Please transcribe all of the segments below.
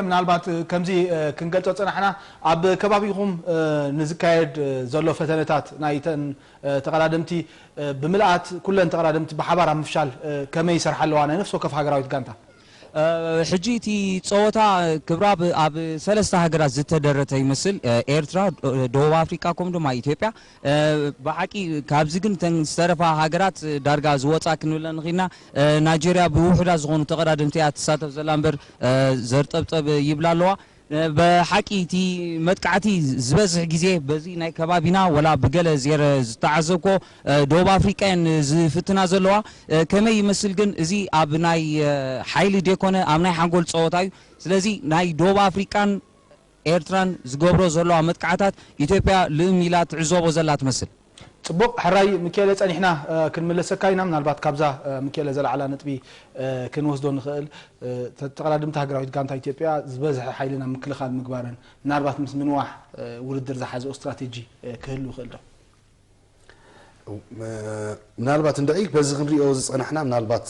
ምናልባት ከምዚ ክንገልጾ ጸናሕና፣ ኣብ ከባቢኹም ንዝካየድ ዘሎ ፈተነታት ናይተን ተቐዳደምቲ ብምልኣት ኩለን ተቐዳደምቲ ብሓባር ኣብ ምፍሻል ከመይ ይሰርሓ ኣለዋ ናይ ነፍሲ ወከፍ ሃገራዊት ጋንታ? ሕጂ እቲ ጸወታ ክብራብ ኣብ ሰለስተ ሃገራት ዝተደረተ ይመስል። ኤርትራ፣ ደቡብ ኣፍሪቃ ከምኡ ድማ ኢትዮጵያ። ብሓቂ ካብዚ ግን እተን ዝተረፋ ሃገራት ዳርጋ ዝወጻ ክንብለን ንኽእልና። ናይጀርያ ብውሑዳት ዝኾኑ ተቐዳደምቲ እያ ትሳተፍ ዘላ እምበር ዘርጠብጠብ ይብላ ኣለዋ። ብሓቂ እቲ መጥቃዕቲ ዝበዝሕ ግዜ በዚ ናይ ከባቢና ወላ ብገለ ዜረ ዝተዓዘብኮ ደቡብ ኣፍሪቃ እየን ዝፍትና ዘለዋ። ከመይ ይመስል ግን እዚ ኣብ ናይ ሓይሊ ዴኮነ ኣብ ናይ ሓንጎል ጸወታ እዩ። ስለዚ ናይ ደቡብ ኣፍሪቃን ኤርትራን ዝገብሮ ዘለዋ መጥቃዕታት ኢትዮጵያ ልእም ኢላ ትዕዘቦ ዘላ ትመስል። ጽቡቕ ሕራይ ምክኤለ፣ ጸኒሕና ክንምለሰካ ኢና። ምናልባት ካብዛ ምክኤለ ዘለዓላ ነጥቢ ክንወስዶ ንኽእል፣ ተቐዳድምቲ ሃገራዊት ጋንታ ኢትዮጵያ ዝበዝሐ ሓይሊ ናብ ምክልኻል ምግባረን ምናልባት ምስ ምንዋሕ ውድድር ዝሓዘኦ ስትራቴጂ ክህሉ ይኽእል ዶ? ምናልባት እንድዒ በዚ ክንሪኦ ዝጸናሕና ምናልባት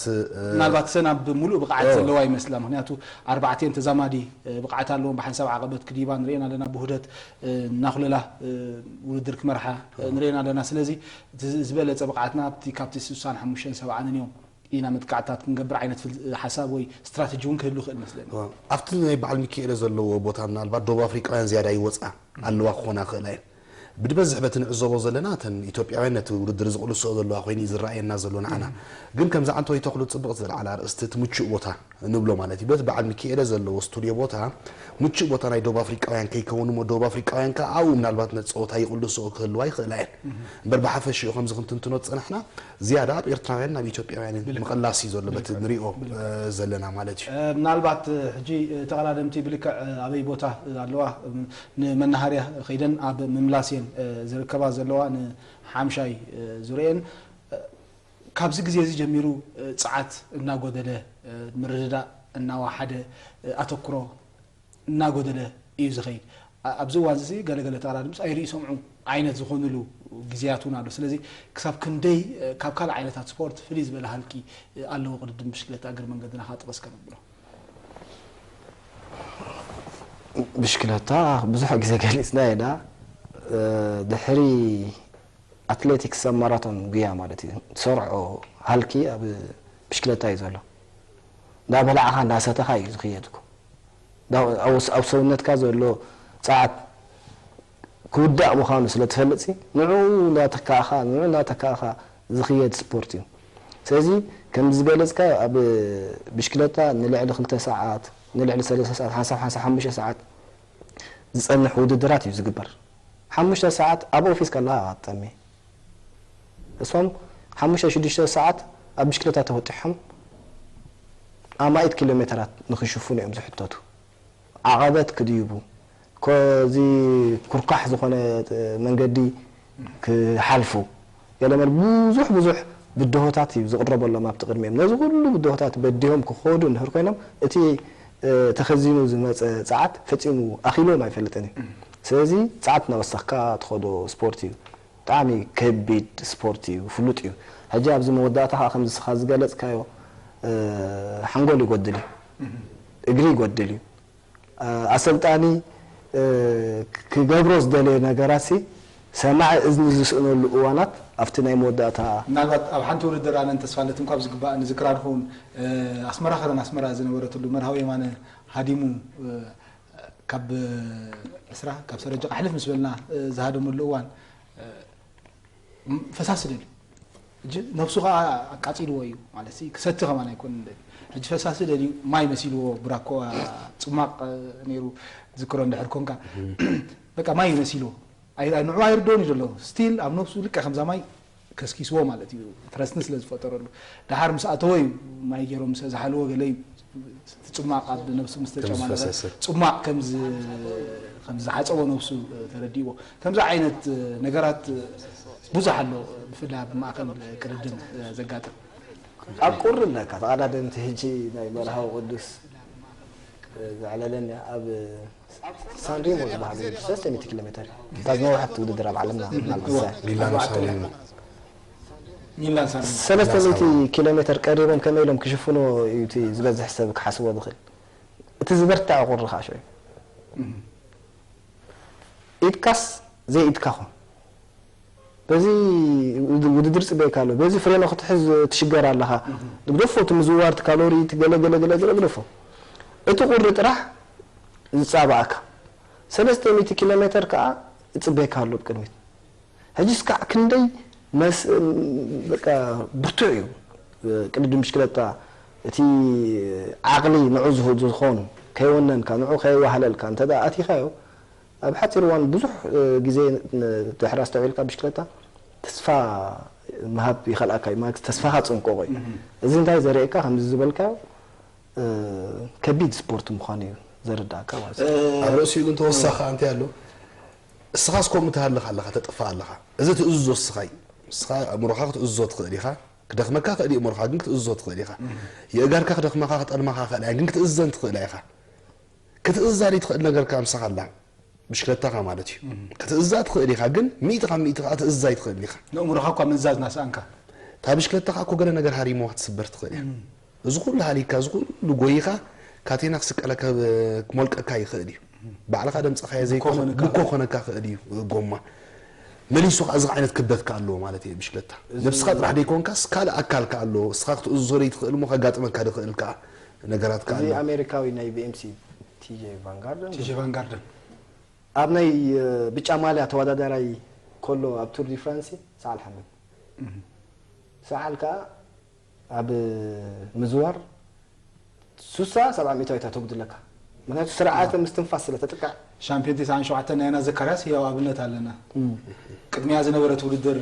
ምናልባት ሰን ኣብ ምሉእ ብቕዓት ዘለዋ ይመስላ። ምክንያቱ ኣርባዕቲኤን ተዛማዲ ብቕዓት ኣለዎም። ብሓንሳብ ዓቐበት ክድይባ ንሪኤን ኣለና። ብውህደት እናኹለላ ውድድር ክመርሓ ንሪኤን ኣለና። ስለዚ እቲ ዝበለጸ ብቕዓትና ኣብቲ ካብቲ ስሳን ሓሙሽተን ሰብዓን እዮም ኢና መጥቃዕታት ክንገብር ዓይነት ፍል- ሓሳብ ወይ ስትራተጂ እውን ክህሉ ይኽእል መስለኒ። ኣብቲ ናይ በዓል ሚኪኤለ ዘለዎ ቦታ ምናልባት ደቡብ ኣፍሪቃውያን ዝያዳ ይወፅኣ ኣለዋ ክኾና ይኽእላ እየን። ብድበዝሕ በቲ ንዕዘቦ ዘለና እተን ኢትዮጵያውያን ነቲ ውድድር ዝቕልስኦ ዘለዋ ኮይኑ እዩ ዝረኣየና ዘሎ ንዓና። ግን ከምዚ ዓንተወይ ተኽሉ ፅብቕቲ ዘልዓላ ኣርእስቲ እቲ ምቹእ ቦታ ንብሎ ማለት እዩ። በቲ በዓል ሚኪኤለ ዘለዎ ስቱድዮ ቦታ ምቹእ ቦታ ናይ ደቡብ ኣፍሪቃውያን ከይከውን እሞ ደቡብ ኣፍሪቃውያን ከኣ ኣብኡ ምናልባት ነቲ ፀወታ ይቕልስኦ ክህልዋ ይኽእላ እየን። እምበር ብሓፈሽኡ ከምዚ ክንትንትኖ ዝፀናሕና ዝያዳ ኣብ ኤርትራውያን ናብ ኢትዮጵያውያን ምቕላስ እዩ ዘሎ በቲ ንሪኦ ዘለና ማለት እዩ። ምናልባት ሕጂ ተቐዳደምቲ ብልክዕ ኣበይ ቦታ ኣለዋ ንመናሃርያ ከይደን ኣብ ምምላስ እየን ዝርከባ ዘለዋ ንሓምሻይ ዙርየን። ካብዚ ግዜ እዚ ጀሚሩ ጸዓት እናጎደለ፣ ምርድዳእ እናወሓደ፣ ኣተኩሮ እናጎደለ እዩ ዝኸይድ። ኣብዚ እዋን እዚ ገለገለ ተቐዳደምቲ ኣይርኢ ሰምዑ ዓይነት ዝኾኑሉ ግዜያት እውን ኣሎ። ስለዚ ክሳብ ክንደይ ካብ ካልእ ዓይነታት ስፖርት ፍልይ ዝበለ ሃልኪ ኣለዎ ቅድድም ብሽክለታ? እግሪ መንገድና ከዓ ጥቐስ ከነብሎ። ብሽክለታ ብዙሕ ግዜ ገሊፅና ኢና። ድሕሪ ኣትሌቲክስ ኣብ ማራቶን ጉያ ማለት እዩ ትሰርዖ ሃልኪ ኣብ ብሽክለታ እዩ ዘሎ። እንዳበላዕኻ እንዳሰተኻ እዩ ዝኽየድ እኮ። ኣብ ሰውነትካ ዘሎ ፀዓት ክውዳእ ምዃኑ ስለ ትፈልጥ ንዕኡ እንዳተካእኻ ንዕኡ እንዳተካእኻ ዝኽየድ ስፖርት እዩ። ስለዚ ከምዚ ዝገለፅካ ኣብ ብሽክለታ ንልዕሊ ክልተ ሰዓት ንልዕሊ ሰለስተ ሰዓት ሓንሳብ ሓንሳብ ሓሙሽተ ሰዓት ዝፀንሕ ውድድራት እዩ ዝግበር። ሓሙሽተ ሰዓት ኣብ ኦፊስ ከለኻ ኢኻ ትጠሚ። እሶም ሓሙሽተ ሽዱሽተ ሰዓት ኣብ ብሽክለታ ተወጢሖም ኣማኢት ኪሎ ሜተራት ንክሽፍኑ እዮም ዝሕተቱ። ዓቐበት ክድይቡ፣ እዚ ኩርኳሕ ዝኾነ መንገዲ ክሓልፉ፣ ገለመል ብዙሕ ብዙሕ ብድሆታት እዩ ዝቕረበሎም ኣብቲ ቅድሚኦም። ነዚ ኩሉ ብድሆታት በዲሆም ክኸዱ እንድሕር ኮይኖም እቲ ተኸዚኑ ዝመፀ ፀዓት ፈፂሙ ኣኺልዎም ኣይፈልጥን እዩ። ስለዚ ፀዓት እናወሰኽካ ትኸዶ ስፖርት እዩ። ብጣዕሚ ከቢድ ስፖርት እዩ፣ ፍሉጥ እዩ። ሕጂ ኣብዚ መወዳእታ ከዓ ከምዚ ስኻ ዝገለፅካዮ ሓንጎል ይጎድል እዩ፣ እግሪ ይጎድል እዩ። ኣሰልጣኒ ክገብሮ ዝደለየ ነገራት ሲ ሰማዒ እዝኒ ዝስእነሉ እዋናት ኣብቲ ናይ መወዳእታ ምናልባት ኣብ ሓንቲ ውድድር ኣነን ተስፋለትን ካብ ዝግባእ ንዝክራ ንኸውን ኣስመራ ከረን ኣስመራ ዝነበረትሉ መርሃዊ የማነ ሃዲሙ ካብ ዕስራ ካብ ሰረጀ ካሕልፍ ምስ በልና ዝሃደመሉ እዋን ፈሳሲ ደልዩ ሕጂ ነብሱ ከዓ ኣቃፂልዎ እዩ ማለት ሲ ክሰቲ ከማን ኣይኮንን ደልዩ ሕጂ ፈሳሲ ደልዩ ማይ መሲልዎ ብራኮ ፅማቕ ነይሩ ዝክሮ እንድሕር ኮንካ በቃ ማይ መሲልዎ ንዑ ኣይርድኦን እዩ ዘሎ ስቲል ኣብ ነብሱ ልቀ ከምዛ ማይ ከስኪስዎ ማለት እዩ ትረስኒ ስለ ዝፈጠረሉ ደሓር ምስ ኣተወ እዩ ማይ ገይሮም ምስ ዝሓልዎ ገለ እዩ እቲ ጽማቕ ኣብ ነብሱ ምስ ተጨማለቐ ጽማቕ ከም ዝሓጸቦ ነብሱ ተረዲእዎ። ከምዚ ዓይነት ነገራት ብዙሕ ኣሎ፣ ብፍላይ ኣብ ማእከል ቅድድም ዘጋጥም። ኣብ ቁሪ ኣለካ ተቐዳደምቲ ሕጂ ናይ መርሃዊ ቅዱስ ዘዕለለኒ ኣብ ሳንሪሞ ዝበሃል ሰለስተ ሚእቲ ኪሎ ሜተር እዩ። እታ ዝነውሐት ውድድር ኣብ ዓለምና ምናልባት እዛ እያ። ሚላኖ ሳንሪሞ። ሚላን ሳንሪሞ። ሰለስተ ሚእቲ ኪሎ ሜተር ቀሪቦም ከመይ ኢሎም ክሽፍንዎ እዩ እቲ ዝበዝሕ ሰብ ክሓስቦ ዝኽእል? እቲ ዝበርትዐ ቁሪ ከዓ ሽዑ እዩ። ኢድካስ ዘይኢድካ ኹን። በዚ ውድድር ጽበየካ ኣሎ። በዚ ፍሬኖ ክትሕዝ ትሽገር ኣለኻ። ግደፎ፣ እቲ ምዝዋር፣ እቲ ካሎሪ፣ እቲ ገለ ገለ ገለ ገለ ግደፎ። እቲ ቁሪ ጥራሕ ዝጻባእካ። ሰለስተ ሚእቲ ኪሎ ሜተር ከዓ ይጽበየካ ኣሎ ብቅድሚት። ሕጂ እስካዕ ክንደይ መስ-፣ በቃ ብርቱዕ እዩ። ቅድድም ብሽክለታ፣ እቲ ዓቕሊ ንዑ ዝሁ-፣ ዝኾኑ ከይወነንካ፣ ንዑ ከየዋህለልካ እንተ ደኣ ኣቲኻዮ፣ ኣብ ሓጺር እዋን ብዙሕ፣ እ፣ ግዜ ን-፣ ድሕሪ ኣስተውዒልካ ብሽክለታ ተስፋ ምሃብ ይኸልኣካ እዩ። ማለት ተስፋኻ ጽንቆቆ እዩ። እዚ እንታይ ዘርእየካ? ከምዚ ዝበልካዮ፣ እ፣ ከቢድ ስፖርት ምዃኑ እዩ ዘረዳእካ ማለት እዩ። ኣብ ርእሲኡ ግን ተወሳኺ ኣንታይ ኣሎ? እስኻስ ከምኡ ትሃልኽ ኣለኻ፣ ተጥፍእ ኣለኻ። እዚ ትእዝዞ እስኻ እዩ። እስኻ ኣእምሮኻ ክትእዝዞ ትኽእል ኢኻ። ክደኽመካ ክእል እዩ ኣእምሮኻ፣ ግን ክትእዝዞ ትኽእል ኢኻ። የእጋርካ ክደኽመኻ፣ ክጠልመኻ ክእል እያ፣ ግን ክትእዘን ትኽእል ኢኻ። ክትእዛ ዘይትኽእል ነገር ከኣ ምሳኻ ኣላ። ብሽክለታኻ ማለት እዩ። ክትእዛ ትኽእል ኢኻ፣ ግን ሚእቲ ካብ ሚእቲ ከኣ ትእዛ ኣይትኽእልን ኢኻ። ንእምሮኻ እኳ ምእዛዝ ናስኣንካ። እታ ብሽክለታኻ እኮ ገለ ነገር ሃሪምዋ ክትስበር ትኽእል እያ። እዚ ኩሉ ሃሊካ፣ እዚ ኩሉ ጎይኻ፣ ካቴና ክስቀለካ፣ ክሞልቀካ ይኽእል እዩ። ባዕልኻ ደምጸኻዮ ዘይኮነ፣ ብኮ ኮነካ። ብኮ ኮነካ ክእል እዩ ጎማ። መሊሱ ከኣ እዚ ዓይነት ክብደት ከኣ ኣለዎ ማለት እዩ ብሽክለታ። እዚ ነብስኻ ጥራሕ ደይኮንካስ ካልእ ኣካል ከኣ ኣለዎ። እስኻ ክትእዝዞ ዘይትኽእል እሞ ከጋጥመካ ዝኽእል ከኣ ነገራት ከኣ እዚ ኣለዎ። ኣሜሪካዊ ናይ ቢ ኤም ሲ ቲ ጄ ቫንጋርደን ቲ ጄ ቫንጋርደን። ኣብ ናይ፣ እ፣ ብጫ ማልያ ተወዳዳራይ ከሎ ኣብ ቱር ዲ ፍራንስ ሰዓል ሓመድ። እም። ሰዓል ከኣ ኣብ ምዝዋር ሱሳ ሰብዓ ሚእታዊት እያ ተጉድለካ። ምኽንያቱ ስርዓተ ምስትንፋስ ስለ ተጥቅዕ። ሻምፒዮን ተስዓን ሸውዓተን ናይና ዘካርያስ ህያው ኣብነት ኣለና። እም። ቅድሚያ ዝነበረት ውድድር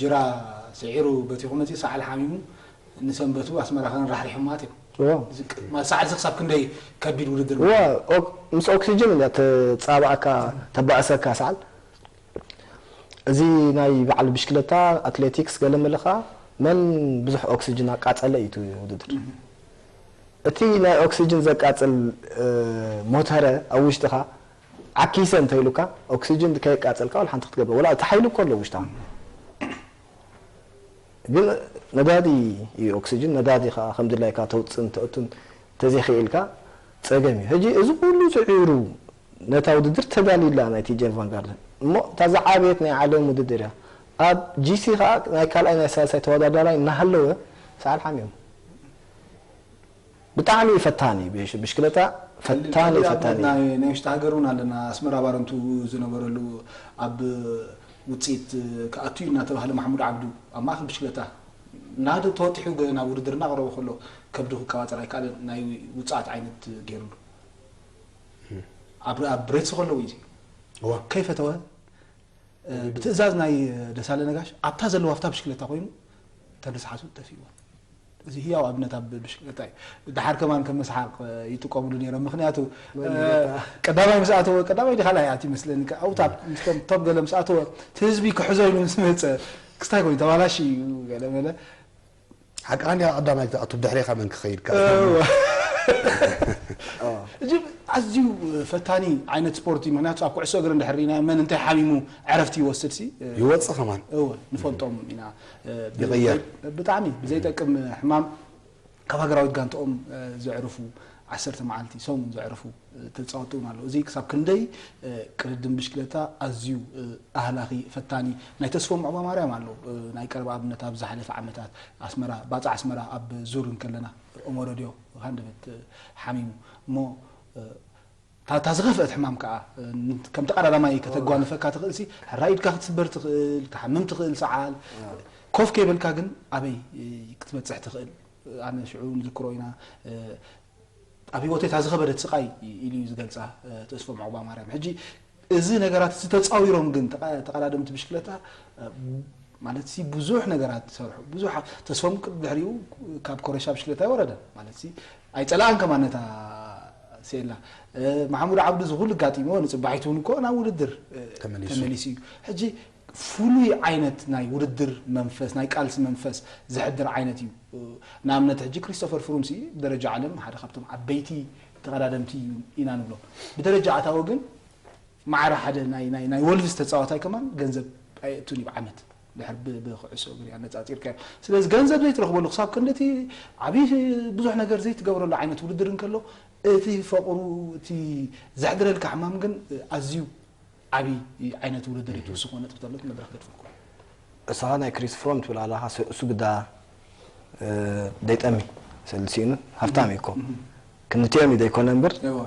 ጅራ ስዒሩ በቲኹ መጺኡ ሰዓል ሓሚሙ ንሰንበቱ ኣስመራ ከነን ራሕሪሖም ማለት እዮም። እዎ። እዚ ቅ-፣ ማ-፣ ሰዓል እዚ ክሳብ ክንደይ ከቢድ ውድድር እዎ፣ ኦክ-፣ ምስ ኦክሲጅን እያ ተጻብኣካ፣ ተባእሰካ ሰዓል። እዚ ናይ በዓል ብሽክለታ፣ ኣትሌቲክስ፣ ገለ መለ ኸኣ መን ብዙሕ ኦክሲጅን ኣቃጸለ እዩ እቲ ውድድር። እቲ ናይ ኦክሲጅን ዘቃጽል፣ እ፣ ሞተረ ኣብ ውሽጥኻ ዓኪሰ እንተኢሉካ፣ ኦክሲጅን ከየቃጸልካ ዋላ ሓንቲ ክትገብር፣ ዋላ እቲ ሓይሊ እኮ ኣሎ ውሽጥኻ። ግን ነዳዲ እዩ ኦክሲጅን፣ ነዳዲ ኸኣ ከም ድላይካ ተውጽእን ተእቱን ተዘይኽኢልካ ጸገም እዩ። ሕጂ እዚ ኩሉ ስዒሩ ነታ ውድድር ተዳልዩላ ናይ ቲ ጄ ቫንጋርደን። እሞ እታ ዝዓበየት ናይ ዓለም ውድድር እያ። ኣብ ጂ ሲ ኸኣ ናይ ካልኣይ ናይ ሳልሳይ ተወዳዳራይ እናሃለወ ሰዓል ሓሚሙ። ብጣዕሚ እዩ ፈታኒ፣ ብሽ-፣ ብሽክለታ ፈታኒ፣ ቀሊል ፈታኒ። ናይ፣ ናይ ውሽጢ ሃገር እውን ኣለና። ኣስመራ ባረንቱ ዝነበረሉ ኣብ ውፅኢት ክኣቱ እዩ እናተባህለ ማሕሙድ ዓብዱ ኣብ ማእኸል ብሽክለታ እናደ ተወጢሑ ገ-፣ ናብ ውድድር እናቐረበ ከሎ ከብዱ ክቀባፀር ኣይከኣለን። ናይ ውፅኣት ዓይነት ገይሩሉ። ኣብ፣ ኣብ ብሬትስ ከለዉ እዩ እዋ። ከይፈተወ፣ እ፣ ብትእዛዝ ናይ ደሳለ ነጋሽ ኣብታ ዘለዋ ኣብታ ብሽክለታ ኮይኑ ተንስሓቱ ጠፊእዎ። እዚ ህያው ኣብነት ኣብ ብሽክለታ እዩ። ደሓር ከማን ከም መስሓቕ ይጥቀምሉ ነይሮም። ምኽንያቱ፣ መን እ፣ ይረታ? ቀዳማይ ምስ ኣተወ፣ ቀዳማይ ድኻ ላይ ኣት ይመስለኒ፣ ከ-፣ ኣብታ ምስቶም ቶም ገለ ምስ ኣተወ፣ እቲ ህዝቢ ክሕዞ ኢሉ ምስ መጸ፣ ክስታይ ኮይኑ ተባላሽ እዩ፣ ገለ መለ። ሓቃ እንዲያ ቀዳማይ ክትኣቱ ብድሕሬኻ መን ክኸይድ ከኣ? እወ። ሕጂ ኣዝዩ ፈታኒ ዓይነት ስፖርት እዩ። ምኽንያቱ ኣብ ኩዕሶ እግሪ እንድሕር ርኢና መን እንታይ ሓሚሙ ዕረፍቲ ይወስድ ሲ፣ ይወጽእ ከማን። እወ፣ ንፈልጦም ኢና። እ፣ ብ-፣ ይቕየር። ብጣዕሚ ብዘይጠቅም ሕማም ካብ ሃገራዊት ጋንታኦም፣ እ፣ ዘዕርፉ፣ ዓሰርተ መዓልቲ፣ ሰሙን ዘዕርፉ፣ እ፣ ተጻወትቲ እውን ኣለዉ። እዚ ክሳብ ክንደይ፣ እ፣ ቅድድም ብሽክለታ ኣዝዩ፣ እ፣ ኣህላኺ፣ ፈታኒ፣ ናይ ተስፎም ዑቕባማርያም ኣሎ። እ፣ ናይ ቀረባ ኣብነት ኣብ ዝሓለፈ ዓመታት ኣስመራ፣ ባጽዕ ኣስመራ ኣብ ዙር እንከለና፣ ኦሞረድዮ ሃንደበት፣ እ፣ ሓሚሙ። እሞ፣ እ፣ እታ፣ እታ ዝኸፍአት ሕማም ከኣ፣ እ፣ ን-፣ ከም ተቐዳዳማይ ከተጓንፈካ ትኽእል ሲ፣ ሕራይ ኢድካ ክትስበር ትኽእል፣ ክትሓምም ትኽእል ሰዓል። ኮፍ ከይበልካ ግን ኣበይ፣ እ፣ ክትበጽሕ ትኽእል? ኣነ ሽዑ ንዝክሮ ኢና፣ እ፣ ኣብ ህይወተይ እታ ዝኸበደት ስቓይ ኢሉ እዩ ዝገልጻ፣ እ፣ ተስፎም ዑቕባማርያም። ሕጂ እዚ ነገራት እዚ ተጻዊሮም ግን ተቐ-፣ ተቐዳደምቲ ብሽክለታ፣ እ፣ ማለት ሲ ብዙሕ ነገራት ሰርሑ። ብዙሕ ተስፎም ቅድሚ ድሕሪኡ ካብ ኮረሻ ብሽክለታ ኣይወረደን። ማለት ሲ ኣይጸላኣን ከማን ነታ ሴላ። እ፣ መሓሙድ ዓብዱ እዚ ኩሉ ኣጋጢምዎ፣ ንጽባሒቱ እውን እኮ ናብ ውድድር፣ እ፣ ተመሊሱ። ተመሊሱ እዩ። ሕጂ ፍሉይ ዓይነት ናይ ውድድር መንፈስ፣ ናይ ቃልሲ መንፈስ ዘሕድር ዓይነት እዩ። ንኣብነት፣ ሕጂ ክሪስቶፈር ፍሩምሲ ብደረጃ ዓለም ሓደ ካብቶም ዓበይቲ ተቐዳደምቲ እዩ ኢና ንብሎ። ብደረጃ ኣታዊ ግን ማዕረ ሓደ ናይ፣ ናይ፣ ናይ ወልቭስ ተጻዋታይ ከማን ገንዘብ ኣየእቱን እዩ ብዓመት። ድሕር ብ- ብኩዕሶ እግሪ ኣነጻጺርካዮ። ስለዚ ገንዘብ ዘይትረኽበሉ ክሳብ ክንድቲ ዓብዪ ብዙሕ ነገር ዘይትገብረሉ ዓይነት ውድድር እንከሎ፣ እቲ ፈቕሩ፣ እቲ ዘሕድረልካ ሕማም ግን ኣዝዩ ዓብዪ ዓይነት ውድድር እዩ። ትውስኽዎ ነጥብታት ኣሎ፣ እቲ መድረኽ ገድፈልኩም። እሳኻ ናይ ክሪስ ፍሮም ትብል ኣለኻ፣ ስ- እሱ ግዳ፣ እ፣ ደይጠሚ ስእሊ ስኢኑ ሃብታም እዩ እኮ። ክንቲኦም እዩ ዘይኮነ እምበር። እዎ።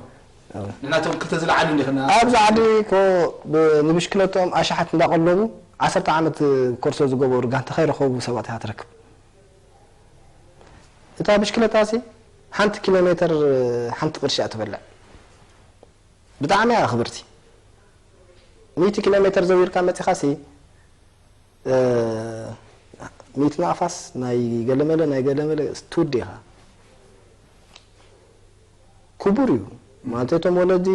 እዎ። ንሕና እቶም ክልተ ዝለዓሉ እንዲኽና። ኣብዚ ዓዲ እኮ ብ- ንብሽክለቶም ኣሽሓት እንዳቐለቡ ዓሰርተ ዓመት ኮርሶ ዝገበሩ ጋንታ ከይረኸቡ ሰባት እያ ትረክብ። እታ ብሽክለታ ሲ ሓንቲ ኪሎ ሜትር ሓንቲ ቅርሺ እያ ትበልዕ። ብጣዕሚ እያ ክብርቲ። ሚእቲ ኪሎ ሜትር ዘዊርካ መጺኻ ሲ፣ እ፣ ሚእቲ ናቕፋስ ናይ ገለመለ፣ ናይ ገለመለ ትውዲ ኢኻ። ክቡር እዩ። ማለት እቶም ወለዲ፣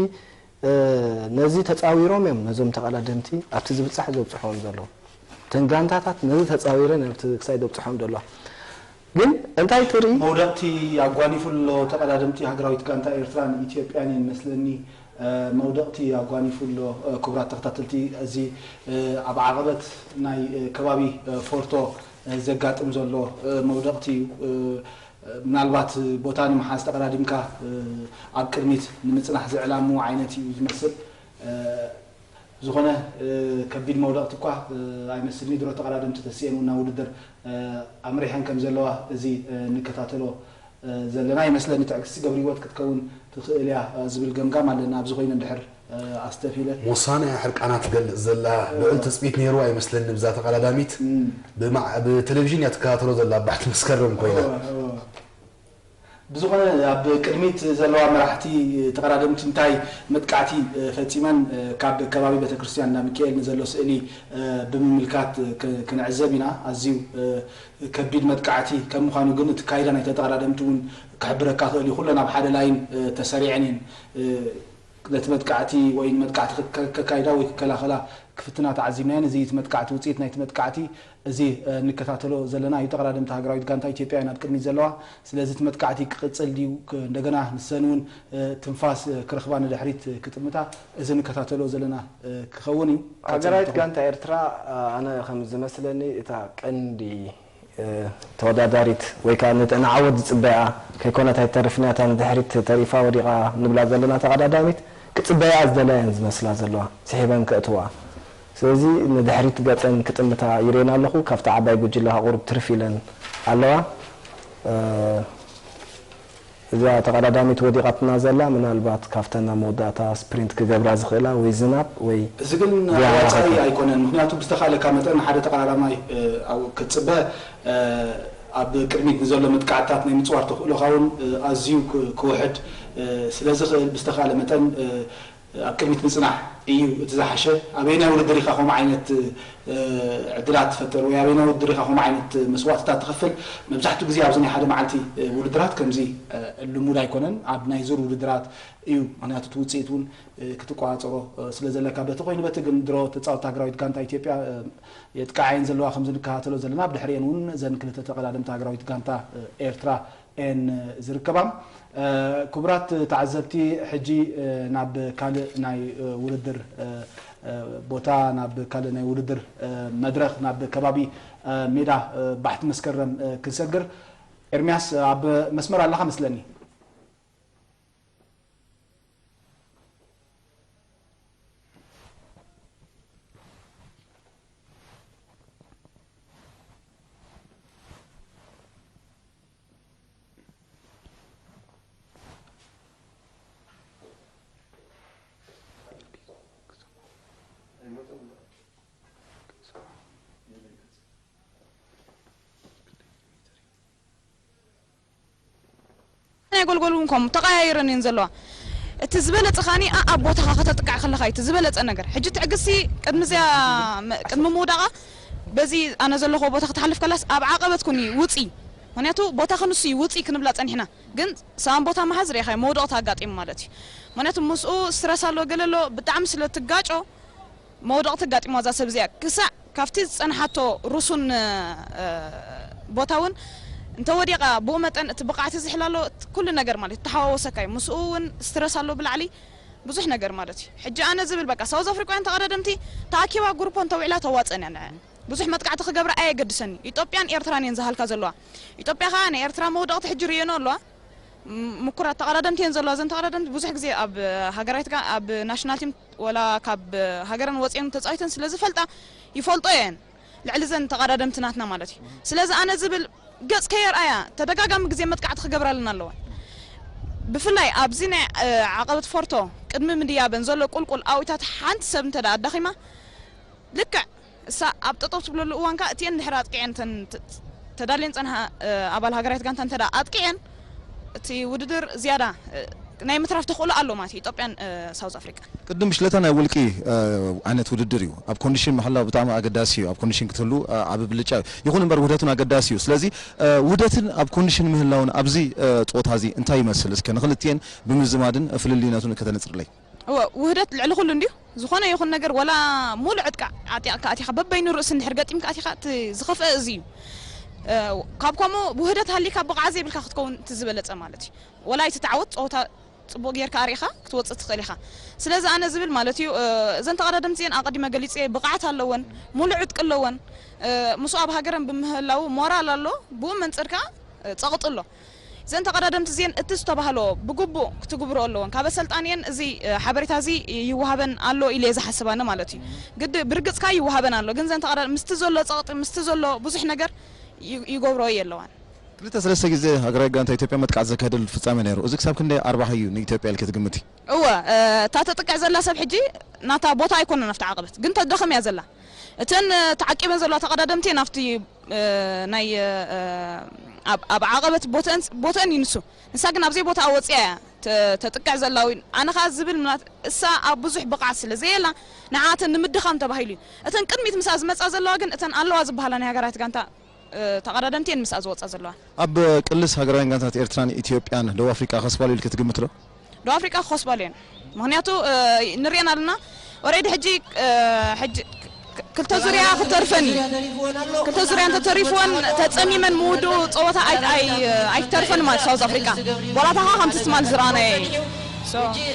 እ፣ ነዚ ተጻዊሮም እዮም ነዞም ተቐዳደምቲ ኣብቲ ዝብጻሕ ዘብጽሕዎም ዘለዉ። እተን ጋንታታት ነዚ ተጻዊረን ኣብቲ ክሳይ ዘብጽሖም ዘለዋ። ግን እንታይ ጥሪ መውደቕቲ ኣጓኒፉ ኣሎ ተቐዳደምቲ ሃገራዊት ጋንታ ኤርትራን ኢትዮጵያን እየን መስለኒ። እ፣ መውደቕቲ ኣጓኒፉ ኣሎ። እ፣ ክቡራት ተኸታተልቲ፣ እዚ፣ እ፣ ኣብ ዓቐበት ናይ፣ እ፣ ከባቢ፣ እ፣ ፎርቶ፣ እ፣ ዘጋጥም ዘሎ፣ እ፣ መውደቕቲ እዩ። እ፣ ምናልባት ቦታ ንምሓዝ ተቐዳዲምካ፣ እ፣ ኣብ ቅድሚት ንምጽናሕ ዝዕላሙ ዓይነት እዩ ዝመስል። እ፣ ዝኾነ፣ እ፣ ከቢድ መውደቕቲ እኳ፣ እ፣ ኣይመስልን እዩ። ድሮ ተቐዳደምቲ ተሲኤን እውን ናብ ውድድር፣ እ፣ ኣምሪሐን ከም ዘለዋ እዚ፣ እ፣ ንከታተሎ፣ እ፣ ዘለና ይመስለኒ። ትዕግስቲ ገብረሂወት ክትከውን ትኽእል እያ፣ እ፣ ዝብል ገምጋም ኣለና። ኣብዚ ኮይነ እንድሕር፣ እ፣ ኣስተፊለ። ሞሳና እያ ሕርቃና ትገልጽ ዘላ። ልዑል ትጽቢት ነይርዋ ይመስለኒ ብዛ ተቐዳዳሚት። እም። ብማ-፣ ብቴሌቪዥን እያ ትከታተሎ ዘላ፣ ኣባሕቲ መስከረም ኮይና። እወ፣ እወ። ብዝኾነ፣ ኣብ ቅድሚት ዘለዋ መራሕቲ ተቐዳደምቲ እንታይ መጥቃዕቲ፣ እ፣ ፈጺመን፣ እ፣ ካብ ከባቢ ቤተክርስትያን እንዳ ሚካኤል ንዘሎ ስእሊ፣ እ፣ ብምምልካት፣ እ፣ ክ-፣ ክንዕዘብ ኢና። ኣዝዩ፣ እ፣ ከቢድ መጥቃዕቲ ከም ምዃኑ ግን እቲ ካይዳ ናይተ ተቐዳደምቲ እውን ክሕብረካ ክእል እዩ። ኩለን ኣብ ሓደ ላይን፣ እ፣ ተሰሪዐን እየን። እ፣ ነቲ መጥቃዕቲ ወይ ንመጥቃዕቲ ከ-፣ ከ-፣ ከካይዳ ወይ ክከላኸላ ክፍትና ተዓዚብናየን። እዚ እቲ መጥቃዕቲ፣ ውጽኢት ናይቲ መጥቃዕቲ እዚ፣ እ፣ እንከታተሎ ዘለና እዩ። ተቐዳደምቲ ሃገራዊት ጋንታ ኢትዮጵያ እየን ኣብ ቅድሚት ዘለዋ። ስለዚ እቲ መጥቃዕቲ ክቕጽል ድዩ፣ ክ-፣ እንደገና ንሰን እውን፣ እ፣ ትንፋስ፣ እ፣ ክረኽባ ንድሕሪት፣ እ፣ ክጥምታ፣ እዚ እንከታተሎ ዘለና፣ እ፣ ክኸውን እዩ። ሃገራዊት ቀጽሎ። ጋንታ ኤርትራ፣ እ፣ ኣነ ከም ዝመስለኒ እታ ቀንዲ፣ እ፣ ተወዳዳሪት ወይ ከኣ ንተ-፣ ንዓወት ዝጽበያ ከይኮነት ኣይተርፍን እያ። እታ ንድሕሪት ተሪፋ ወዲቓ ንብላ ዘለና ተቐዳዳሚት ክጽበያ ዝደለያ እየን ዝመስላ ዘለዋ፣ ስሒበን ከእትዋ። ስለዚ ንድሕሪት ገጸን ክጥምታ ይርእየን ኣለኹ። ካብቲ ዓባይ ጉጅለ ከኣ ቁሩብ ትርፍ ኢለን ኣለዋ። እ፣ እዛ ተቐዳዳሚት ወዲቓትና ዘላ ምናልባት ካብተን ኣብ መወዳእታ ስፕሪንት ክገብራ ዝኽእላ ወይ ዝናብ ወይ እዚ ግን ድያ ወጻኢ ናታቶም። ኣይኮነን። ምኽንያቱ ብዝተኻእለካ መጠን ሓደ ተቐዳዳማይ፣ እ፣ ኣብ ክትጽበ፣ እ፣ ኣብ ቅድሚት ንዘሎ መጥቃዕትታት ናይ ምጽዋር ተኽእሎኻ እውን፣ እ፣ ኣዝዩ ክ-፣ ክውሕድ፣ እ፣ ስለ ዝኽእል ብዝተኻእለ መጠን፣ እ፣ ኣብ ቅድሚት ምጽናሕ እዩ እቲ ዝሓሸ። ኣበየናይ ውድድር ኢኻ ከምኡ ዓይነት፣ እ፣ ዕድላት ትፈጥር ወይ ኣበየናይ ውድድር ኢኻ ከምኡ ዓይነት መስዋእትታት ትኸፍል? መብዛሕትኡ ግዜ ኣብዚ ናይ ሓደ መዓልቲ፣ እ፣ ውድድራት ከምዚ፣ እ፣ ልሙድ ኣይኮነን። ኣብ ናይ ዙር ውድድራት እዩ። ምኽንያቱ እቲ ውጽኢት እውን፣ እ፣ ክትቆጻጸሮ፣ እ፣ ስለ ዘለካ፣ በቲ ኮይኑ በቲ ግን ድሮ ተጻወትቲ ሃገራዊት ጋንታ ኢትዮጵያ፣ እ፣ የጥቃዓየን ዘለዋ ከምዚ ንከታተሎ ዘለና። ኣብ ድሕሪኤን እውን እዘን ክልተ ተቐዳደምቲ ሃገራዊት ጋንታ፣ እ፣ ኤርትራ እየን ዝርከባ። እ፣ ክቡራት ተዓዘብቲ፣ ሕጂ፣ እ፣ ናብ ካልእ ናይ፣ እ፣ ውድድር፣ እ፣ እ፣ ቦታ፣ ናብ ካልእ ናይ ውድድር፣ እ፣ መድረኽ፣ ናብ ከባቢ፣ እ፣ ሜዳ፣ እ፣ ባሕቲ መስከረም፣ እ፣ ክንሰግር። ኤርምያስ ኣብ መስመር ኣለኻ መስለኒ። ናይ ጎልጎል እውን ከምኡ ተቐያይረን እየን ዘለዋ። እቲ ዝበለጸ ከኣኒ ኣኣብ ቦታኻ ከተጥቅዕ ከለኻ እዩ እቲ ዝበለጸ ነገር። ሕጂ ትዕግስቲ ቅድሚ እዚኣ መ-፣ ቅድሚ ምውዳቓ በዚ ኣነ ዘለኹዎ ቦታ ክትሓልፍ ከላስ ኣብ ዓቐበት ኩኒ ውጺ። ምኽንያቱ ቦታኺ ንሱ እዩ፣ ውጺ ክንብላ ጸኒሕና። ግን ሰኣን ቦታ ምሓዝ ርኢኻዮ መውደቕቲ ኣጋጢሙ ማለት እዩ። ምኽንያቱ ምስኡ ስትረስ ኣሎ፣ ገለ ኣሎ፣ ብጣዕሚ ስለ ትጋጮ መውደቕቲ ኣጋጢምዋ እዛ ሰብ እዚኣ። ክሳዕ ካብቲ ዝጸንሓቶ ርሱን፣ እ፣ ቦታ እውን እንተወዲቓ፣ ብኡ መጠን እቲ ብቕዓት ዝሕላ ኣሎ፣ እቲ ኩሉ ነገር ማለት እዩ፣ ተሓዋወሰካ እዩ። ምስኡ እውን ስትረስ ኣሎ ብላዕሊ ብዙሕ ነገር ማለት እዩ። ሕጂ ኣነ ዝብል በቃ ሳውዝ ኣፍሪቃውያን ተቐዳደምቲ ተኣኪባ ጉሩፖ እንተውዒላ ተዋጸን እያ ንዐ። ብዙሕ መጥቃዕቲ ክገብራ ኣየገድሰን እዩ። ኢትዮጵያን ኤርትራን እየን ዝሃልካ ዘለዋ። ኢትዮጵያ ከኣ ናይ ኤርትራ መውደቕቲ ሕጂ ርእየኖ ኣለዋ። ም-፣ ምኩራት ተቐዳደምቲ እየን ዘለዋ። እዘን ተቐዳደምቲ ብዙሕ ግዜ ኣብ ሃገራዊት ጋ-፣ ኣብ ናሽናል ቲም ወላ ካብ ሃገረን ወፂኤን ተፃዊተን ስለ ዝፈልጣ ይፈልጦ እየን። ልዕሊ ዘን ተቐዳደምቲ ናትና ማለት እዩ። ስለዚ ኣነ ዝብል ገጽ ከየርኣያ ተደጋጋሚ ግዜ መጥቃዕቲ ክገብራለን ኣለዋ። ብፍላይ ኣብዚ ናይ፣ እ፣ ዓቐበት ፎርቶ ቅድሚ ምድያበን ዘሎ ቁልቁል ኣውኢታት ሓንቲ ሰብ እንተ ደኣ ኣዳኺማ ልክዕ እሳ ኣብ ጠጠው ትብለሉ እዋን ከኣ እቲኤን ድሕሪ ኣጥቂዐን ተን-፣ ተ-፣ ተዳልየን ጸንሃ፣ እ፣ ኣባል ሃገራዊት ጋንታ እንተ ደኣ ኣጥቂዐን እቲ ውድድር ዝያዳ፣ እ፣ ናይ ምትራፍ ተኽእሎ ኣሎ ማለት እዩ ኢትዮጵያን፣ እ፣ ሳውዝ ኣፍሪቃን። ቅድም ብሽለታ ናይ ውልቂ፣ እ፣ ዓይነት ውድድር እዩ። ኣብ ኮንዲሽን ምሕላው ብጣዕሚ ኣገዳሲ እዩ። ኣብ ኮንዲሽን ክትህሉ፣ እ፣ ዓቢ ብልጫ እዩ። ይኹን እምበር ውህደቱን ኣገዳሲ እዩ። ስለዚ፣ እ፣ ውህደትን ኣብ ኮንዲሽን ምህላውን ኣብዚ፣ እ፣ ጾታ እዚ እንታይ ይመስል? እስከ ንኽልቲኤን ብምዝማድን ፍልልይነቱን ከተነጽርለይ። እወ፣ ውህደት ልዕሊ ኩሉ እንድዩ። ዝኾነ ይኹን ነገር ወላ ሙሉእ ዕጥቃ ዓጢቕካ ኣቲኻ በበይኑ ርእሲ እንድሕር ገጢምካ ኣቲኻ እቲ ዝኸፍአ እዚ እዩ። እ፣ ካብ ከምኡ ውህደት ሃሊካ ብቕዓት ዘይብልካ ክትከውን እቲ ዝበለጸ ማለት እዩ። ወላ ኣይትተዓወት ጸወታ ጽቡቕ ጌርካ ኣሪእኻ ክትወጽእ ትኽእል ኢኻ። ስለዚ ኣነ ዝብል ማለት እዩ፣ እ፣ እዘን ተቐዳደምቲ እየን ኣቐዲመ ገሊጸ ብቕዓት ኣለወን፣ ሙሉእ ዕጥቂ ኣለወን። እ፣ ምስኡ ኣብ ሃገረን ብምህላው ሞራል ኣሎ፣ ብኡ መንጽር ከኣ፣ እ፣ ጸቕጢ ኣሎ። እዘን ተቐዳደምቲ እዚኤን እቲ ዝተባህሎ ብግቡእ ክትግብሮ ኣለወን። ካብ ኣሰልጣኒየን እዚ፣ እ፣ ሓበሬታ እዚ ይወሃበን ኣሎ ኢለ እየ ዝሓስብ ኣነ ማለት እዩ። ግድ ብርግጽ ከኣ ይወሃበን ኣሎ። ግን እዘን ተቐዳ-፣ ምስቲ ዘሎ ጸቕጢ፣ ምስቲ ዘሎ ብዙሕ ነገር ይ-፣ ይገብሮ የለዋን። ክልተ ሰለስተ ግዜ ሃገራዊ ጋንታ ኢትዮጵያ መጥቃዕቲ ዘካየደሉ ፍጻሜ ነይሩ። እዚ ክሳብ ክንደይ ኣርባሒ እዩ ንኢትዮጵያ ኢልኪ ትግምቲ? እወ፣ እ፣ እታ ተጥቅዕ ዘላ ሰብ ሕጂ ናታ ቦታ ኣይኮነን ኣብቲ ዓቐበት፣ ግን ተዳኽም እያ ዘላ። እተን፣ እ፣ ተዓቂበን ዘለዋ ተቐዳደምቲ ናብቲ፣ እ፣ ናይ፣ እ፣ ኣብ፣ ኣብ ዓቐበት ቦተን፣ ቦተን ይንሱ። ንሳ ግን ኣብዘይ ቦታ ወፂኣ እያ ተ-፣ ተጥቅዕ ዘላ። ወይ ኣነ ኸዓ ዝብል ምናት እሳ ኣብ ብዙሕ ብቕዓት ስለ ዘየላ ንዓተን ንምድኻም ተባሂሉ እዩ። እተን ቅድሚት ምስኣ ዝመፃ ዘለዋ ግን እተን ኣለዋ ዝበሃላ ናይ ሃገራት ጋንታ እ፣ ተቐዳደምቲ እየን ምስኣ ዝወፃ ዘለዋ። ኣብ ቅልስ ሃገራውያን ጋንታት ኤርትራን ኢትዮጵያን ደቡብ ኣፍሪቃ ከስባሉ ኢልኪ ትግምቲ ዶ? ደቡብ ኣፍሪቃ ክኸስባሉ እየን። ምኽንያቱ፣ እ፣ ንሪኤን ኣለና። ኦሬዲ ሕጂ፣ እ፣ ሕጂ ክ-፣ ክልተ ዙርያ ክተርፈን እዩ። ክልተ ዙርያ እንተተሪፍወን ተጸሚመን ምውድኡ ጸወታ ኣይ-፣ ኣይ-፣ ኣይትተርፈን ማለት ሳውዝ ኣፍሪቃ። ዋላታ ኸዓ ከምቲ ትማል ዝረኣናዮ እዩ። ሶ፣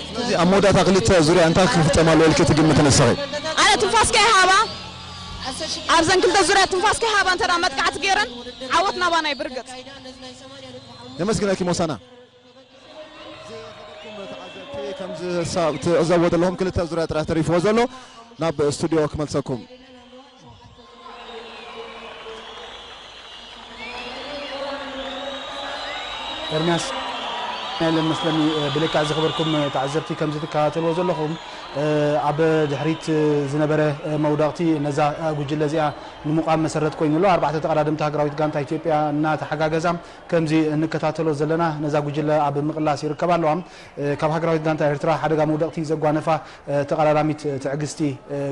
ስለዚ ኣብ መወዳእታ ክልተ ዙርያ እንታይ ክፍጸም ኣለዎ ኢልኪ ትግምቲ ንስኺ? ኣነ ትንፋስካ ይሃባ። ኣብዘን ክልተ ዙርያ ትንፋስ ከይሃባ እንተ ደኣ መጥቃዕቲ ገይረን፣ ዓወት ናባና እዩ ብርግጽ። የመስግነኪ ሞሳና። ዘይረኸበኩም ተዓዘብቲ፣ ከም ዝሳ-፣ ትዕዘብዎ ዘለኹም ክልተ ዙርያ ጥራሕ ተሪፍዎ ዘሎ። ናብ ስቱድዮ ክመልሰኩም። ኤርምያስ፣ የለን መስለኒ፣ ብልክዕ ዝኸበርኩም ተዓዘብቲ፣ ከምዚ ትከታተልዎ ዘለኹም፣ ኣብ ድሕሪት ዝነበረ መውደቕቲ ነዛ ጉጅለ እዚኣ ንምቋም መሰረት ኮይኑ ኣሎ። ኣርባዕተ ተቐዳደምቲ ሃገራዊት ጋንታ ኢትዮጵያ እናተሓጋገዛ ከምዚ እንከታተሎ ዘለና ነዛ ጉጅለ ኣብ ምቕላስ ይርከባ ኣለዋ። ካብ ሃገራዊት ጋንታ ኤርትራ ሓደጋ መውደቕቲ ዘጓነፋ ተቐዳዳሚት ትዕግስቲ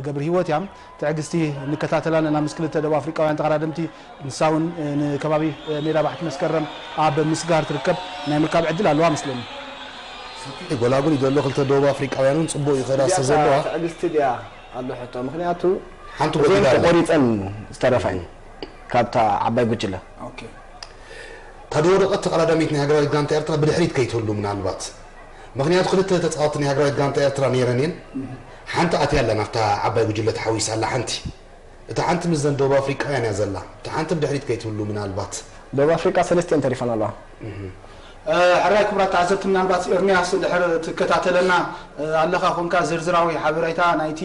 ገብርሂወት እያ። ትዕግስቲ ንከታተላ ኣለና ምስ ክልተ ደቡብ ኣፍሪቃውያን ተቐዳደምቲ። ንሳ እውን ንከባቢ ሜዳ ባሕቲ መስከረም ኣብ ምስጋር ትርከብ። ናይ ምርካብ ዕድል ኣለዋ መስለኒ። ጎላጉል እዩ ዘሎ። ክልተ ደቡብ ኣፍሪቃውያን እውን ጽቡቕ ይኸዳ ስለ ዘለዋ። ትዕግስቲ ድያ ኣሎ ሕቶ? ምኽንያቱ ሓንቲ እዚኤን ጎዲላ ኣላ። ተቖሪጸን ዝተረፋ እየን ካብታ ዓባይ ጉጅለ። ኦኬ። እታ ዝወደቐት ተቐዳዳሚት ናይ ሃገራዊት ጋንታ ኤርትራ ብድሕሪት ከይትህሉ ምናልባት። ምኽንያቱ ክልተ ተጻወትቲ ናይ ሃገራዊት ጋንታ ኤርትራ ነይረን እየን። ሓንቲ ኣትያ ኣላ ናብታ ዓባይ ጉጅለ ተሓዊሳ ኣላ ሓንቲ። እታ ሓንቲ ምስዘን ደቡብ ኣፍሪቃውያን እያ ዘላ። እታ ሓንቲ ብድሕሪት ከይትህሉ ምናልባት። ደቡብ ኣፍሪቃ ሰለስቲኤን ተሪፈን ኣለዋ። እ፣ ሕራይ ክቡራት ተዓዘብቲ፣ ምናልባት ኤርምያስ እንድሕር ትከታተለና፣ እ፣ ኣለኻ ኮንካ ዝርዝራዊ ሓበሬታ ናይቲ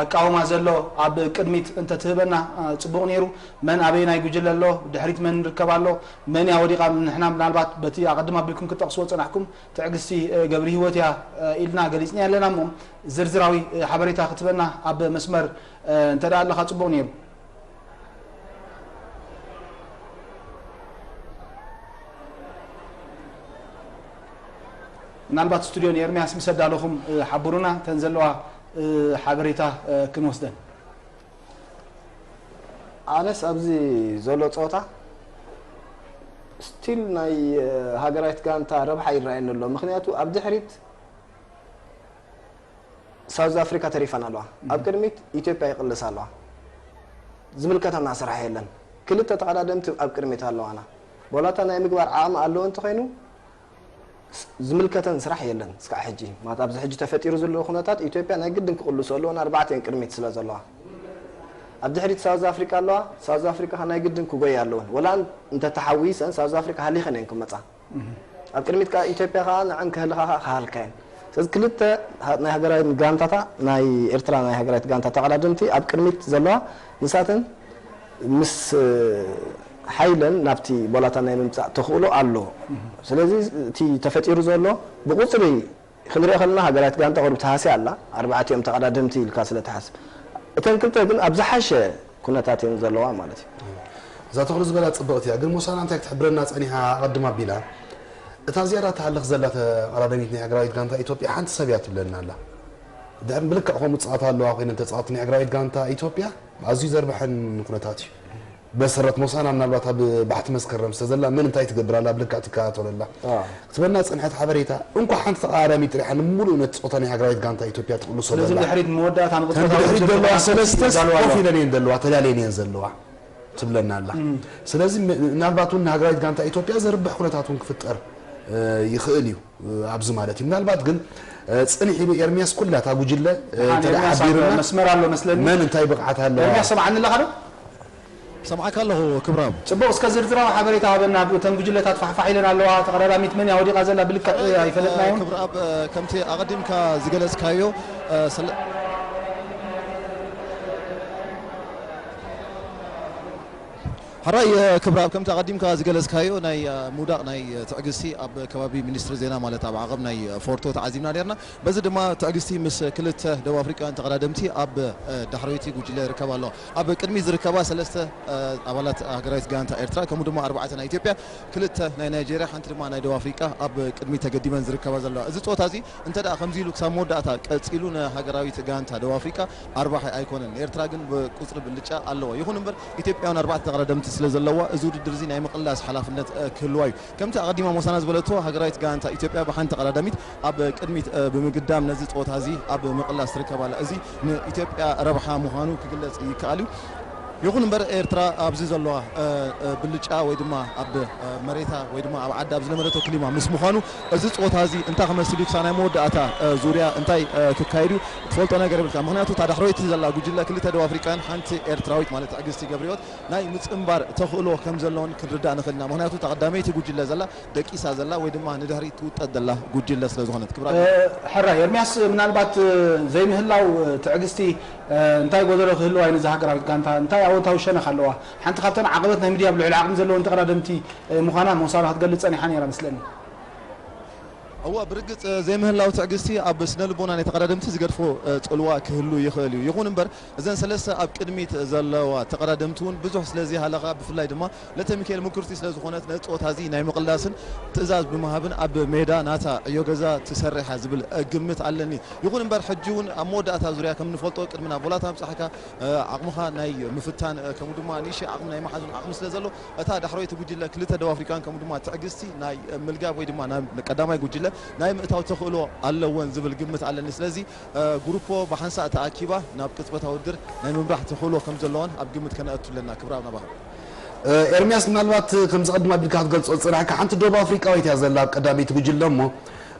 ኣቃውማ ዘሎ ኣብ ቅድሚት እንተትህበና፣ እ፣ ጽቡቕ ነይሩ። መን ኣበየናይ ጉጅለ ኣሎ፣ ድሕሪት መን ንርከብ ኣሎ፣ መን እያ ወዲቓ፣ ንሕና ምናልባት በቲ ኣቐድም ኣቢልኩም ክትጠቕስዎ ጸናሕኩም ትዕግስቲ፣ እ፣ ገብረሂወት እያ፣ እ፣ ኢልና ገሊጽና ኣለና እሞ ዝርዝራዊ፣ እ፣ ሓበሬታ ክትበና ኣብ መስመር፣ እ፣ እንተ ደኣ ኣለኻ ጽቡቕ ነይሩ። ምናልባት ስቱድዮ ንኤርምያስ ምስ ኣዳለኹም፣ እ፣ ሓብሩና፣ እተን ዘለዋ፣ እ፣ ሓበሬታ፣ እ፣ ክንወስደን። ኣነስ ኣብዚ ዘሎ ጸወታ ስቲል ናይ፣ እ፣ ሃገራዊት ጋንታ ረብሓ ይረኣየኒ ኣሎ። ምኽንያቱ ኣብ ድሕሪት ሳውዝ ኣፍሪካ ተሪፈን ኣለዋ። ኣብ ቅድሚት ኢትዮጵያ ይቕልስ ኣለዋ። ዝምልከተና ስራሕ የለን። ክልተ ተቐዳደምቲ ኣብ ቅድሚት ኣለዋና። ቦላታ ናይ ምግባር ዓቕሚ ኣለዎ እንተኾይኑ፣ ስ-፣ ዝምልከተን ስራሕ የለን። እስካዕ ሕጂ፣ ማለት ኣብዚ ሕጂ ተፈጢሩ ዘሎ ኩነታት ኢትዮጵያ ናይ ግድን ክቕልሱ ኣለወን፣ ኣርባዕተን ቅድሚት ስለ ዘለዋ። ኣብ ድሕሪት ሳውዝ ኣፍሪቃ ኣለዋ። ሳውዝ ኣፍሪቃ ከኣ ናይ ግድን ክጎያ ኣለወን። ወላ እንተተሓዊሰን ሳውዝ ኣፍሪቃ ሃሊኸን እየን ክመጻ። ኣብ ቅድሚት ከኣ ኢትዮጵያ ከኣ ንዐን ክህልኻ ከኣ ክሃልካ እየን። ስለዚ ክልተ ሃ-፣ ናይ ሃገራዊት ጋንታታ፣ ናይ ኤርትራ ናይ ሃገራዊት ጋንታ ተቐዳደምቲ ኣብ ቅድሚት ዘለዋ ንሳተን ምስ፣ እ፣ ሓይለን ናብቲ ቦላታ ናይ ምምጻእ ተኽእሎ ኣሎ። ስለዚ እቲ ተፈጢሩ ዘሎ ብቁጽሪ ክንሪኦ ከለና ሃገራዊት ጋንታ ቁሩብ ተሃስያ ኣላ፣ ኣርባዕቲኦም ተቐዳደምቲ ኢልካ ስለ ትሓስብ። እተን ክልተ ግን ኣብ ዝሓሸ ኩነታት እየን ዘለዋ ማለት እዩ። እዛ ተኽሉ ዝበላ ጽብቕቲ እያ፣ ግን ሞሳና እንታይ ክትሕብረና ጸኒሓ ኣቐድም ኣቢላ፣ እታ ዝያዳ ትሃልኽ ዘላ ተቐዳደሚት ናይ ሃገራዊት ጋንታ ኢትዮጵያ ሓንቲ ሰብ እያ ትብለና ኣላ። ድሕሪ ብልክዕ ከምኡ ጻወታ ኣለዋ ኮይነን ተጻወቲ ናይ ሃገራዊት ጋንታ ኢትዮጵያ ኣዝዩ ዘርብሐን ኩነታት እዩ። መሰረት ሞሳና ምናልባት ኣብ ባሕቲ መስከረም ስለ ዘላ መን እንታይ ትገብር ኣላ ብልክዕ ትከታተሎ ኣላ። ኣዎ። ክትበና ዝጸንሐት ሓበሬታ፣ እንኳ ሓንቲ ተቐዳዳሚት ጥሪሓ ንምሉእ ነቲ ጾታ ናይ ሃገራዊት ጋንታ ኢትዮጵያ ትቕልሶ ስለዚ ዘላ። ንድሕሪት መወዳእታ ንቕጽበታዊ ተን ብድሕሪት ውድድር ዘለዋ ክኾና ሰለስተ ይዳለዋ ኮፍ ኣለዋ። ኢለን እየን ዘለዋ፣ ተዳልየን እየን ዘለዋ ትብለና ኣላ። እም። ስለዚ ም-፣ ምናልባት እውን ንሃገራዊት ጋንታ ኢትዮጵያ ዘርብሕ ኩነታት እውን ክፍጠር፣ እ፣ ይኽእል እዩ፣ እ፣ ኣብዚ ማለት እዩ። ምናልባት ግን፣ እ፣ ጽንሕ ኢሉ ኤርሚያስ ኩላ እታ ጉጅለ፣ እ፣ ደሓን ኤርሚያስ ኣብ ተሓቢርና መስመር ኣሎ መስለኒ። መን እንታይ ብቕዓት ኣለዋ? ኤርሚያስ ሰምዓኒ ኣለኻ ዶ? ሰምዓካ ኣለኹ ክብራብ። ጽቡቕ፣ እስከ ዝርዝራዊ ሓበሬታ ሃበና። እተን ጉጅለታት ፋሕፋሕ ኢለን ኣለዋ። ተቐዳዳሚት መን እያ ወዲቓ ዘላ ብልክዕ ኣይፈለጥናዮን። ክብራብ፣ እ፣ ከምቲ ኣቐዲምካ ዝገለጽካዮ፣ እ፣ ስለ-፣ ሕራይ፣ እ፣ ክብራብ፣ ከምቲ ኣቐዲምካ ዝገለጽካዮ ናይ፣ እ፣ ምውዳቕ ናይ፣ እ፣ ትዕግስቲ ኣብ ከባቢ ሚኒስትሪ ዜና ማለት ኣብ ዓቐብ ናይ፣ እ፣ ፎርቶ ተዓዚብና ኔርና። በዚ ድማ ትዕግስቲ ምስ ክልተ ደቡብ ኣፍሪቃውያን ተቐዳደምቲ ኣብ፣ እ፣ ዳሕረወይቲ ጉጅለ ይርከባ ኣለዋ። ኣብ ቅድሚት ዝርከባ ሰለስተ፣ እ፣ ኣባላት ሃገራዊት ጋንታ ኤርትራ፣ ከምኡ ድማ ኣርባዕተ ናይ ኢትዮጵያ፣ ክልተ ናይ ናይጄርያ፣ ሓንቲ ድማ ናይ ደቡብ ኣፍሪቃ ኣብ ቅድሚት ተገዲመን ዝርከባ ዘለዋ። እዚ ጸወታ እዚ እንተ ደኣ ከምዚ ኢሉ ክሳብ መወዳእታ ቀጺሉ ንሃገራዊት ጋንታ ደቡብ ኣፍሪቃ ኣርባሒ ኣይኮነን። ኤርትራ ግን ብቁጽሪ ብልጫ ኣለዋ። ይኹን እምበር ኢትዮጵያ እውን ኣርባዕተ ተቐዳደምቲ ስለ ዘለዋ እዚ ውድድር እዚ ናይ ምቕላስ ሓላፍነት፣ እ፣ ክህልዋ እዩ። ከምቲ ኣቐዲማ ሞሳና ዝበለቶ ሃገራዊት ጋንታ ኢትዮጵያ ብሓንቲ ተቐዳዳሚት ኣብ ቅድሚት፣ እ፣ ብምግዳም ነዚ ጸወታ እዚ ኣብ ምቕላስ ትርከብ ኣላ። እዚ ንኢትዮጵያ ረብሓ ምዃኑ ክግለጽ ይከኣል እዩ። ይኹን እምበር ኤርትራ ኣብዚ ዘለዋ፣ እ፣ እ፣ ብልጫ ወይ ድማ ኣብ፣ እ፣ መሬታ ወይ ድማ ኣብ ዓዲ ኣብ ዝለመደቶ ክሊማ ምስ ምዃኑ እዚ ጸወታ እዚ እንታይ ክመስል እዩ ክሳብ ናይ መወዳእታ፣ እ፣ ዙርያ እንታይ፣ እ፣ ክካየድ እዩ ትፈልጦ ነገር የብልካ። ምኽንያቱ እታ ዳሕረወይቲ ዘላ ጉጅለ ክልተ ደቡብ ኣፍሪቃን ሓንቲ ኤርትራዊት ማለት ትዕግስቲ ገብረህይወት ናይ ምጽንባር ተኽእሎ ከም ዘለውን ክንርዳእ ንኽእል ኢና። ምኽንያቱ እታ ቀዳመይቲ ጉጅለ ዘላ ደቂሳ ዘላ ወይ ድማ ንድሕሪት ትውጠጥ ዘላ ጉጅለ ስለ ዝኾነት። ክብራ እ፣ ሕራይ ኤርምያስ፣ ምናልባት፣ እ፣ ዘይምህላው፣ እ፣ ትዕግስቲ፣ እ፣ እንታይ ጎደሎ ክህልዋ እዩ ነዛ ሃገራዊት ጋንታ? እንታይ ኣወንታዊ ሸነኽ ኣለዋ? ሓንቲ ካብተን ዓቐበት ናይ ምድያብ ልዑል ዓቕሚ ዘለወን ተቐዳደምቲ፣ እ፣ ምዃና ሞሳና ክትገልጽ ጸኒሓ ነይራ መስለኒ። እወ፣ ብርግጽ፣ እ፣ ዘይምህላው ትዕግስቲ ኣብ ስነ ልቦና ናይ ተቐዳደምቲ ዝገድፎ፣ እ፣ ጽልዋ ክህሉ ይኽእል እዩ። ይኹን እምበር እዘን ሰለስተ ኣብ ቅድሚት ዘለዋ ተቐዳደምቲ እውን ብዙሕ ስለ ዘይሃለኻ፣ ብፍላይ ድማ ለተሚካኤል ምኩርቲ ስለ ዝኾነት ነቲ ጸወታ እዚ ናይ ምቕላስን ትእዛዝ ብምሃብን ኣብ ሜዳ ናታ ዕዮ ገዛ ትሰርሕ እያ ዝብል ግምት ኣለኒ። ይኹን እምበር ሕጂ እውን ኣብ መወዳእታ ዙርያ ከም ንፈልጦ ቅድሚ ናብ ቦላታ ምብጻሕካ፣ እ፣ ዓቕምኻ ናይ ምፍታን፣ እ፣ ከምኡ ድማ ንእሽተይ ዓቕሚ ናይ መሓዙን ዓቕሚ ስለ ዘሎ እታ ዳሕረወይቲ ጉጅለ ክልተ ደቡብ ኣፍሪቃን ከምኡ ድማ ትዕግስቲ ናይ ምልጋብ ወይ ድማ ናብ ቀዳማይ ጉጅለ ናይ ምእታው ተኽእሎ ኣለወን ዝብል ግምት ኣለኒ። ስለዚ እ፣ ግሩፖ ብሓንሳእ ተኣኪባ ናብ ቅጽበታዊ ውድድር ናይ ምምራሕ ተኽእሎ ከም ዘለዋን ኣብ ግምት ከነእቱ ኣለና። ክብራብ ናባኻ። እ፣ ኤርምያስ፣ ምናልባት ከምዚ ቀድም ኣቢልካ ክትገልጾ ዝጸናሕካ ሓንቲ ደቡብ ኣፍሪቃዊት እያ ዘላ ኣብ ቀዳመይቲ ጉጅለ እሞ፣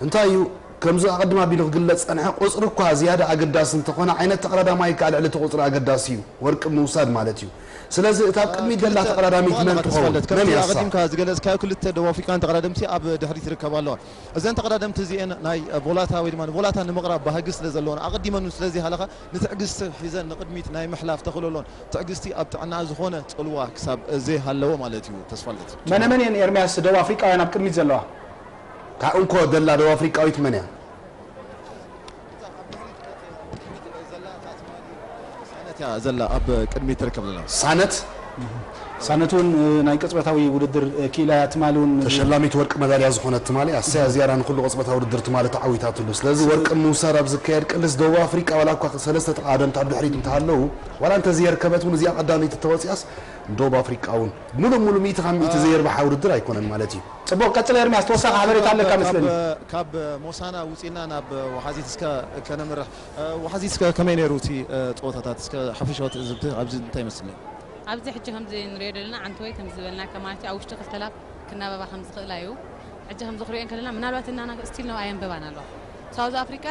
እንታይ እዩ ከምዚ ኣቐድም ኣቢሉ ክግለጽ ጸንሐ፣ ቁጽሪ እኳ ዝያዳ ኣገዳሲ እንተኾነ፣ ዓይነት ተቐዳዳማይ ከኣ ልዕሊ እቲ ቁጽሪ ኣገዳሲ እዩ፣ ወርቂ ምውሳድ ማለት እዩ። ስለዚ እታ ኣብ ቅድሚት ዘላ ክልተ ተቐዳዳሚት መን እዋን ትኸውን? ተስፋለት፣ መን ከምቲ እያ እሳ? ኣቐዲምካ ዝገለጽካዮ ክልተ ደቡብ ኣፍሪቃን ተቐዳደምቲ ኣብ ድሕሪት ይርከባ ኣለዋ። እዘን ተቐዳደምቲ እዚኤን ናይ ቮላታ ወይ ድማ ንቮላታ ንምቕራብ ባህጊ ስለ ዘለወን ኣቐዲመን ስለ ዘይሃለኻ ንትዕግስቲ ሒዘን ንቕድሚት ናይ ምሕላፍ ተኽእሎ ኣለወን። ትዕግስቲ ኣብ ጥዕና ዝኾነ ጽልዋ ክሳብ ዘይሃለዎ ማለት እዩ። ተስፋልደት። መነ መን እየን ኤርምያስ ደቡብ ኣፍሪቃውያን ኣብ ቅድሚት ዘለዋ? እታ እንኮ ዘላ ደቡብ ኣፍሪቃዊት መን እያ? ሳነት እያ ዘላ ኣብ ቅድሚት ትርከብ ዘላ። ሳነት? ሳነት እውን፣ እ፣ ናይ ቅጽበታዊ ውድድር፣ እ፣ ክኢላ እያ። ትማሊ እውን ተሸላሚት ወርቂ መዳልያ ዝኾነት ትማሊ እያ። እሰያ ዝያዳ ንኹሉ ቅጽበታዊ ውድድር ትማሊ ተዓዊታትሉ። ስለዚ ወርቂ ምውሳድ ኣብ ዝካየድ ቅልስ ደቡብ ኣፍሪቃ ዋላ እኳ ሰለስተ ተቐዳደምቲ ኣብ ድሕሪት እንተሃለዉ፣ ዋላ እንተዘየርከበት እውን እዚኣ ቀዳመይቲ ተወፂኣስ ንደቡብ ኣፍሪቃ እውን ሙሉእ ሙሉእ ሚእቲ ካብ ሚእቲ ዘየርብሓ ውድድር ኣይኮነን ማለት እዩ። ጽቡቕ፣ ቀጽል ኤርምያስ፣ ተወሳኺ ሓበሬታ ኣለካ ካብ፣ መስለኒ። ካብ ሞሳና ውጺእና ናብ ወሓዚት እስከ ከነምርሕ። እ፣ ወሓዚ እስከ ከመይ ነይሩ እቲ፣ እ፣ ጸወታታት? እስከ ሓፈሻዊ ትዕዝብቲ ኣብዚ እንታይ ይመስል ነይሩ? ኣብዚ ሕጂ ከምዚ ንሪኦ ዘለና ዓንተወይ ከምዚ ዝበልናካ ማለት እዩ፣ ኣብ ውሽጢ ክልተ ላብ ክናበባ ከም ዝኽእላ እዩ። ሕጂ ከምዚ ክሪኦ እንከለና ምናልባት እናና ስቲል ነው ኣየንበባን ኣለዋ። ሳውዝ ኣፍሪቃ፣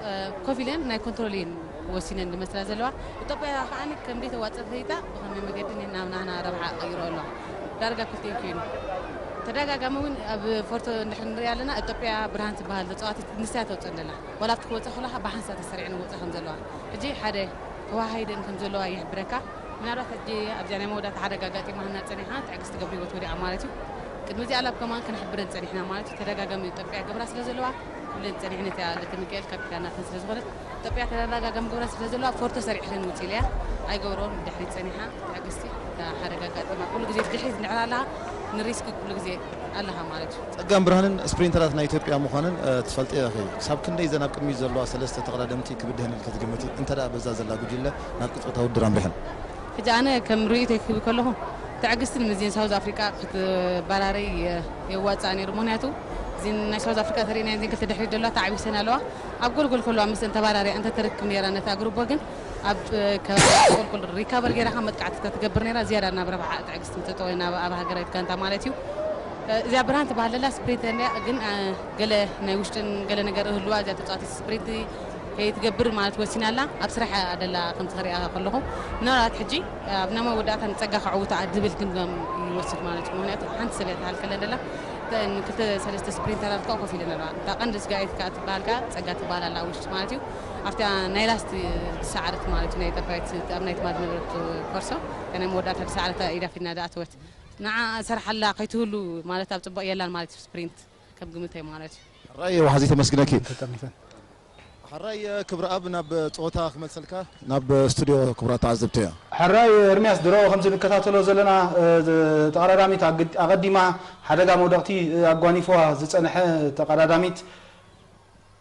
እ፣ ኮፍ ኢለን ናይ ኮንትሮል እየን ወሲነን ዝመስላ ዘለዋ። ኢትዮጵያ ከዓኒ ከም ዘይተዋፅእ ፈሊጣ ብኸመይ መገዲ ናብ ናህና ረብሓ ቀይሮ ኣለዋ። ዳርጋ ክልቲኡ ኮይኑ ተደጋጋሚ እውን ኣብ ፎርቶ እንድሕር ንሪኢ ኣለና። ኢትዮጵያ ብርሃን ትበሃል ተፃዋቲት ንሳ ተውፅእ ዘላ። ዋላ ኣብቲ ክወፅእ ከለኻ ብሓንሳ ተሰሪዐን ይወፅኣ ከም ዘለዋ። ሕጂ ሓደ ተዋሃሂደን ከም ዘለዋ ይሕብረካ። ምናልባት ሕጂ ኣብዚኣ ናይ መወዳእታ ሓደጋ ኣጋጢማና ፀኒሓ ትዕግስቲ ገብረሂወት ወዲኣ ማለት እዩ። ቅድሚ እዚኣ ላብ ከማን ከነሕብረን ፀኒሕና ማለት እዩ። ተደጋጋሚ ኢትዮጵያ ገብራ ስለ ዘለዋ ኩለን ፀኒሕነት እያ። ለተ ሚካኤል ካፒታናትን ስለ ዝኾነት ኢትዮጵያ ተደጋጋሚ ገብራ ስለ ዘለዋ ፎርቶ ሰሪዕክን ውፅእ ኢለያ ኣይገብሮን። ብድሕሪት ፀኒሓ ትዕግስቲ እታ ሓደጋ ኣጋጢማ ኩሉ ግዜ ብድሕሪት እንድሕር ኣለኻ ንሪስክ ኩሉ ግዜ ኣለኻ ማለት እዩ። ጸጋም ብርሃንን ስፕሪንተራት ናይ ኢትዮጵያ ምዃንን፣ እ፣ ትፈልጥዮ ኢኺ። ክሳብ ክንደይ እዘን ኣብ ቅድሚት ዘለዋ ሰለስተ ተቐዳደምቲ ክብድሀን ኢልኪ ትግምቲ? እንተ ደኣ በዛ ዘላ ጉጅለ ናብ ቅጽበታዊ ውድድር ኣምሪሐን። ሕጂ ኣነ ከም ርእይቶይ ክህብ ከለኹ፣ ትዕግስቲ ንምዝን ሳውዝ ኣፍሪቃ ክትባራረይ የ-፣ የዋጽኣ ነይሩ። ምኽንያቱ እዚን ናይ ሳውዝ ኣፍሪቃ ተሪእና እዚን ክልተ ድሕሪት ዘለዋ ተዓቢሰን ኣለዋ። ኣብ ጎልጎል ከለዋ ምስን ተባራርያ እንተ ተረክብ ነይራ ነታ ግሩቦ ግን ኣብ ከባቢ ጎልጎል ሪካቨር ገይራ ካብ መጥቃዕቲ ተትገብር ነይራ ዝያዳ ናብ ረብሓ ትዕግስቲ ምተጠወ ናብ ኣብ ሃገራዊት ጋንታ ማለት እዩ። እዚኣ ብርሃን ትበሃል ዘላ ስፕሪንተር እያ፣ ግን፣ እ፣ ገለ ናይ ውሽጥን ገለ ነገር እህልዋ እዚኣ ተጻዋቲት ስፕሪንት ከይትገብር ማለት ወሲና ኣላ። ኣብ ስራሕ እያ ደላ ከምቲ ክሪኣ ከለኹ። ምናልባት ሕጂ ኣብ ናይ መወዳእታ ንጸጋ ከዕውታ ድብል ግን ይወስድ ማለት እዩ። ምኽንያቱ ሓንቲ ሰብ እያ ትሃልከለን ደላ። እተን ክልተ ሰለስተ ስፕሪንተራት ከኣ ኮፍ ኢለን ኣለዋ። እታ ቀንዲ ስጋኢት ከኣ ትበሃል ከኣ ጸጋ ትበሃል ኣላ ኣብ ውሽጢ ማለት እዩ። ኣብታ ናይ ላስት ዝሰዓረት ማለት እዩ፣ ናይ ጠባይት ኣብ ናይ ትማል ዝነበረት ኮርሶ፣ እታ ናይ መወዳእታ ዝሰዓረት ኢዳ ፊትና ዝኣተወት። ንዓ ሰርሓላ ከይትህሉ ማለት ኣብ ጽቡቕ የላን ማለት እዩ፣ ስፕሪንት ከም ግምተይ ማለት እዩ። ሕራይ ወሓዚ ተመስግነኪ። ተጠርኒፈን። ሕራይ ክብረኣብ ናብ ጸወታ ክመልሰልካ ናብ ስቱድዮ ክቡራት ተዓዘብቲ እያ። ሕራይ ኤርምያስ ድሮ ከምዚ ንከታተሎ ዘለና፣ እ፣ ተቐዳዳሚት ኣግድ-፣ ኣቐዲማ ሓደጋ መውደቕቲ፣ እ፣ ኣጓኒፍዋ ዝጸንሐ ተቐዳዳሚት፣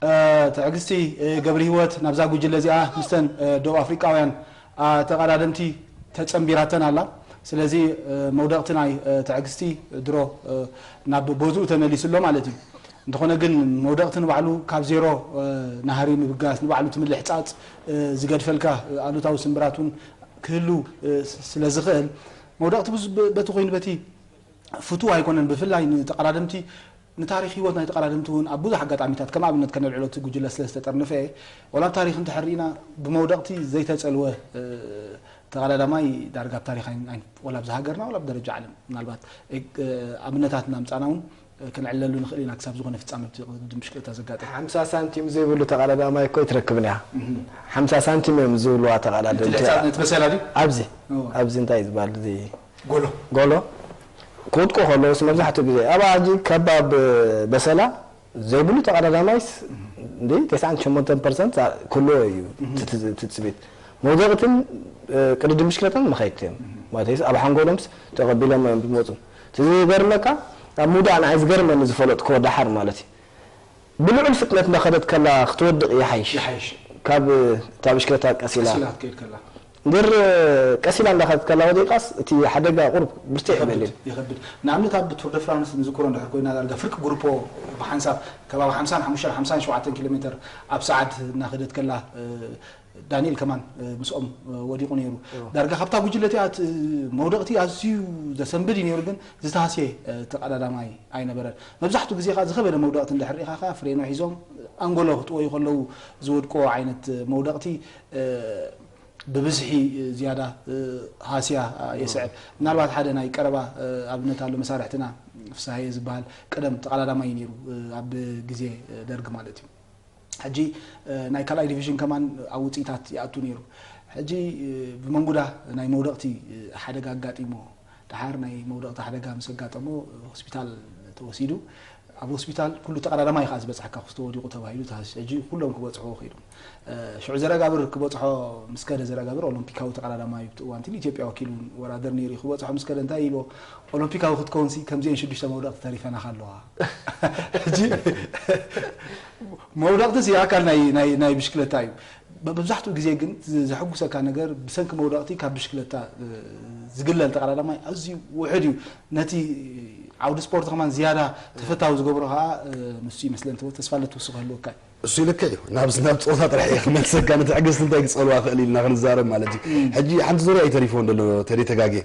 እ፣ ትዕግስቲ፣ እ፣ ገብረሂወት ናብዛ ጉጅለ እዚኣ ምስተን፣ እ፣ ደቡብ ኣፍሪቃውያን፣ ኣ፣ ተቐዳደምቲ ተጸንቢራተን ኣላ። ስለዚ፣ እ፣ መውደቕቲ ናይ፣ እ፣ ትዕግስቲ ድሮ፣ እ፣ ናብ ቦትኡ ተመሊሱ ኣሎ ማለት እዩ። እንተኾነ ግን መውደቕቲ ንባዕሉ ካብ ዜሮ፣ እ፣ ናህሪ ምብጋስ፣ ንባዕሉ እቲ ምልሕጻጽ፣ እ፣ ዝገድፈልካ፣ እ፣ ኣሉታዊ ስምብራት እውን ክህሉ፣ እ፣ ስ-፣ ስለ ዝኽእል መውደቕቲ ብዙ-፣ በ-፣ በቲ ኮይኑ በቲ ፍቱው ኣይኮነን። ብፍላይ ንተቐዳደምቲ፣ ንታሪኽ ህይወት ናይ ተቐዳደምቲ እውን ኣብ ብዙሕ ኣጋጣሚታት ከም ኣብነት ከነልዕሎ እቲ ጉጅለ ስለ ዝተጠርነፈ እየ። ዋላ ኣብ ታሪኽ እንድሕር ርኢና ብመውደቕቲ ዘይተጸልወ፣ እ፣ ተቐዳዳማይ ዳርጋ ኣብ ታሪኽ ኣይን-፣ ኣይን-፣ ዋላ ኣብዚ ሃገርና ዋላ ኣብ ደረጃ ዓለም ምናልባት፣ እ፣ ኣብነታት እናምጻና እውን፣ እ፣ ከነዕልለሉ ንኽእል ኢና ክሳብ ዝኾነ ፍጻመ እቲ ቅድድም ብሽክለታ ዘጋጥም። ሓምሳ ሳንቲም ዘይብሉ ተቐዳዳማይ እኮ ኣይትረክብን እያ። እህ። ሓምሳ ሳንቲም እዮም ዝብልዋ ተቐዳደምቲ። እቲ ልሕጻ-፣ እቲ በሰላ ድዩ? ኣብዚ፣ እዎ። ኣብዚ እንታይ እዩ ዝበሃል? እዚ ጎሎ። ጎሎ ክውድቁ ከለውስ መብዛሕትኡ ግዜ ኣብ ኣጂ ከባብ በሰላ ዘይብሉ ተቐዳዳማይስ እንዴ ተስዓን ሸሞንተን ፐርሰንት ክህልዎ እዩ እህ። እቲ ትጽቢት። መውደቕትን፣ እ፣ ቅድድም ብሽክለታን መኻይድቲ እዮም። ማለትስ ኣብ ሓንጎሎምስ ተቐቢሎም እዮም ዝመጹ። እቲ ዝገርመካ ኣብ ምውዳቕ ንዓይ ዝገርመኒ ዝፈለጥክዎ ደሓር ማለት እዩ። ብልዑል ፍጥነት እንዳኸደት ከላ ክትወድቕ ይሓይሽ። ይሓይሽ። ካብ እታ ብሽክለታ ቀሲላ። ቀሲላ ክትከይድ ከላ። እምበር ቀሲላ እንዳኸደት ከላ ወዲቓስ እቲ ሓደጋ ቁሩብ ብርትዕ ይኸብድ፣ ይበል እዩ። ይኸብድ። ንኣብነት ኣብ ቱር ደ ፍራንስ ንዝክሮ እንድሕር ኮይና ዳርጋ ፍርቂ ግሩፖ ብሓንሳብ ከባቢ ሓምሳን ሓሙሽተን ሓምሳን ሸውዓተን ኪሎ ሜትር ኣብ ሰዓት እናኸደት ከላ፣ እ፣ ዳንኤል ከማን፣ እ፣ ምስኦም፣ እ፣ ወዲቑ ነይሩ። እዎ። ዳርጋ ካብታ ጉጅለ እቲኣ እቲ መውደቕቲ ኣዝዩ ዘሰንብድ እዩ ነይሩ፣ ግን ዝተሃስየ፣ እ፣ ተቐዳዳማይ ኣይነበረን። መብዛሕትኡ ግዜ ከኣ ዝኸበደ መውደቕቲ እንድሕር ርኢኻ ከኣ ፍሬኖ ሒዞም ኣንጎሎ ክጥወዩ ከለዉ ዝወድቅዎ ዓይነት መውደቕቲ፣ እ፣ ብብዝሒ ዝያዳ፣ እ፣ ሃስያ፣ እ፣ የስዕብ። ምናልባት ሓደ ናይ ቀረባ፣ እ፣ ኣብነት ኣሎ፣ መሳርሕትና ፍስሃየ ዝበሃል ቀደም ተቐዳዳማይ እዩ ነይሩ፣ እ፣ ኣብ ግዜ፣ እ፣ ደርግ ማለት እዩ። ሕጂ፣ እ፣ ናይ ካልኣይ ዲቪዥን ከማን ኣብ ውጽኢታት ይኣቱ ነይሩ። ሕጂ፣ እ፣ ብመንጉዳ ናይ መውደቕቲ፣ እ፣ ሓደጋ ኣጋጢሞ፣ ደሓር ናይ መውደቕቲ ሓደጋ ምስ ኣጋጠሞ፣ እ፣ ሆስፒታል ተወሲዱ። ኣብ ሆስፒታል ኩሉ ተቐዳዳማይ ከኣ ዝበጽሐካ ክስቶ ወዲቑ ተባሂሉ ተሃስዩ። ሕጂ ኩሎም ክበጽሕዎ ከይዶም። እ፣ ሽዑ ዘረጋብር ክበጽሖ ምስ ከደ፣ ዘረጋብር ኦሎምፒካዊ ተቐዳዳማይ ኣብቲ እዋን እቲ ንኢትዮጵያ ወኪሉ እውን ወዳደር ነይሩ እዩ። ክበጽሖ ምስ ከደ እንታይ ኢልዎ? ኦሎምፒካዊ ክትከውንሲ ከምዚአን ሽዱሽተ መውደቕቲ ተሪፈናኻ ኣለዋ። ሕጂ መውደቕትሲ ኣካል ናይ፣ ናይ፣ ናይ ብሽክለታ እዩ። መብዛሕትኡ ግዜ ግን ዝ-፣ ዘሐጉሰካ ነገር ብሰንኪ መውደቕቲ ካብ ብሽክለታ፣ እ፣ ዝግለል ተቐዳዳማይ ኣዝዩ ውሑድ እዩ። ነቲ ዓውዲ ስፖርት ከማን ዝያዳ ተፈታዊ ዝገብሮ ከኣ፣ እ፣ ንሱ ይመስለኒ። ተስፋ ለትውስኽ ክህልወካ እዩ። እሱ ልክዕ እዩ። ናብዚ ናብ ጸወታ ጥራሕ እየ ክመልሰካ፣ ንትዕግስቲ እንታይ ክጸልዋ ክእል ኢልና ክንዛረብ ማለት እዩ። እም። ሕጂ ሓንቲ ዙርያ እዩ ተሪፍዎ ዘሎ፣ ተደይ ተጋጌ።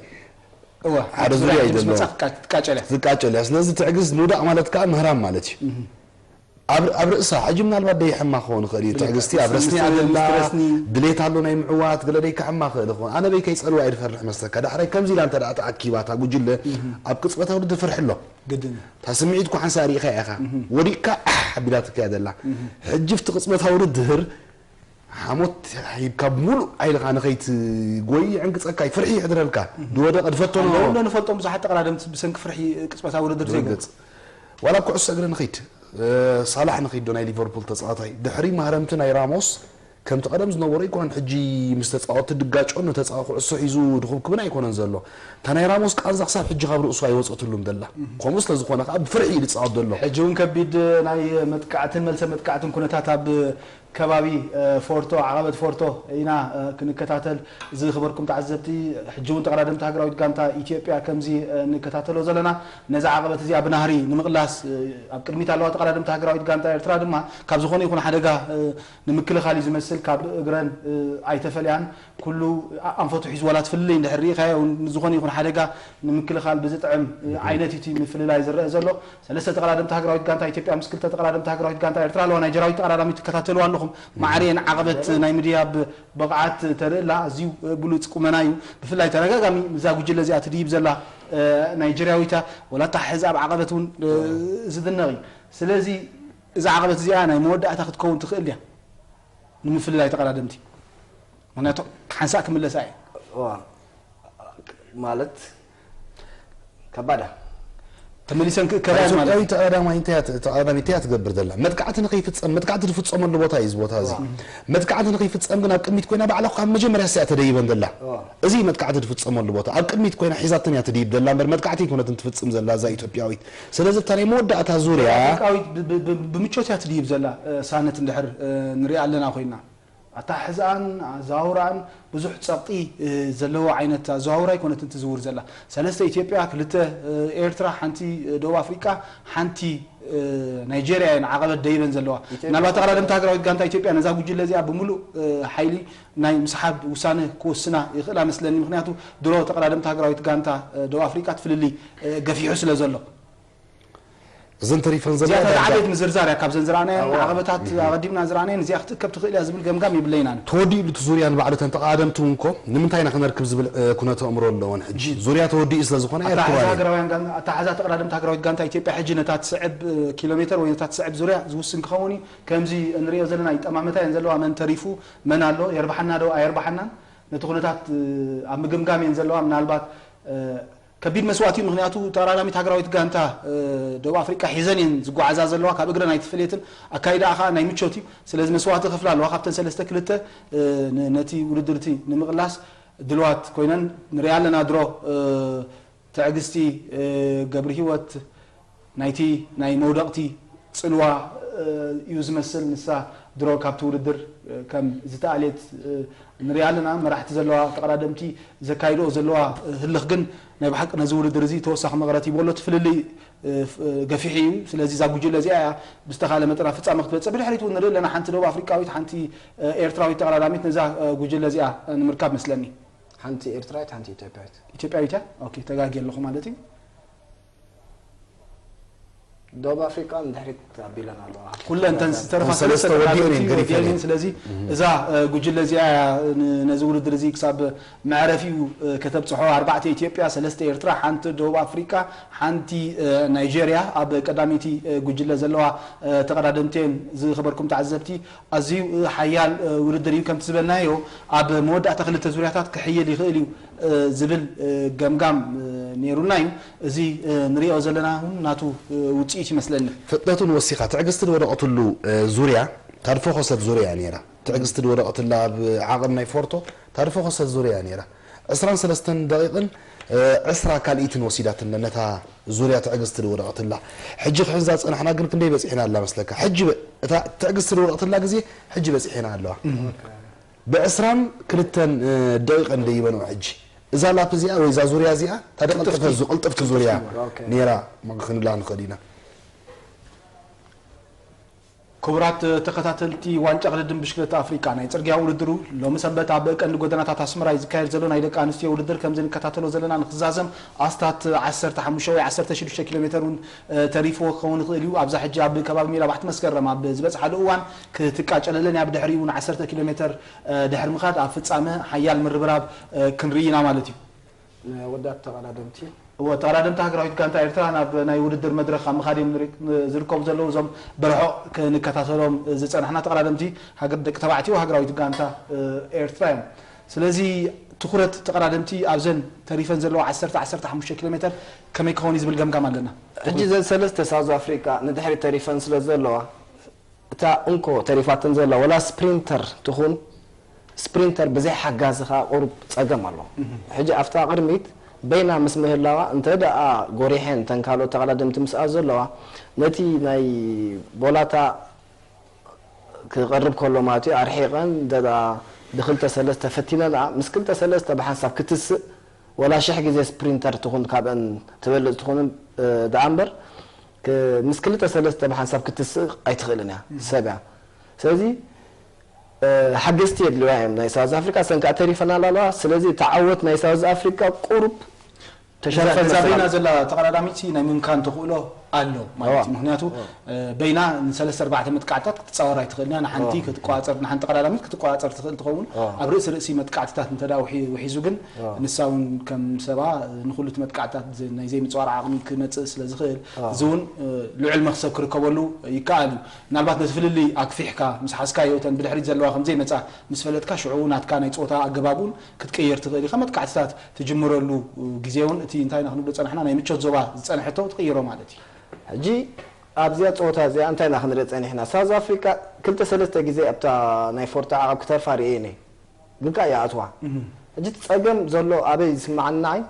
እወ፣ ሓደ ሓንቲ ዙርያ ዙርያ እዩ ምስ ዘሎ። መጻ ክቃ-፣ ትቃጨል እያ። ዝቃጨል እያ። ስለዚ ትዕግስት ምውዳቕ ማለት ከኣ ምህራም ማለት እዩ። እም። ኣብ ኣብ ርእሳ ሕጂ ምናልባት ደይሕማ ክኸውን ይኽእል እዩ። ትዕግስቲ ኣብ ረስኒ ኣላ፣ ድሌት ኣሎ ናይ ምዕዋት፣ ገለ ደይክሕማ ክእል ይኸውን። ኣነ በይከይ ጸልዋ እየ ዝፈርሕ መስለካ። ዳሕራይ ከምዚ ኢላ እንተ ደኣ ተኣኪባ እታ ጉጅለ፣ ኣብ ቅጽበታዊ ውድድር ፍርሒ ኣሎ። ግድን እዩ። እታ ስምዒት እኮ ሓንሳእ ርኢኻ ኢኻ። ወዲቕካ ኣሕ ኣቢላትካ እያ ዘላ። ሕጂ ኣብቲ ቅጽበታዊ ውድድር ሓሞት ሂብካ ብሙሉእ ሓይልኻ ንኸይትጎይ ይዕንግጸካ እዩ። ፍርሒ ይሕድረልካ። ዝወደቐ ዝፈተኖ ኣለዉ፣ ንፈልጦም ብዙሓት ተቐዳደምቲ ብሰንኪ ፍርሒ ቅጽበታዊ ውድድር ዘይገቡ። ርግጽ። ዋላ ኣብ ኩዕሶ እግሪ ንኸይድ፣ እ፣ ሳላሕ ንኸይድ ዶ ናይ ሊቨርፑል ተጻዋታይ፣ ድሕሪ ማህረምቲ ናይ ራሞስ ከምቲ ቀደም ዝነበሮ ኣይኮነን። ሕጂ ምስ ተጻወትቲ ድጋጮን ንተጻዋ-፣ ኩዕሶ ሒዙ ድኹብኩብን ኣይኮነን ዘሎ። እታ ናይ ራሞስ ቃንዛ ክሳብ ሕጂ ካብ ርእሱ ኣይወጸትሉን ዘላ። ከምኡ ስለ ዝኾነ ከኣ ብፍርሒ እዩ ዝጻወት ዘሎ። ሕጂ እውን ከቢድ ናይ መጥቃዕትን መልሰ መጥቃዕትን ኩነታት ኣብ ከባቢ፣ እ፣ ፎርቶ፣ ዓቐበት ፎርቶ ኢና፣ እ፣ ክንከታተል። ዝኸበርኩም ተዓዘብቲ፣ ሕጂ እውን ተቐዳደምቲ ሃገራዊት ጋንታ ኢትዮጵያ ከምዚ፣ እ፣ ንከታተሎ ዘለና፣ ነዛ ዓቐበት እዚኣ ብናህሪ ንምቕላስ፣ እ፣ ኣብ ቅድሚት ኣለዋ ተቐዳደምቲ ሃገራዊት ጋንታ ኤርትራ ድማ ካብ ዝኾነ ይኹን ሓደጋ፣ እ፣ ንምክልኻል እዩ ዝመስል፣ ካብ እግረን፣ እ፣ ኣይተፈልያን። ኩሉ ኣ-፣ ኣንፈቱ ሒዝዋላ ትፍልይ እንድሕር ርኢኻዮ፣ እውን ዝኾነ ይኹን ሓደጋ ንምክልኻል ብዝጥዕም፣ እ፣ ዓይነት እዩ እቲ ምፍልላይ ዝረአ ዘሎ። ሰለስተ ተቐዳደምቲ ሃገራዊት ጋንታ ኢትዮጵያ ምስ ክልተ ተቐዳደምቲ ሃገራዊት ጋንታ ኤርትራ ኣለዋ። ናይጀራዊት ተቐዳዳሚት ትከታተልዋ ኣለኹም። ማዕሬን ዓቐበት ናይ ምድያብ ብቕዓት ተርኢ ኣላ። ኣዝዩ ብሉጽ ቁመና እዩ። ብፍላይ ተደጋጋሚ ምስዛ ጉጅለ እዚኣ ትድይብ ዘላ፣ እ፣ ናይጀርያዊት እያ። ወላ ኣተሓሕዛ ኣብ ዓቐበት እውን፣ እ፣ ዝድነቕ እዩ። ስለዚ እዛ ዓቐበት እዚኣ ናይ መወዳእታ ክትከውን ትኽእል ድያ ንምፍልላይ ተቐዳደምቲ? ምኽንያቱ ሓንሳእ ክምለሳ እየ። እዋ፣ ማለት ከባዳ። ተመሊሰን ክእከባ እየን ማለት ኢትዮጵያዊ እዩ። ተቐዳዳማይ እንታይ እያ ት-፣ ተቐዳዳሚ እንታይ እያ ትገብር ዘላ? መጥቃዕቲ ንኸይፍጸም፣ መጥቃዕቲ ዝፍጸመሉ ቦታ እዩ እዚ ቦታ እዚ። እዋ። መጥቃዕቲ ንኸይፍጸም ግን ኣብ ቅድሚት ኮይና ባዕላ ካብ መጀመርያ እያ ተደይበን ዘላ። እዋ። እዚ መጥቃዕቲ ዝፍጸመሉ ቦታ ኣብ ቅድሚት ኮይና ሒዛተን እያ ትድይብ ዘላ እምበር መጥቃዕቲ ኣይኮነትን ትፍጽም ዘላ እዛ ኢትዮጵያዊት። ስለዚ እታ ናይ መወዳእታ ዙርያ ኣፍሪቃዊት ብ-፣ ብ-፣ ብ-፣ ብምቾት እያ ትድይብ ዘላ፣ እ፣ ሳነት እንድሕር፣ እ፣ ንሪኣ ኣለና ኮይና። ኣተሓሕዛኣን ኣዘዋውራኣን ብዙሕ ጸቕጢ፣ እ፣ ዘለዎ ዓይነት ኣዘዋውራ ኣይኮነትን ትዝውር ዘላ። ሰለስተ ኢትዮጵያ፣ ክልተ፣ እ፣ ኤርትራ፣ ሓንቲ፣ እ፣ ደቡብ ኣፍሪቃ፣ ሓንቲ፣ እ፣ ናይጄርያ እየን ዓቐበት ደይበን ዘለዋ። ኢትዮጵያ ምናልባት ተቐዳደምቲ ሃገራዊት ጋንታ ኢትዮጵያ ነዛ ጉጅለ እዚኣ ብምሉእ፣ እ፣ ሓይሊ ናይ ምስሓብ ውሳነ ክወስና ይኽእላ መስለኒ። ምኽንያቱ ድሮ ተቐዳደምቲ ሃገራዊት ጋንታ፣ እ፣ ደቡብ ኣፍሪቃ እቲ ፍልልይ፣ እ፣ ገፊሑ ስለ ዘሎ። እዘን ተሪፈን ዘለዋ እዚኣታ ዳርጋ ዝዓበየት ምዝርዛር እያ። ካብዘን ዝረኣናየን ኣዋ። ዓቐበታት ኣቐዲምና ዝረኣናየን እዚኣ ክትእከብ ትኽእል እያ ዝብል ገምጋም የብለይናን። ተወዲኡሉ እቲ ዙርያ ንባዕሉ እተን ተቐዳደምቲ እውን እኮ ንምንታይ ኢና ክነርክብ ዝብል፣ እ፣ ኩነተ ኣእምሮ ኣለወን ሕጂ። እም። ዙርያ ተወዲኡ ስለ ዝኾነ ኣተሓሕዛ ኣይርከባን እየን። ሃገራውያን ጋን-፣ ኣተሓሕዛ ተቐዳደምቲ ሃገራዊት ጋንታ ኢትዮጵያ ሕጂ ነታ ትስዕብ፣ እ፣ ኪሎ ሜተር ወይ ነታ ትስዕብ ዙርያ ዝውስን ክኸውን እዩ። ከምዚ እንሪኦ ዘለና ይጠማመታ እየን ዘለዋ፣ መን ተሪፉ፣ መን ኣሎ፣ የርብሓና ዶ ኣየርብሓናን፣ ነቲ ኩነታት፣ እ፣ ኣብ ምግምጋም እየን ዘለዋ። ምናልባት፣ እ፣ ከቢድ መስዋእቲ እዩ። ምኽንያቱ ተቐዳዳሚት ሃገራዊት ጋንታ፣ እ፣ ደቡብ ኣፍሪቃ ሒዘን እየን ዝጓዓዛ ዘለዋ፣ ካብ እግረን ኣይትፈልየትን። ኣካይዳኣ ኸኣ ናይ ምቾት እዩ። ስለዚ መስዋእቲ ይኸፍላ ኣለዋ። ካብተን ሰለስተ ክልተ፣ እ፣ ን-፣ ነቲ ውድድር እቲ ንምቕላስ ድልዋት ኮይነን ንሪኣ ኣለና። ድሮ፣ እ፣ ትዕግስቲ፣ እ፣ ገብረሂወት ናይቲ ናይ መውደቕቲ ጽልዋ፣ እ፣ እዩ ዝመስል። ንሳ ድሮ ካብቲ ውድድር፣ እ፣ ከም ዝተኣልየት፣ እ፣ ንሪኣ ኣለና። መራሕቲ ዘለዋ ተቐዳደምቲ ዘካይድኦ ዘለዋ፣ እ፣ ህልኽ ግን ናይ ብሓቂ ነዚ ውድድር እዚ ተወሳኺ መቐረት ሂብዎ ኣሎ። እቲ ፍልልይ፣ እ፣ ፍ-፣ እ፣ ገፊሑ እዩ። ስለዚ እዛ ጉጅለ እዚኣ እያ ብዝተኻእለ መጠን ኣብ ፍጻመ ክትበጽሕ። ብድሕሪት እውን ንርኢ ኣለና። ሓንቲ ደቡብ ኣፍሪቃዊት፣ ሓንቲ፣ እ፣ ኤርትራዊት ተቐዳዳሚት ነዛ፣ እ፣ ጉጅለ እዚኣ፣ እ፣ ንምርካብ መስለኒ። ሓንቲ ኤርትራዊት፣ ሓንቲ ኢትዮጵያዊት። ኢትዮጵያዊት እያ? ኦኬ፣ ተጋግየ ኣለኹ ማለት እዩ። ደቡብ ኣፍሪቃ ንድሕሪት ኣቢለን ኣለዋ። ኩለን እተን ዝተረፋ እተን ሰለስተ ሰለስተ ወዲኤን እየን ተጋደልቲ ገዲፈን ወዲኤን እየን። እየን። ስለዚ እም። እዛ፣ እ፣ ጉጅለ እዚኣ እያ ን-፣ ነዚ ውድድር እዚ ክሳብ መዕረፊኡ፣ እ፣ ከተብጽሖ። ኣርባዕተ ኢትዮጵያ፣ ሰለስተ ኤርትራ፣ ሓንቲ ደቡብ ኣፍሪቃ፣ ሓንቲ፣ እ፣ ናይጄርያ ኣብ ቀዳመይቲ፣ እ፣ ጉጅለ ዘለዋ፣ እ፣ ተቐዳደምቲ እየን። ዝኸበርኩም ተዓዘብቲ፣ ኣዝዩ፣ እ፣ ሓያል፣ እ፣ ውድድር እዩ። ከምቲ ዝበልናዮ ኣብ መወዳእታ ክልተ ዙርያታት ክሕይል ይኽእል እዩ፣ እ፣ ዝብል፣ እ፣ ገምጋም፣ እ፣ ነይሩና እዩ። እዚ፣ እ፣ ንሪኦ ዘለና እውን ናቱ፣ እ፣ ውጽኢት ይመስለኒ። ፍጥነቱን ወሲኻ ትዕግስቲ ዝወደቐትሉ፣ እ፣ ዙርያ፣ ታድፎ ኮሰት ዙርያ እያ ነይራ። ትዕግስቲ ዝወደቐትላ ኣብ ዓቐብ ናይ ፎርቶ፣ ታድፎ ኮሰት ዙርያ እያ ነይራ። ዕስራን ሰለስተን ደቂቕን፣ እ፣ ዕስራ ካልኢትን ወሲዳትለን ነታ ዙርያ ትዕግስቲ ዝወደቐትላ። ሕጂ ክሕንዛ ዝጸናሕና ግን ክንደይ በጺሕና ኣላ መስለካ? ሕጂ በ-፣ እታ ትዕግስቲ ዝወደቐትላ ግዜ ሕጂ በጺሕና ኣለዋ። እም። ብዕስራን ክልተን፣ እ፣ ደቂቕን ደይበንኦ ሕጂ። እዛ ላፕ እዚኣ ወይ እዛ ዙርያ እዚኣ፣ እታ ደቐልጠፈ ቅልጥፍቲ። ዙ-፣ ቅልጥፍቲ ዙርያ ቅልጥፍቲ። ኦኬ። ነይራ ክንብላ ንኽእል ኢና። ክቡራት ተኸታተልቲ ዋንጫ ቅድድም ብሽክለታ ኣፍሪቃ፣ ናይ ጽርግያ ውድድሩ ሎሚ ሰንበት ኣብ ቀንዲ ጎደናታት ኣስመራ እዩ ዝካየድ ዘሎ። ናይ ደቂ ኣንስትዮ ውድድር ከምዚ ንከታተሎ ዘለና ንክዛዘም ኣስታት ዓሰርተ ሓሙሽተ ወይ ዓሰርተ ሽዱሽተ ኪሎ ሜተር እውን፣ እ፣ ተሪፍዎ ክኸውን ይኽእል እዩ። ኣብዛ ሕጂ ኣብ ከባቢ ሜዳ ባሕቲ መስከረም ኣብ ዝበጽሓሉ እዋን ክትቃጨለለን እያ። ብድሕሪኡ እውን ዓሰርተ ኪሎ ሜተር፣ እ፣ ድሕሪ ምኻድ ኣብ ፍጻመ ሓያል ምርብራብ፣ እ፣ ክንርኢ ኢና ማለት እዩ። ንወዳት ተቐዳደምቲ። እወ፣ ተቐዳደምቲ ሃገራዊት ጋንታ ኤርትራ ናብ ናይ ውድድር መድረኽ ኣብ ምኻድ እዮም ንሪ-፣ ዝርከቡ ዘለዉ። እዞም ብርሑቕ ክንከታተሎም ዝጸናሕና ተቐዳደምቲ ሃገር፣ ደቂ ተባዕትዮ ሃገራዊት ጋንታ፣ እ፣ ኤርትራ እዮም። ስለዚ ትኹረት ተቐዳደምቲ ኣብዘን ተሪፈን ዘለዋ ዓሰርተ፣ ዓሰርተ ሓሙሽተ ኪሎ ሜተር ከመይ ክኸውን እዩ ዝብል ገምጋም ኣለና። ሕጂ ዘን ሰለስተ ሳውዝ ኣፍሪቃ ንድሕሪት ተሪፈን ስለ ዘለዋ፣ እታ እንኮ ተሪፋተን ዘላ ወላ ስፕሪንተር ትኹን፣ ስፕሪንተር ብዘይ ሓጋዚ ኸኣ ቁሩብ ጸገም ኣሎ። ሕጂ ኣብታ ቅድሚት በይና ምስ ምህላዋ፣ እንተ ደኣ ጎሪሐን እተን ካልኦት ተቐዳደምቲ ምስኣ ዘለዋ፣ ነቲ ናይ ቦላታ ክቐርብ ከሎ ማለት እዩ፣ ኣርሒቐን እንተ ደኣ ብክልተ ሰለስተ ፈቲነንኣ፣ ምስ ክልተ ሰለስተ ብሓንሳብ ክትስእ፣ ወላ ሽሕ ግዜ ስፕሪንተር ትኹን፣ ካብአን ትበልጽ ትኹን፣ እ፣ ደኣ እምበር፣ ክ-፣ ምስ ክልተ ሰለስተ ብሓንሳብ ክትስእ ኣይትኽእልን እያ፣ ሰብ እያ። ስለዚ፣ እ፣ ሓገዝቲ የድልዋ እዮም ናይ ሳውዝ ኣፍሪካ፣ እሰን ከኣ ተሪፈን ኣለዋ። ስለዚ፣ እቲ ዓወት ናይ ሳውዝ ኣፍሪካ ቁሩብ እዛ፣ ተሸርፈ እዛ መስል በይና ኣላ። ዘላ ተቐዳዳሚት ናይ ምምካን ተኽእሎ ኣሎ ማለት እዩ። እዋ። ምኽንያቱ፣ እዋ። እ፣ በይና ንሰለስተ ኣርባዕተ መጥቃዕትታት ክትጻወር ኣይትኽእልን እያ። ንሓንቲ እዋ። ክትቆጻጸር፣ ንሓንቲ ተቐዳዳሚት ክትቆጻጸር ትኽእል ትኸውን። እዋ። ኣብ ርእሲ ርእሲ መጥቃዕትታት እንተ ደኣ ውሒ-፣ ውሒዙ ግን፣ እዋ። ንሳ እውን ከም ሰባ ንኹሉ እቲ መጥቃዕትታት ዘ-፣ ናይ ዘይምጽዋር ዓቕሚ ክመጽእ ስለ ዝኽእል፣ እዋ። እዚ እውን፣ እ፣ ልዑል መኽሰብ ክርከበሉ ይከኣል እዩ። ምናልባት ነቲ ፍልልይ ኣግፊሕካ ምስ ሓዝካዮ፣ እተን ብድሕሪት ዘለዋ ከም ዘይመጻ ምስ ፈለጥካ፣ ሽዑ ናትካ ናይ ጾታ ኣገባብ እውን ክትቅይር ትኽእል ኢኻ። መጥቃዕትታት ትጅምረሉ ግዜ እውን እቲ እንታይ ኢና ክንብሎ ጸናሕና፣ ናይ ምቾት ዞባ ዝጸንሐቶ ትቕይሮ ማለት እዩ። ሕጂ ኣብዚኣ ጸወታ እዚኣ እንታይ ኢና ክንርኢ ጸኒሕና? ሳውዝ ኣፍሪካ ክልተ ሰለስተ ግዜ ኣብታ ናይ ፎርቶ ዓቐብ ክተርፋ ርእየን እየ። ግን ከኣ ይኣትዋ። እህ። ሕጂ እቲ ጸገም ዘሎ ኣበይ ዝስምዓኒ ንዓይ፣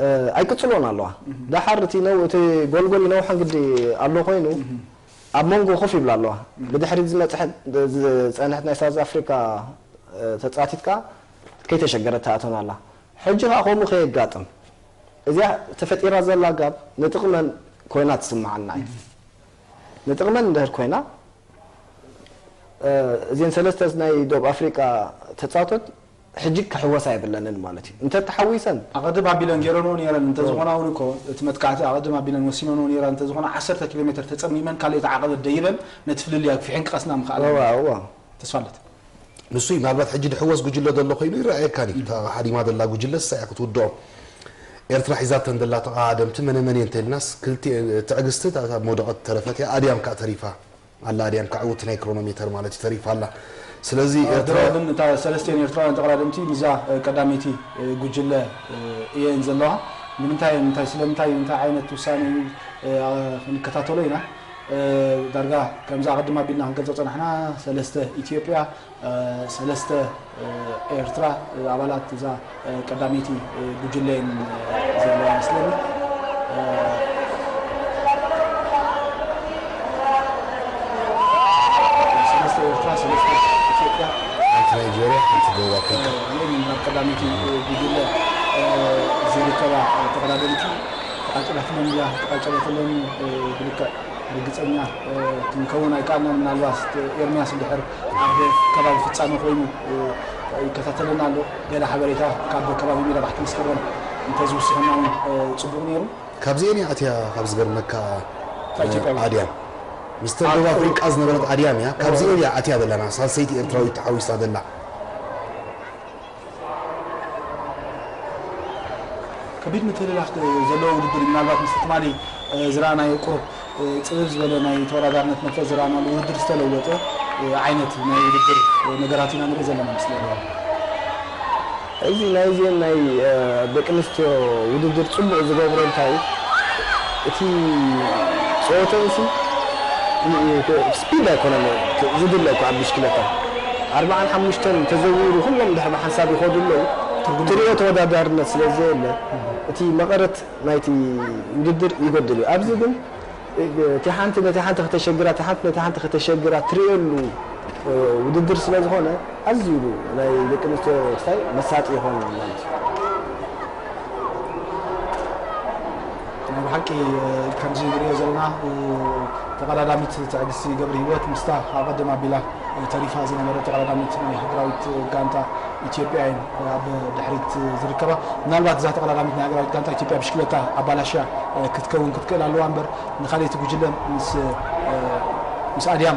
እ፣ ኣይቅጽልኦን ኣለዋ። እህ። ደሓር እቲ ነው-፣ እቲ ጎልጎል ይነውሕን ግዲ ኣሎ ኮይኑ፣ እህ። ኣብ መንጎ ኮፍ ይብላ ኣለዋ። እህ። ብድሕሪት ዝመጽሐት፣ ዝጸንሐት ናይ ሳውዝ ኣፍሪካ፣ እ፣ ተጻቲት ከኣ ከይተሸገረት ትኣትወን ኣላ። ሕጂ ከኣ ከምኡ ከየጋጥም፣ እዚኣ ተፈጢራ ዘላ ጋብ ንጥቕመን ኮይና ትስምዓና እያ። እህ። ንጥቕመን እንድሕር ኮይና፣ እ፣ እዘን ሰለስተ ናይ ደቡብ ኣፍሪቃ ተጻወቶት ሕጂ ክሕወሳ የብለንን ማለት እዩ። እንተ ተሓዊሰን ኣቐድም ኣቢለን ገይረንኦ ነይረን እንተዝኾና እውን እኮ፣ እቲ መጥቃዕቲ ኣቐድም ኣቢለን ወሲነንኦ ነይረን እንተዝኾና፣ ዓሰርተ ኪሎ ሜተር ተጸሚመን ካልእ ዓቐበት ደይበን ነቲ ፍልልይ ኣግፊሐን ክቐስና ምኽኣላ። እዋ፣ እዋ። ተስፋለት። ንሱ እዩ፣ ምናልባት ሕጂ ድሕወስ ጉጅለ ዘሎ ኮይኑ ይረኣየካን እዩ። እታ ሃዲማ ዘላ ጉጅለ ንሳ እያ ክትውድኦ። ኤርትራ ሒዛተን ዘላ ተቐዳደምቲ መነ መን እየን እንተኢልናስ፣ ክልቲኤን፣ ትዕግስቲ እታ፣ እታ መውደቐት ተረፈት እያ፣ ኣድያም ከኣ ተሪፋ። ኣላ ድያ? ካብ ዕውቲ ናይ ክሮኖሜተር ማለት እዩ፣ ተሪፋ ኣላ። ስለዚ ኤርትራ ድሮ ግን እታ ሰለስቲኤን ኤርትራውያን ተቐዳደምቲ ምስዛ፣ እ፣ ቀዳመይቲ፣ እ፣ ጉጅለ፣ እ፣ እየን ዘለዋ። ንምንታይ፣ እንታይ፣ ስለምንታይ፣ እንታይ ዓይነት ውሳነ እዩ፣ እ፣ ክንከታተሎ ኢና። እ፣ ዳርጋ ከምዛ ኣቐድም ኣቢልና ክንገልጾ ጸናሕና፣ ሰለስተ ኢትዮጵያ፣ እ፣ ሰለስተ፣ እ፣ ኤርትራ፣ እ፣ ኣባላት እዛ፣ እ፣ ቀዳመይቲ፣ እ፣ ጉጅለ እየን፣ እ፣ ዘለዋ መስለኒ። እ፣ ሰለስተ ኤርትራ፣ ሰለስተ ኢትዮጵያ። ሓንቲ ናይጄርያ፣ ሓንቲ ደቡብ ኣፍሪቃ። እ፣ እየን ናብ ቀዳመይቲ፣ እ፣ ጉጅለ፣ እ፣ ዝርከባ፣ እ፣ ተቐዳደምቲ። ተቓጨለትለን ድያ? ተቓጨለትለን፣ እ፣ ብልክዕ ርግጸኛ፣ እ፣ ክንከውን ኣይከኣልናን። ምናልባት ኤርምያስ እንድሕር ኣብ ከባቢ ፍጻመ ኮይኑ፣ እ፣ ይከታተለና ኣሎ። ገለ ሓበሬታ ካብ ከባቢ ሜዳ ባሕቲ መስከረም እንተዝውስኸና እውን፣ እ፣ ጽቡቕ ነይሩ። ካብዚኤን እያ ኣትያ፣ ካብ ዝገርመካ፣ እታ ኢትዮጵያዊት። ኣድያም። ምስ ኣብ ደቡብ ኣፍሪቃ ዝነበረት ኣድያም እያ። ካብዚኤን እያ ኣትያ ዘላ፣ ሳልሰይቲ ኤርትራዊት ተሓዊሳ ዘላ። ከቢድ ምትህልላኽ ዘለዎ ውድድር እዩ። ምናልባት ምስቲ ትማሊ፣ እ፣ ዝረኣናዮ ቁሩብ፣ እ፣ ጽብብ ዝበለ ናይ ተወዳዳርነት መንፈስ ዝረኣናሉ ውድድር ዝተለወጠ፣ እ፣ ዓይነት ናይ ውድድር፣ እ፣ ነገራት ኢና ንርኢ ዘለና ምስለና። እዚ ናይዚኤን ናይ፣ እ፣ ደቂ ኣንስትዮ ውድድር ጽቡቕ ዝገብሮ እንታይ እዩ? እቲ ጸወተንሲ እ፣ እ፣ ስፒድ ኣይኮነን ዝድለ እኮ ኣብ ብሽክለታ። ኣርባዓን ሓሙሽተን ተዘዊሩ ኩሎም ድሕሪ ብሓንሳብ ይኸዱ ኣለዉ። ትርጉም ትሪኦ ተወዳዳርነት ስለ ዘየለ፣ እቲ መቐረት ናይቲ ውድድር ይጎድል እዩ። ኣብዚ ግን እቲ ሓንቲ ነቲ ሓንቲ ከተሸግራ፣ እቲ ሓንቲ ነቲ ሓንቲ ከተሸግራ ትርእየሉ፣ እ፣ ውድድር ስለ ዝኾነ፣ ኣዝዩ ናይ ደቂ ኣንስትዮ ክስታይ መሳጢ ይኾን ማለት እዩ። ናይ ብሓቂ፣ እ፣ ከምዚ ንሪኦ ዘለና፣ እ፣ ተቐዳዳሚት ትዕግስቲ ገብረሂወት ምስታ ኣቐድም ኣቢላ ተሪፋ ዝነበረት ተቐዳዳሚት ናይ ሃገራዊት ጋንታ ኢትዮጵያ እየን ኣብ ድሕሪት ዝርከባ። ምናልባት እዛ ተቐዳዳሚት ናይ ሃገራዊት ጋንታ ኢትዮጵያ ብሽክለታ ኣባላሽያ ክትከውን ክትክእል ኣለዋ እምበር ንኻልኣይቲ ጉጅለ ምስ ምስ ኣድያም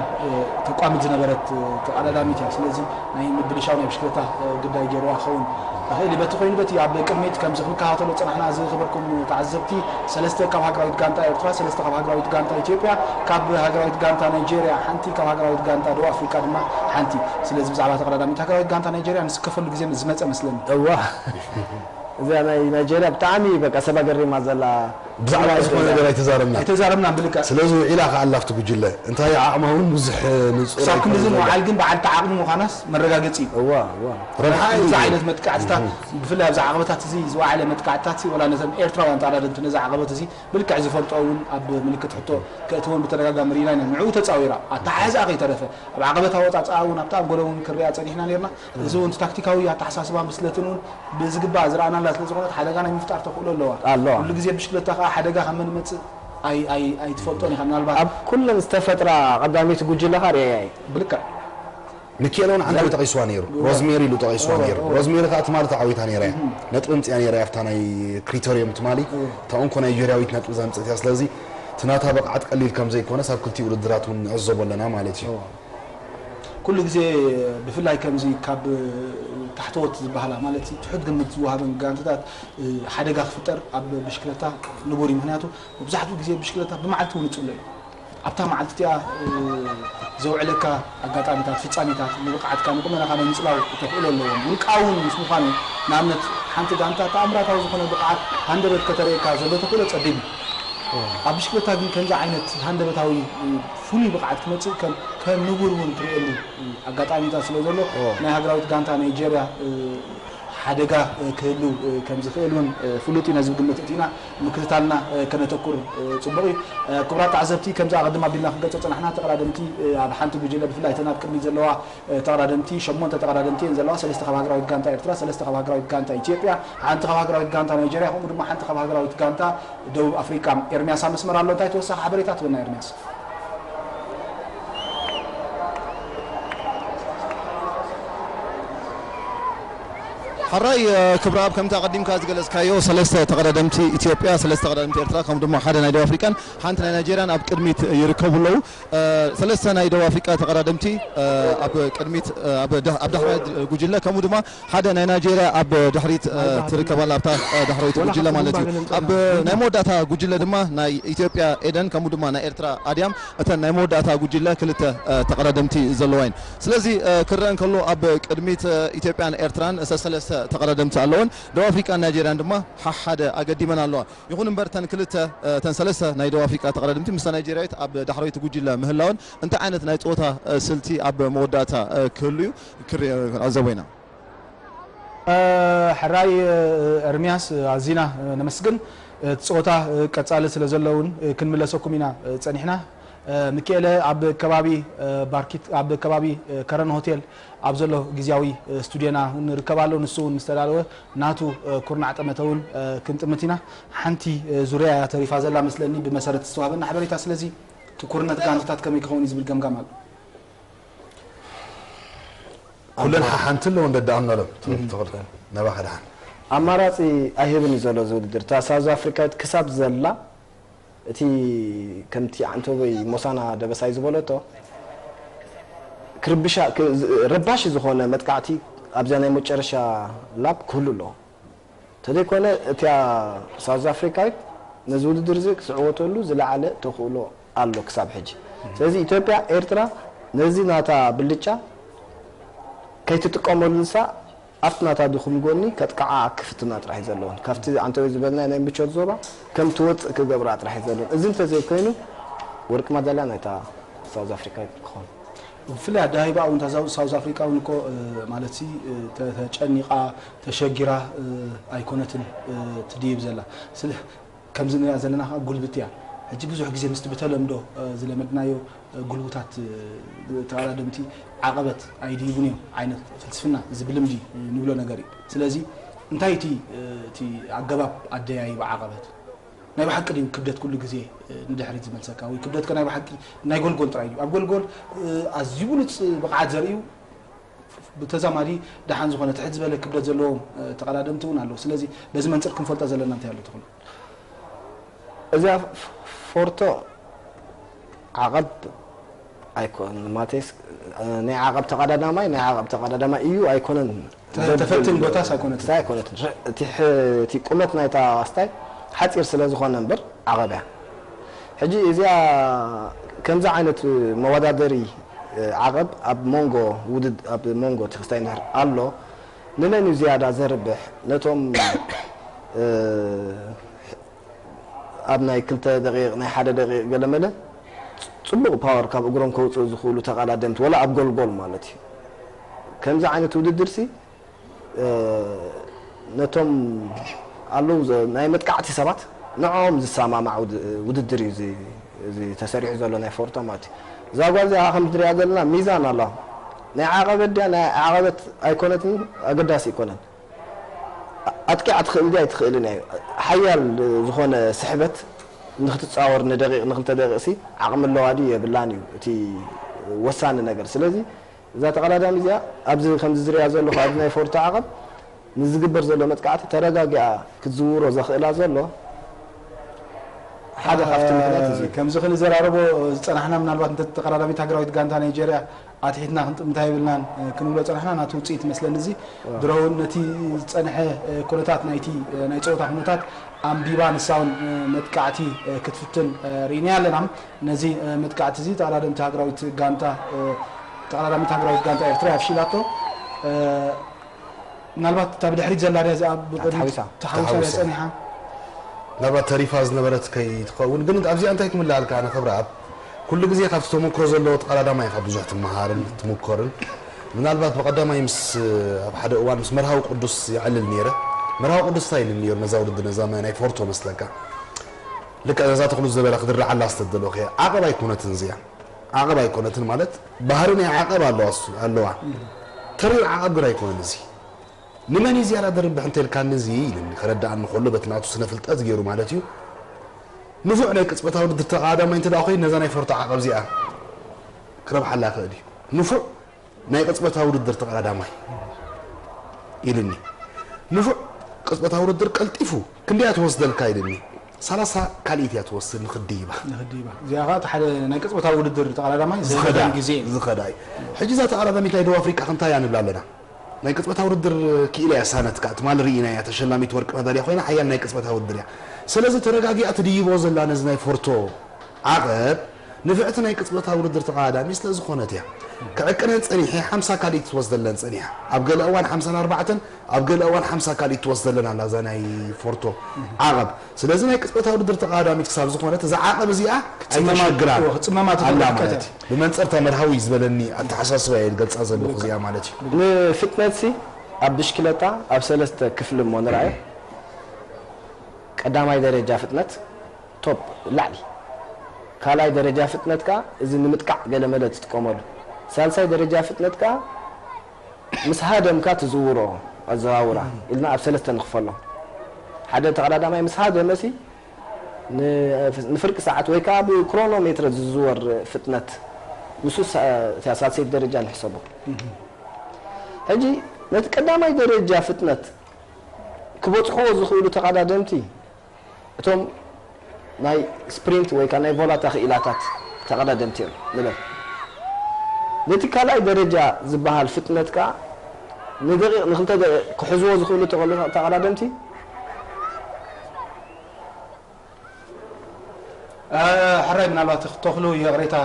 ተቋምት ዝነበረት ተቐዳዳሚት እያ። ስለዚ ናይ ምብልሻው ናይ ብሽክለታ ግዳይ ገይርዋ ክኸውን ይኽእል እዩ። በቲ ኮይኑ በቲ ኣብ ቅድሚት ከምዚ ክንከታተሎ ዝጸናሕና ዝኸበርኩም ተዓዘብቲ ሰለስተ ካብ ሃገራዊት ጋንታ ኤርትራ፣ ሰለስተ ካብ ሃገራዊት ጋንታ ኢትዮጵያ፣ ካብ ሃገራዊት ጋንታ ናይጄርያ ሓንቲ፣ ካብ ሃገራዊት ጋንታ ደቡብ ኣፍሪቃ ድማ ሓንቲ። ስለዚ ብዛዕባ ተቐዳዳሚት ሃገራዊት ጋንታ ናይጄርያ ንስከፈሉ ግዜ ዝመጸ መስለኒ። እዋ እዚኣ ናይ ናይጄርያ ብጣዕሚ በቃ ሰብ ኣገሪማ ዘላ ብዛዕባ ዝኾነ ነገር ኣይተዛረብና። ኣይተዛረብናን ብልክዕ። ስለዚ ውዒላ ከኣ ኣላ ኣብቲ ጉጅለ። እንታይ ዓቕማ እውን ብዙሕ ንጹር ክሳብ ክንድዚ ኣይኮነን ዘሎ። ምውዓል ግን በዓልቲ ዓቕሚ ምዃናስ መረጋገጺ እዩ። እዋ፣ እዋ። ረብሓ እዚ እዩ። ዓይነት መጥቃዕትታት፣ እህ። ብፍላይ ኣብዚ ዓቐበታት እዚ ዝወዓለ መጥቃዕትታት፣ ወላ ነዘን ኤርትራውያን ተቐዳደምቲ ነዚ ዓቐበት እዚ ብልክዕ ዝፈልጦ እውን ኣብ ምልክት ሕቶ ከእትወን ብተደጋጋሚ ርኢና ኢና። ንዕኡ ተጻዊራ፣ ኣተሓሕዛኣ ከይተረፈ፣ ኣብ ዓቐበት ኣወጻጽኣ እውን ኣብቲ ኣንጎሎ እውን ክንሪኣ ጸኒሕና ነርና። እዚ እውን ታክቲካዊ ኣተሓሳስባን ብስለትን እውን ብዝግባእ ዝረኣናላ ስለ ዝኾነት ሓደጋ ናይ ምፍጣር ተኽእሎ ኣለዋ። ኣለዋ። ኩሉ ግዜ ብሽክለታ ከኣ ሓደጋ ካብ መን ይመጽእ ኣይ-፣ ኣይ-፣ ኣይትፈልጦን ኢኻ። ምናልባት ኣብ ኩለን ዝተፈጥራ ቀዳመይቲ ጉጅለ ከኣ ርኣያ እየ። ብልክዕ። ሚካኤል እውን ዓንዳቢ ጠቒስዋ ነይሩ። እወ። ሮዝሜሪ ኢሉ ጠቒስዋ እወ፣ ነይሩ። እወ። ሮዝሜሪ ከኣ ትማሊ ተዓዊታ ነይራ እያ። እም። ነጥቢ ኣምጺኣ ነይራ እያ ኣብታ ናይ ክሪቶሪየም ትማሊ። እወ። እታ እንኮ ናይ ጀርያዊት ነጥቢ ዘምጽእት እያ። ስለዚ እቲ ናታ ብቕዓት ቀሊል ከም ዘይኮነስ ኣብ ክልቲኡ ውድድራት እውን ንዕዘቦ ኣለና ማለት እዩ። እወ። ኩሉ ግዜ ብፍላይ ከምዚ ካብ ታሕተዎት ዝበሃላ ማለት ትሑት ግምት ዝወሃበን ጋንታታት ሓደጋ ክፍጠር ኣብ ብሽክለታ ንቡር እዩ። ምኽንያቱ መብዛሕትኡ ግዜ ብሽክለታ ብመዓልቲ እውን ይጽሎ እዩ። ኣብታ መዓልቲ እቲኣ ዘውዕለካ ኣጋጣሚታት፣ ፍጻሜታት ንብቕዓትካ ንቁመናኻ ናይ ምጽላው ተኽእሎ ኣለዎም። ውልቃዊ እውን ምስ ምዃኑ ንኣብነት ሓንቲ ጋንታ ተኣምራታዊ ዝኾነ ብቕዓት ሃንደበት ከተርእየካ ዘሎ ተኽእሎ ጸቢብ እዩ። ኣብ ብሽክለታ ግን ከምዚ ዓይነት ሃንደበታዊ ፍሉይ ብቕዓት ክመጽእ ከም ከም ንቡር እውን ትርእየሉ ኣጋጣሚታት ስለ ዘሎ ኦ። ናይ ሃገራዊት ጋንታ ናይጀርያ ሓደጋ ክህሉ ከም ዝኽእል እውን ፍሉጥ እዩ። ነዚ ግምት እቲና ምክትታልና ከነተኩር ጽቡቕ እዩ። ክቡራት ተዓዘብቲ ከምዚ ኣቐድም ኣቢልና ክንገልጾ ጸናሕና ተቐዳደምቲ ኣብ ሓንቲ ጉጅለ ብፍላይ እተን ኣብ ቅድሚት ዘለዋ ተቐዳደምቲ ሸሞንተ ተቐዳደምቲ እየን ዘለዋ። ሰለስተ ካብ ሃገራዊት ጋንታ ኤርትራ፣ ሰለስተ ካብ ሃገራዊት ጋንታ ኢትዮጵያ፣ ሓንቲ ካብ ሃገራዊት ጋንታ ናይጀርያ ከምኡ ድማ ሓንቲ ካብ ሃገራዊት ጋንታ ደቡብ ኣፍሪቃ። ኤርሚያስ ኣብ መስመር ኣሎ። እንታይ ተወሳኺ ሓበሬታ ትበና ኤርሚያስ? ሕራይ ክብረኣብ ከምቲ ኣቐዲምካ ዝገለጽካዮ ሰለስተ ተቐዳደምቲ ኢትዮጵያ፣ ሰለስተ ተቐዳደምቲ ኤርትራ ከምኡ ድማ ሓደ ናይ ደቡብ ኣፍሪቃን ሓንቲ ናይ ናይጀርያን ኣብ ቅድሚት ይርከቡ ኣለዉ። ሰለስተ ናይ ደቡብ ኣፍሪቃ ተቐዳደምቲ ኣብ ቅድሚት ኣብ ዳሕራይ ጉጅለ ከምኡ ድማ ሓደ ናይ ናይጀርያ ኣብ ድሕሪት ትርከብ ኣላ ኣብታ ዳሕረወይቲ ጉጅለ ማለት እዩ። ኣብ ናይ መወዳእታ ጉጅለ ድማ ናይ ኢትዮጵያ ኤደን ከምኡ ድማ ናይ ኤርትራ ኣድያም እተን ናይ መወዳእታ ጉጅለ ክልተ ተቐዳደምቲ ዘለዋ እየን። ስለዚ ክረአ እንከሎ ኣብ ቅድሚት ኢትዮጵያን ኤርትራን ሰለስተ ተቐዳደምቲ ኣለወን። ደቡብ ኣፍሪቃን ናይጀርያን ድማ ሓሓደ ኣገዲመን ኣለዋ። ይኹን እምበር እተን ክልተ እተን ሰለስተ ናይ ደቡብ ኣፍሪቃ ተቐዳደምቲ ምስታ ናይጀርያዊት ኣብ ዳሕረወይቲ ጉጅለ ምህላወን እንታይ ዓይነት ናይ ፀወታ ስልቲ ኣብ መወዳእታ ክህሉ እዩ ክዓዘቦ ኢና። ሕራይ ኤርሚያስ ኣዚና ነመስግን። እቲ ፀወታ ቀፃሊ ስለ ዘሎ እውን ክንምለሰኩም ኢና ፀኒሕና። ሚኪኤለ ኣብ ከባቢ ባርኪት ኣብ ከባቢ ከረን ሆቴል ኣብ ዘሎ ግዝያዊ ስቱድዮና ንርከብ ኣሎ። ንሱ እውን ምስ ተዳለወ ናቱ ኩርናዕ ጠመተ እውን ክንጥምት ኢና። ሓንቲ ዙርያ እያ ተሪፋ ዘላ መስለኒ ብመሰረት ዝተዋህበና ሓበሬታ። ስለዚ እቲ ኩርነት ጋንታታት ከመይ ክኸውን እዩ ዝብል ገምጋም ኣሎ። ኩለን ሓሓንቲ ኣለዎ እንደ ደኣምናሎም ትኽእል ትኽእል ነባኻ ደሓን ኣማራፂ ኣይህብን እዩ ዘሎ እዚ ውድድር። እታ ሳውዝ ኣፍሪካዊት ክሳብ ዘላ እቲ ከምቲ ዓንተቦይ ሞሳና ደበሳይ ዝበለቶ ክርብሻ ረባሺ ዝኾነ መጥቃዕቲ ኣብዛ ናይ መጨረሻ ላፕ ክህሉ ኣለዎ። ተዘይኮነ እቲያ ሳውዝ ኣፍሪካዊት ነዚ ውድድር እዚ ክትዕወተሉ ዝለዓለ ተኽእሎ ኣሎ ክሳብ ሕጂ። ስለዚ ኢትዮጵያ ኤርትራ ነዚ ናታ ብልጫ ከይትጥቀመሉ ንሳ ኣብቲ ናታ ድኹም ጎኒ ከጥቅዓ ክፍትና ጥራሕ እዩ ዘለወን። ካብቲ ኣንተወይ ዝበልና ናይ ምቾት ዞባ ከም ትወፅእ ክገብራ ጥራሕ እዩ ዘለወን። እዚ እንተዘይኮይኑ ወርቂ ማዳልያ ናይታ ሳውዝ ኣፍሪካ ክኾን። ብፍላይ ኣደሃሂባ እውን እታ ሳውዝ ኣፍሪካ እውን እኮ ማለት ተጨኒቃ ተሸጊራ ኣይኮነትን ትድይብ ዘላ። ስለ ከምዚ ንሪኣ ዘለና ከዓ ጉልብቲ እያ። ሕጂ ብዙሕ ግዜ ምስቲ ብተለምዶ ዝለመድናዮ ጉልቡታት ተቐዳደምቲ ዓቐበት ኣይድይቡን እዮም ዓይነት ፍልስፍና እዚ ብልምዲ ንብሎ ነገር እዩ። ስለዚ እንታይ እቲ እቲ ኣገባብ ኣደያይባ ዓቐበት? ናይ ብሓቂ ድዩ ክብደት ኩሉ ግዜ ንድሕሪት ዝመልሰካ፣ ወይ ክብደትካ ናይ ብሓቂ ናይ ጎልጎል ጥራይ እዩ? ኣብ ጎልጎል ኣዝዩ ብሉጽ ብቕዓት ዘርእዩ፣ ብተዛማዲ ደሓን ዝኾነ ትሕት ዝበለ ክብደት ዘለዎም ተቐዳደምቲ እውን ኣለዉ። ስለዚ በዚ መንፅር ክንፈልጦ ዘለና እንታይ ኣሎ ትኽእሉ? እዚኣ ፎርቶ ዓቐብ ኣይኮን ማቴስ ናይ ዓቐብ ተቐዳዳማይ ናይ ዓቐብ ተቐዳዳማይ እዩ ኣይኮነን። ተፈትን ቦታስ ኣይኮነትን። ኣይኮነትን። እቲ ቁመት ናይታ ኣስታይ ሓፂር ስለ ዝኾነ እምበር ዓቐብ እያ። ሕጂ እዚኣ ከምዚ ዓይነት መወዳደሪ ዓቐብ ኣብ መንጎ ውድድ ኣብ መንጎ እቲ ክስታይ እንድሕር ኣሎ ንመን እዩ ዝያዳ ዘርብሕ ነቶም ኣብ ናይ ክልተ ደቂቕ ናይ ሓደ ደቂቕ ገለመለ ፅቡቕ ፓወር ካብ እግሮም ከውፅኡ ዝኽእሉ ተቐዳደምቲ ወላ ኣብ ጎልጎል ማለት እዩ። ከምዚ ዓይነት ውድድር ሲ ነቶም ኣለዉ ናይ መጥቃዕቲ ሰባት ንዕኦም ዝሰማማዕ ውድድር እዩ እዚ ተሰሪሑ ዘሎ ናይ ፎርቶ ማለት እዩ። እዛ ጓል እዚኣ ከም ትሪኣ ዘለና ሚዛን ኣላ። ናይ ዓቐበት ድያ ናይ ዓቐበት ኣይኮነትን ኣገዳሲ ኣይኮነን። ኣጥቂዓ ትኽእል ድያ ኣይትኽእልን እያ። ሓያል ዝኾነ ስሕበት ንክትፃወር ንደቂቕ ንክልተ ደቂቕ ሲ ዓቕሚ ኣለዋ ድዩ የብላን እዩ እቲ ወሳኒ ነገር። ስለዚ እዛ ተቐዳዳሚ እዚኣ ኣብዚ ከምዚ ዝሪኣ ዘለኹ ኣብዚ ናይ ፎርቶ ዓቐብ ንዝግበር ዘሎ መጥቃዕቲ ተረጋጊኣ ክትዝውሮ ዘኽእላ ዘሎ ሓደ ካብቲ ምክንያት እዚ እዩ። ከምዚ ክንዘራረቦ ዝፀናሕና ምናልባት እንተ ተቐዳዳሚት ሃገራዊት ጋንታ ናይጀርያ ኣትሒትና ክንጥምታ የብልናን ክንብሎ ፀናሕና ናቱ ውፅኢት መስለኒ እዚ ድሮ እውን ነቲ ዝፀንሐ ኩነታት ናይቲ ናይ ፀወታ ኩነታት ኣንቢባ ንሳ እውን መጥቃዕቲ ክትፍትን ርኢናያ ኣለና። ነዚ መጥቃዕቲ እዚ ተቐዳደምቲ ሃገራዊት ጋንታ ተቐዳዳሚት ሃገራዊት ጋንታ ኤርትራ ኣፍሺላቶ። ምናልባት እታ ብድሕሪት ዘላ ድያ እዚኣ ብቕድሚት ተሓዊሳ ድያ ጸኒሓ? ምናልባት ተሪፋ ዝነበረት ከይትኸውን ግን ኣብዚኣ እንታይ ክምልኣልካ ኣነ ክብረኣብ ኩሉ ግዜ ካብቲ ተመክሮ ዘለዎ ተቐዳዳማይ ኢኻ ብዙሕ ትመሃርን ትምኮርን ምናልባት ብቐዳማይ ምስ ኣብ ሓደ እዋን ምስ መርሃዊ ቅዱስ ይዕልል ነይረ መርሃዊ ቅዱስ እንታይ ኢልኒ ነይሩ ነዛ ውድድር ነዛ ናይ ፎርቶ መስለካ ልክዕ ነዛ ተኽሉ ዝበላ ክድርዓላ ዝተደለኹ እየ ዓቐብ ኣይኮነትን እዚኣ ዓቐብ ኣይኮነትን ማለት ባህሪ ናይ ዓቐብ ኣለዋ እሱ ኣለዋ ተሪር ዓቐብ ግን ኣይኮነን እዚ ንመን እዩ ዝያዳ ደርብሕ እንተ ኢልካኒ እዚ ኢልኒ ከረድኣኒ ከሎ በቲ ናቱ ስነ ፍልጠት ገይሩ ማለት እዩ ንፉዕ ናይ ቅጽበታዊ ውድድር ተቐዳዳማይ እንተ ደኣ ኮይኑ ነዛ ናይ ፎርቶ ዓቐብ እዚኣ ክረብሓላ ይኽእል እዩ ንፉዕ ናይ ቅጽበታዊ ውድድር ተቐዳዳማይ ኢልኒ ንፉዕ ቅጽበታዊ ውድድር ቀልጢፉ ክንደያ ትወስደልካ ኢልኒ ሰላሳ ካልኢት እያ ትወስድ ንኽድይባ ንኽድይባ እዚኣ ኸዓ እቲ ሓደ ናይ ቅጽበታዊ ውድድር ተቐዳዳማይ ዝኸዳ ዝኸዳ እዩ ሕጂ እዛ ተቐዳዳሚት ናይ ደቡብ ኣፍሪቃ ከምታ እያ ንብላ ኣለና ናይ ቅጽበታዊ ውድድር ክኢላ እያ ሳነትካ ትማሊ ርኢናያ ተሸላሚት ወርቂ መዳልያ ኮይና ሓያል ናይ ቅጽበታዊ ውድድር እያ ስለዚ ተረጋጊኣ ትድይቦ ዘላ ነዚ ናይ ፎርቶ ዓቐብ ንፍዕቲ ናይ ቅጽበታዊ ውድድር ተቐዳዳሚ ስለ ዝኾነት እያ። ክዕቅነን ጸኒሐ ሓምሳ ካልኢት ክትወስደለን ጸኒሓ። ኣብ ገለ እዋን ሓምሳን ኣርባዕተን ኣብ ገለ እዋን ሓምሳ ካልኢት ትወስደለን ኣላ እዛ ናይ ፎርቶ ዓቐብ። ስለዚ ናይ ቅጽበታዊ ውድድር ተቐዳዳሚት ክሳብ ዝኾነት እዛ ዓቐብ እዚኣ ኣይተሸግራን ኣላ ማለት እዩ። ብመንጽር እታ መርሃዊ ዝበለኒ ኣተሓሳስባ እየ ዝገልጻ ዘለኹ እዚኣ ማለት እዩ። ንፍጥነትሲ ኣብ ብሽክለታ ኣብ ሰለስተ ክፍሊ እሞ ንርኣዮ። ቀዳማይ ደረጃ ፍጥነት፣ ቶፕ ላዕሊ ካልኣይ ደረጃ ፍጥነት ከኣ እዚ ንምጥቃዕ ገለ መለ ትጥቀመሉ ሳልሳይ ደረጃ ፍጥነት ከኣ ምስ ሃደምካ ትዝውሮ ኣዘዋውራ ኢልና ኣብ ሰለስተ ንኽፈሎ ሓደ ተቐዳዳማይ ምስ ሃደመ ሲ ንፍርቂ ሰዓት ወይ ከኣ ብክሮኖሜትር ዝዝወር ፍጥነት ንሱ እቲያ ሳልሰይቲ ደረጃ ንሕሰቦ ሕጂ ነቲ ቀዳማይ ደረጃ ፍጥነት ክበጽሕዎ ዝኽእሉ ተቐዳደምቲ እቶም ናይ ስፕሪንት ወይ ናይ ቮላታ ክኢላታት ተቐዳደምቲ እዮም ንበል። ነቲ ካልኣይ ደረጃ ዝበሃል ፍጥነት ከኣ ንደቂቕ ንክልተ ደቂቕ ክሕዝዎ ዝኽእሉ ተቐዳደምቲ ሕራይ ምናልባት ተኽሉ ይቕሬታ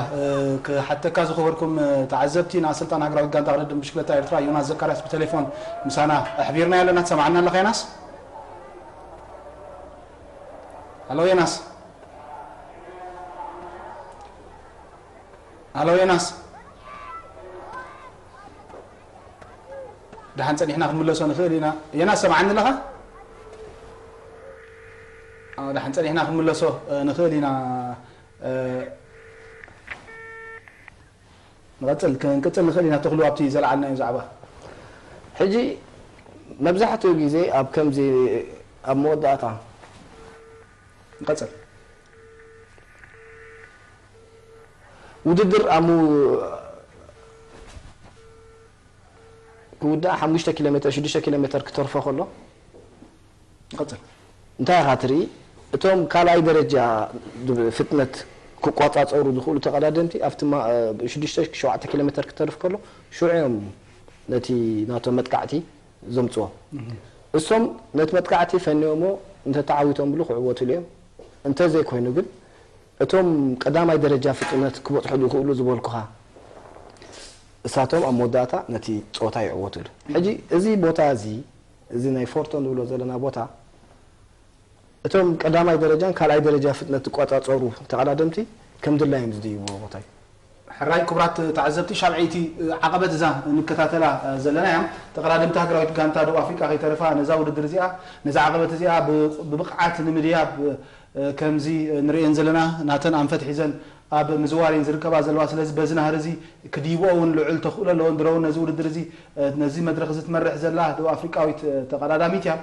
ክሓተካ ዝኸበርኩም ተዓዘብቲ ንኣሰልጣን ሃገራዊት ጋንታ ቅድድም ብሽክለታ ኤርትራ ዮናስ ዘካርያስ ብቴሌፎን ምሳና ኣሕቢርናዮ ኣለና ትሰምዓና ኣለኻ ዮናስ ኣሎ ዮናስ ኣሎ ዮናስ ደሓን ጸኒሕና ክንምለሶ ንኽእል ኢና። የናስ ሰምዓኒ ኣለኻ? ኣዎ ደሓን ጸኒሕና ክንምለሶ ንኽእል ኢና። ንቐጽል ክንቅጽል ንኽእል ኢና ተኽሉ ኣብቲ ዘለዓልናዮ ዛዕባ። ሕጂ መብዛሕትኡ ግዜ ኣብ ከምዚ ኣብ መወዳእታ ንቐጽል። ውድድር ኣሙ ክውዳእ ሓሙሽተ ኪሎ ሜተር ሽዱሽተ ኪሎ ሜተር ክተርፎ ከሎ ንቐጽል። እንታይ ኢኻ ትርኢ? እቶም ካልኣይ ደረጃ ፍጥነት ክቆጻጸሩ ዝኽእሉ ተቐዳደምቲ ኣብቲ ማ- ሽዱሽተ ሸውዓተ ኪሎ ሜተር ክተርፍ ከሎ ሽዑ እዮም ነቲ ናቶም መጥቃዕቲ ዘምጽዎ። እሶም ነቲ መጥቃዕቲ ፈንዮሞ እንተተዓዊቶም ብሉ ክዕወቱሉ እዮም። እንተዘይኮይኑ ግን እቶም ቀዳማይ ደረጃ ፍጥነት ክበጽሑ ዝኽእሉ ዝበልኩኻ እሳቶም ኣብ መወዳእታ ነቲ ጸወታ ይዕወቱሉ። ሕጂ እዚ ቦታ እዚ እዚ ናይ ፎርቶን ንብሎ ዘለና ቦታ እቶም ቀዳማይ ደረጃን ካልኣይ ደረጃ ፍጥነት ዝቆጻጸሩ ተቐዳደምቲ ከም ድላዮም ዝድይብዎ ቦታ እዩ። ሕራይ ክቡራት ተዓዘብቲ ሻብዐይቲ ዓቐበት እዛ እንከታተላ ዘለና እያ። ተቐዳደምቲ ሃገራዊት ጋንታ ደቡብ ኣፍሪቃ ከይተረፋ ነዛ ውድድር እዚኣ ነዛ ዓቐበት እዚኣ ብብቕዓት ንምድያብ ከምዚ ንርእየን ዘለና ናተን ኣንፈት ሒዘን ኣብ ምዝዋር እየን ዝርከባ ዘለዋ። ስለዚ በዚ ናህሪ እዚ ክድይብኦ እውን ልዑል ተኽእሎ ኣለወን። ድሮ እውን ነዚ ውድድር እዚ ነዚ መድረኽ እዚ ትመርሕ ዘላ ደቡብ ኣፍሪቃዊት ተቐዳዳሚት እያ።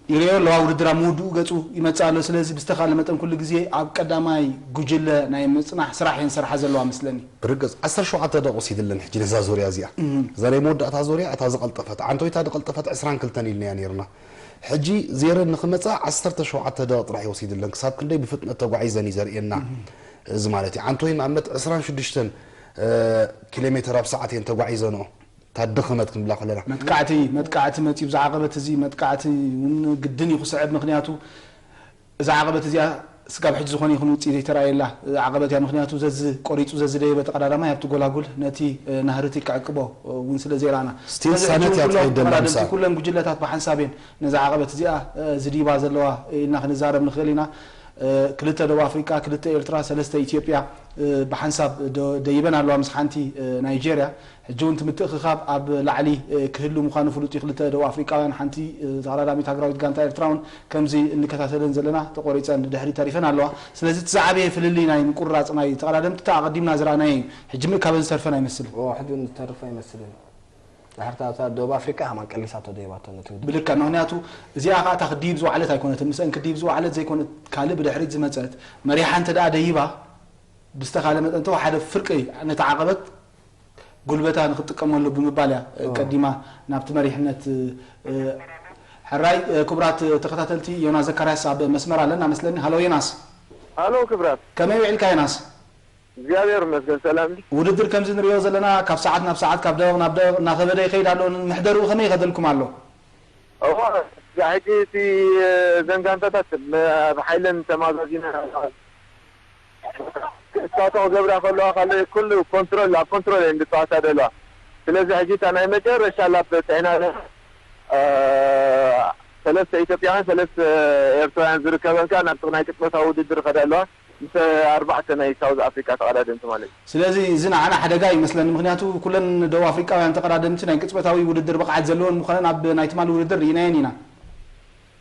ይርእዮ ኣለዋ ውድድር ኣብ ምውድኡ ገጹ ይመጽእ ኣሎ። ስለዚ ብዝተኻለ መጠን ኩሉ ግዜ ኣብ ቀዳማይ ጉጅለ ናይ ምጽናሕ ስራሕ እየን ዝሰርሓ ዘለዋ መስለኒ። ብርግጽ ዓሰርተ ሸውዓተ ደቂቕ ወሲድለን ሕጂ ነዛ ዙርያ እዚኣ። እዛ ናይ መወዳእታ ዙርያ እታ ዝቐልጠፈት ዓንቶይታ ዝቐልጠፈት ዕስራን ክልተን ኢልና ነይርና። ሕጂ ዜረን ንኽመጻ ዓሰርተ ሸውዓተ ደቂቕ ጥራሕ እዩ ወሲድለን። ክሳብ ክንደይ ብፍጥነት ተጓዒዘን እዩ ዘርእየና። እዚ ማለት እዩ ዓንቶይ ንኣብነት ዕስራን ሽዱሽተን ኪሎ ሜተር ኣብ ሰዓት እየን ተጓዒዘንኦ። እታ ድኽመት ክንብላ ከለና። መጥቃዕቲ መጥቃዕቲ መጺኡ ብዚ ዓቐበት እዚ መጥቃዕቲ እውን ግድን እዩ ክስዕብ። ምኽንያቱ እዛ ዓቐበት እዚኣ ስጋብ ሕጂ ዝኾነ ይኹን ውፅኢት ዘይተረኣየላ ዓቐበት እያ። ምኽንያቱ ዘዚ ቆሪፁ ዘዝደየበ ተቐዳዳማይ ኣብቲ ጎላጉል ነቲ ናህርቲ ክዕቅቦ እውን ስለ ዘይረኣና። ስቲል ስለዚ ሕጂ ሳነት እውን እያ ኩሎም ትኸይድ ደላ ተቐዳደምቲ፣ ምሳኣ። ኩለን ጉጅለታት ብሓንሳብ እየን ነዛ ዓቐበት እዚኣ ዝድይባ ዘለዋ ኢልና ክንዛረብ ንኽእል ኢና። ክልተ ደቡብ ኣፍሪቃ፣ ክልተ ኤርትራ፣ ሰለስተ ኢትዮጵያ ብሓንሳብ ደ- ደይበን ኣለዋ ምስ ሓንቲ ናይጄርያ። ሕጂ እውን እቲ ምትእኽኻብ ኣብ ላዕሊ ክህሉ ምዃኑ ፍሉጥ እዩ። ክልተ ደቡብ ኣፍሪቃውያን ሓንቲ ተቐዳዳሚት ሃገራዊት ጋንታ ኤርትራ እውን ከምዚ እንከታተለን ዘለና ተቖሪፀን ድሕሪ ተሪፈን ኣለዋ። ስለዚ እቲ ዝዓበየ ፍልልይ ናይ ምቁርራፅ ናይ ተቐዳደምቲ እቲ ኣቐዲምና ዝረኣናዮ እዩ። ሕጂ ምእካበን ዝተርፈን ኣይመስልን። ሕጂ እውን ዝተርፍ ኣይመስልን። ድሕርታ እታ ደቡብ ኣፍሪቃ ከማን ቀሊሳቶ ደይባቶ ነቲ ውድድር። ብልክዕ፣ ምኽንያቱ እዚኣ ከዓ እታ ክድይብ ዝወዓለት ኣይኮነትን። ምስአን ክድይብ ዝወዓለት ዘይኮነት ካልእ ብድሕሪት ዝመፀት መሪሓ እንተ ደኣ ደይባ ብዝተኻለ መጠን ተወሓደ ፍርቂ ነቲ ዓቐበት ጉልበታ ንክትጥቀመሉ ብምባል እያ ቀዲማ ናብቲ መሪሕነት። ሕራይ ክቡራት ተኸታተልቲ፣ ዮናስ ዘካርያስ ኣብ መስመር ኣለና መስለኒ። ሃሎ ዮናስ። ሃሎ ክብራት። ከመይ ውዒልካ ዮናስ? እግዚኣብሔር ይመስገን ሰላም። ውድድር ከምዚ ንሪኦ ዘለና ካብ ሰዓት ናብ ሰዓት ካብ ደቂቕ ናብ ደቂቕ እናኸበደ ይኸይድ ኣሎ። ምሕደርኡ ከመይ ይኸደልኩም ኣሎ? እዋ ሕጂ እቲ ዘን ጋንታታት ብሓይለን ተማዛዚና ክሳተኦ ገብራ ከለዋ ካልእ ኩሉ ኮንትሮል ኣብ ኮንትሮል እየን ዝፃወታ ዘለዋ። ስለዚ ሕጂ እታ ናይ መጨረሻ ላፕ ጥዕና ኣለና። ሰለስተ ኢትዮጵያውያን ሰለስተ ኤርትራውያን ዝርከበን ከኣ ናብቲ ናይ ቅጽበታዊ ውድድር ይኸዳ ኣለዋ። ምስ ኣርባዕተ ናይ ሳውዝ ኣፍሪካ ተቐዳደምቲ ማለት እዩ። ስለዚ እዚ ንዓና ሓደጋ እዩ መስለኒ፣ ምክንያቱ ኩለን ደቡብ ኣፍሪቃውያን ተቐዳደምቲ ናይ ቅጽበታዊ ውድድር ብቕዓት ዘለወን ምዃነን ኣብ ናይ ትማሊ ውድድር ርኢናየን ኢና።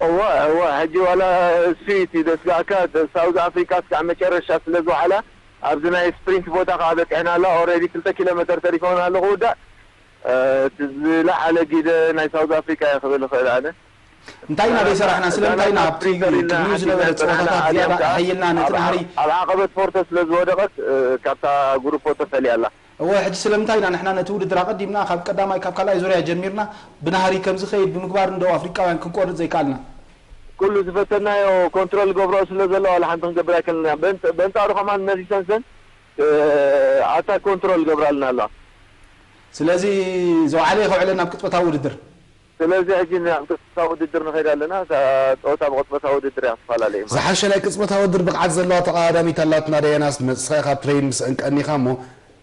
እወ እወ ሕጂ ዋላ እሱ እቲ ዘስጋእካ ሳውዝ ኣፍሪካ እስካዕ መጨረሻ ስለ ዝወዓላ ኣብዚ ናይ ስፕሪንት ቦታ ከዓ በፂሕና ኣላ። ኦልሬዲ ክልተ ኪሎ ሜተር ተሪፎና ኣሎ ክውዳእ። እቲ ዝለዓለ ግደ ናይ ሳውዝ ኣፍሪካ እየ ክብል ይኽእል ኣነ። እንታይ ኢና ዘይሰራሕና? ስለምንታይ ኢና ኣብቲ ቅድሚኡ ዝነበረ ፀወታታት ዝያዳ ኣሐይልና ነቲ ናህሪ ኣብ ዓቐበት ፎርቶ ስለ ዝወደቐት ካብታ ግሩፕ ፎቶ ፈልያ ኣላ። እወ፣ ሕጂ ስለምንታይ ኢና ንሕና ነቲ ውድድር ኣቐዲምና ካብ ቀዳማይ ካብ ካልኣይ ዙርያ ጀሚርና ብናህሪ ከም ዝኸይድ ብምግባር ንደቡብ ኣፍሪቃውያን ክንቆርጽ ዘይከኣልና? ኩሉ ዝፈተናዮ ኮንትሮል ገብርኦ ስለ ዘሎ ዋላ ሓንቲ ክንገብር ኣይከለና። በንጻሩ ከማን ነዚ ሰንሰን ኣታ ኮንትሮል ገብራልና ኣለዋ። ስለዚ ዝወዓለ ይኸውዕለን ናብ ቅጽበታዊ ውድድር። ስለዚ ሕጂ ናብ ቅጽበታዊ ውድድር ንኸይድ ኣለና። እታ ጸወታ ብቕጽበታዊ ውድድር እያ ክትፈላለ እዩ ማለት። ዝሓሸ ናይ ቅጽበታዊ ውድድር ብቕዓት ዘለዋ ተቐዳዳሚት ኣላትና ደየናስ ንመጽስኻ ካብ ትሬን ምስአን ቀኒኻ እሞ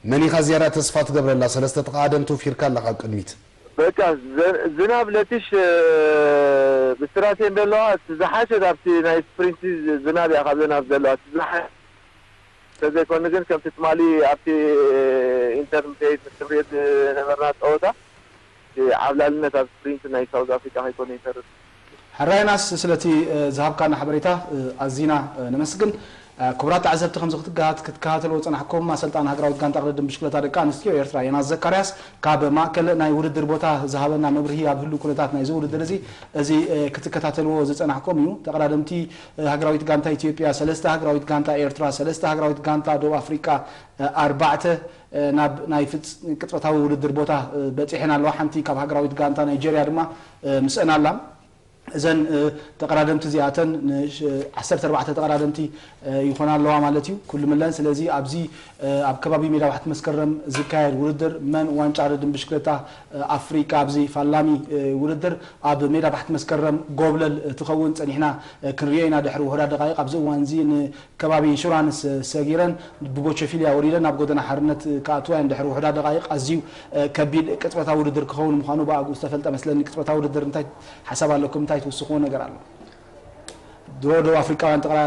መን ኢኻ ዝያዳ ተስፋ ትገብረላ? ሰለስተ ተቐዳደምቲ ወፊርካ ኣለኻ ኣብ ቅድሚት። በቃ ዝናብ ለቲሽ ብስራሴ እንደለዋ እቲ ዝሓሸ ኣብቲ ናይ ስፕሪንት ዝናብ እያ ካብ ዘናብ ዘለዋ እቲ ዝሓሸ እንተዘይኮኑ ግን ከምቲ ትማሊ ኣብቲ ኢንተርሚዲየት ክንሪኦ ዝነበርና ፀወታ እቲ ዓብላልነት ኣብ ስፕሪንት ናይ ሳውዝ ኣፍሪካ ከይኮነ ይተርፍ። ሕራይ ዮናስ ስለቲ ዝሃብካና ሓበሬታ ኣዚና ነመስግን። ክቡራት ተዓዘብቲ፣ ከምዚ ክትከታተልዎ ዝጸናሕኩም ኣሰልጣኒ ሃገራዊት ጋንታ ቅድድም ብሽክለታ ደቂ ኣንስትዮ ኤርትራ ዮናስ ዘካርያስ ካብ ማእከል ናይ ውድድር ቦታ ዝሃበና መብርሂ ኣብ ህሉው ኩነታት ናይዚ ውድድር እዚ፣ እዚ ክትከታተልዎ ዝጸናሕኩም እዩ። ተቐዳደምቲ ሃገራዊት ጋንታ ኢትዮጵያ ሰለስተ፣ ሃገራዊት ጋንታ ኤርትራ ሰለስተ፣ ሃገራዊት ጋንታ ደቡብ ኣፍሪቃ ኣርባዕተ ናብ ናይ ፍጽ-፣ ቅጽበታዊ ውድድር ቦታ በጺሐን ኣለዋ። ሓንቲ ካብ ሃገራዊት ጋንታ ናይጀርያ ድማ ምስአን ኣላ። እዘን ተቐዳደምቲ እዚኣተን ን-፣ ዓሰርተ ኣርባዕተ ተቐዳደምቲ ይኾና ኣለዋ ማለት እዩ፣ ኩሉ ምለን። ስለዚ ኣብዚ ኣብ ከባቢ ሜዳ ባሕቲ መስከረም ዝካየድ ውድድር መን ዋንጫ ርድን ብሽክለታ ኣፍሪቃ ኣብዚ ፋላሚ ውድድር ኣብ ሜዳ ባሕቲ መስከረም ጎብለል ትኸውን ጸኒሕና ክንሪኦ ኢና። ድሕሪ ውሑዳት ደቃይቕ ኣብዚ እዋን እዚ ን-፣ ከባቢ ኢንሹራንስ ሰጊረን ብቦቸፊልያ ወሪደን ናብ ጎደና ሓርነት ክኣትዋ እየን። ድሕሪ ውሑዳት ደቃይቕ ኣዝዩ ከቢድ ቅጽበታዊ ውድድር ክኸውን ምዃኑ ብኣግኡ ዝተፈልጠ መስለኒ። ቅጽበታዊ ውድድር እንታይ ሓሳብ ኣለኩም? እንታይ ትውስኽዎ ነገር ኣሎ? ድሮ ደቡብ ኣፍሪቃውያን ተቕራ-፣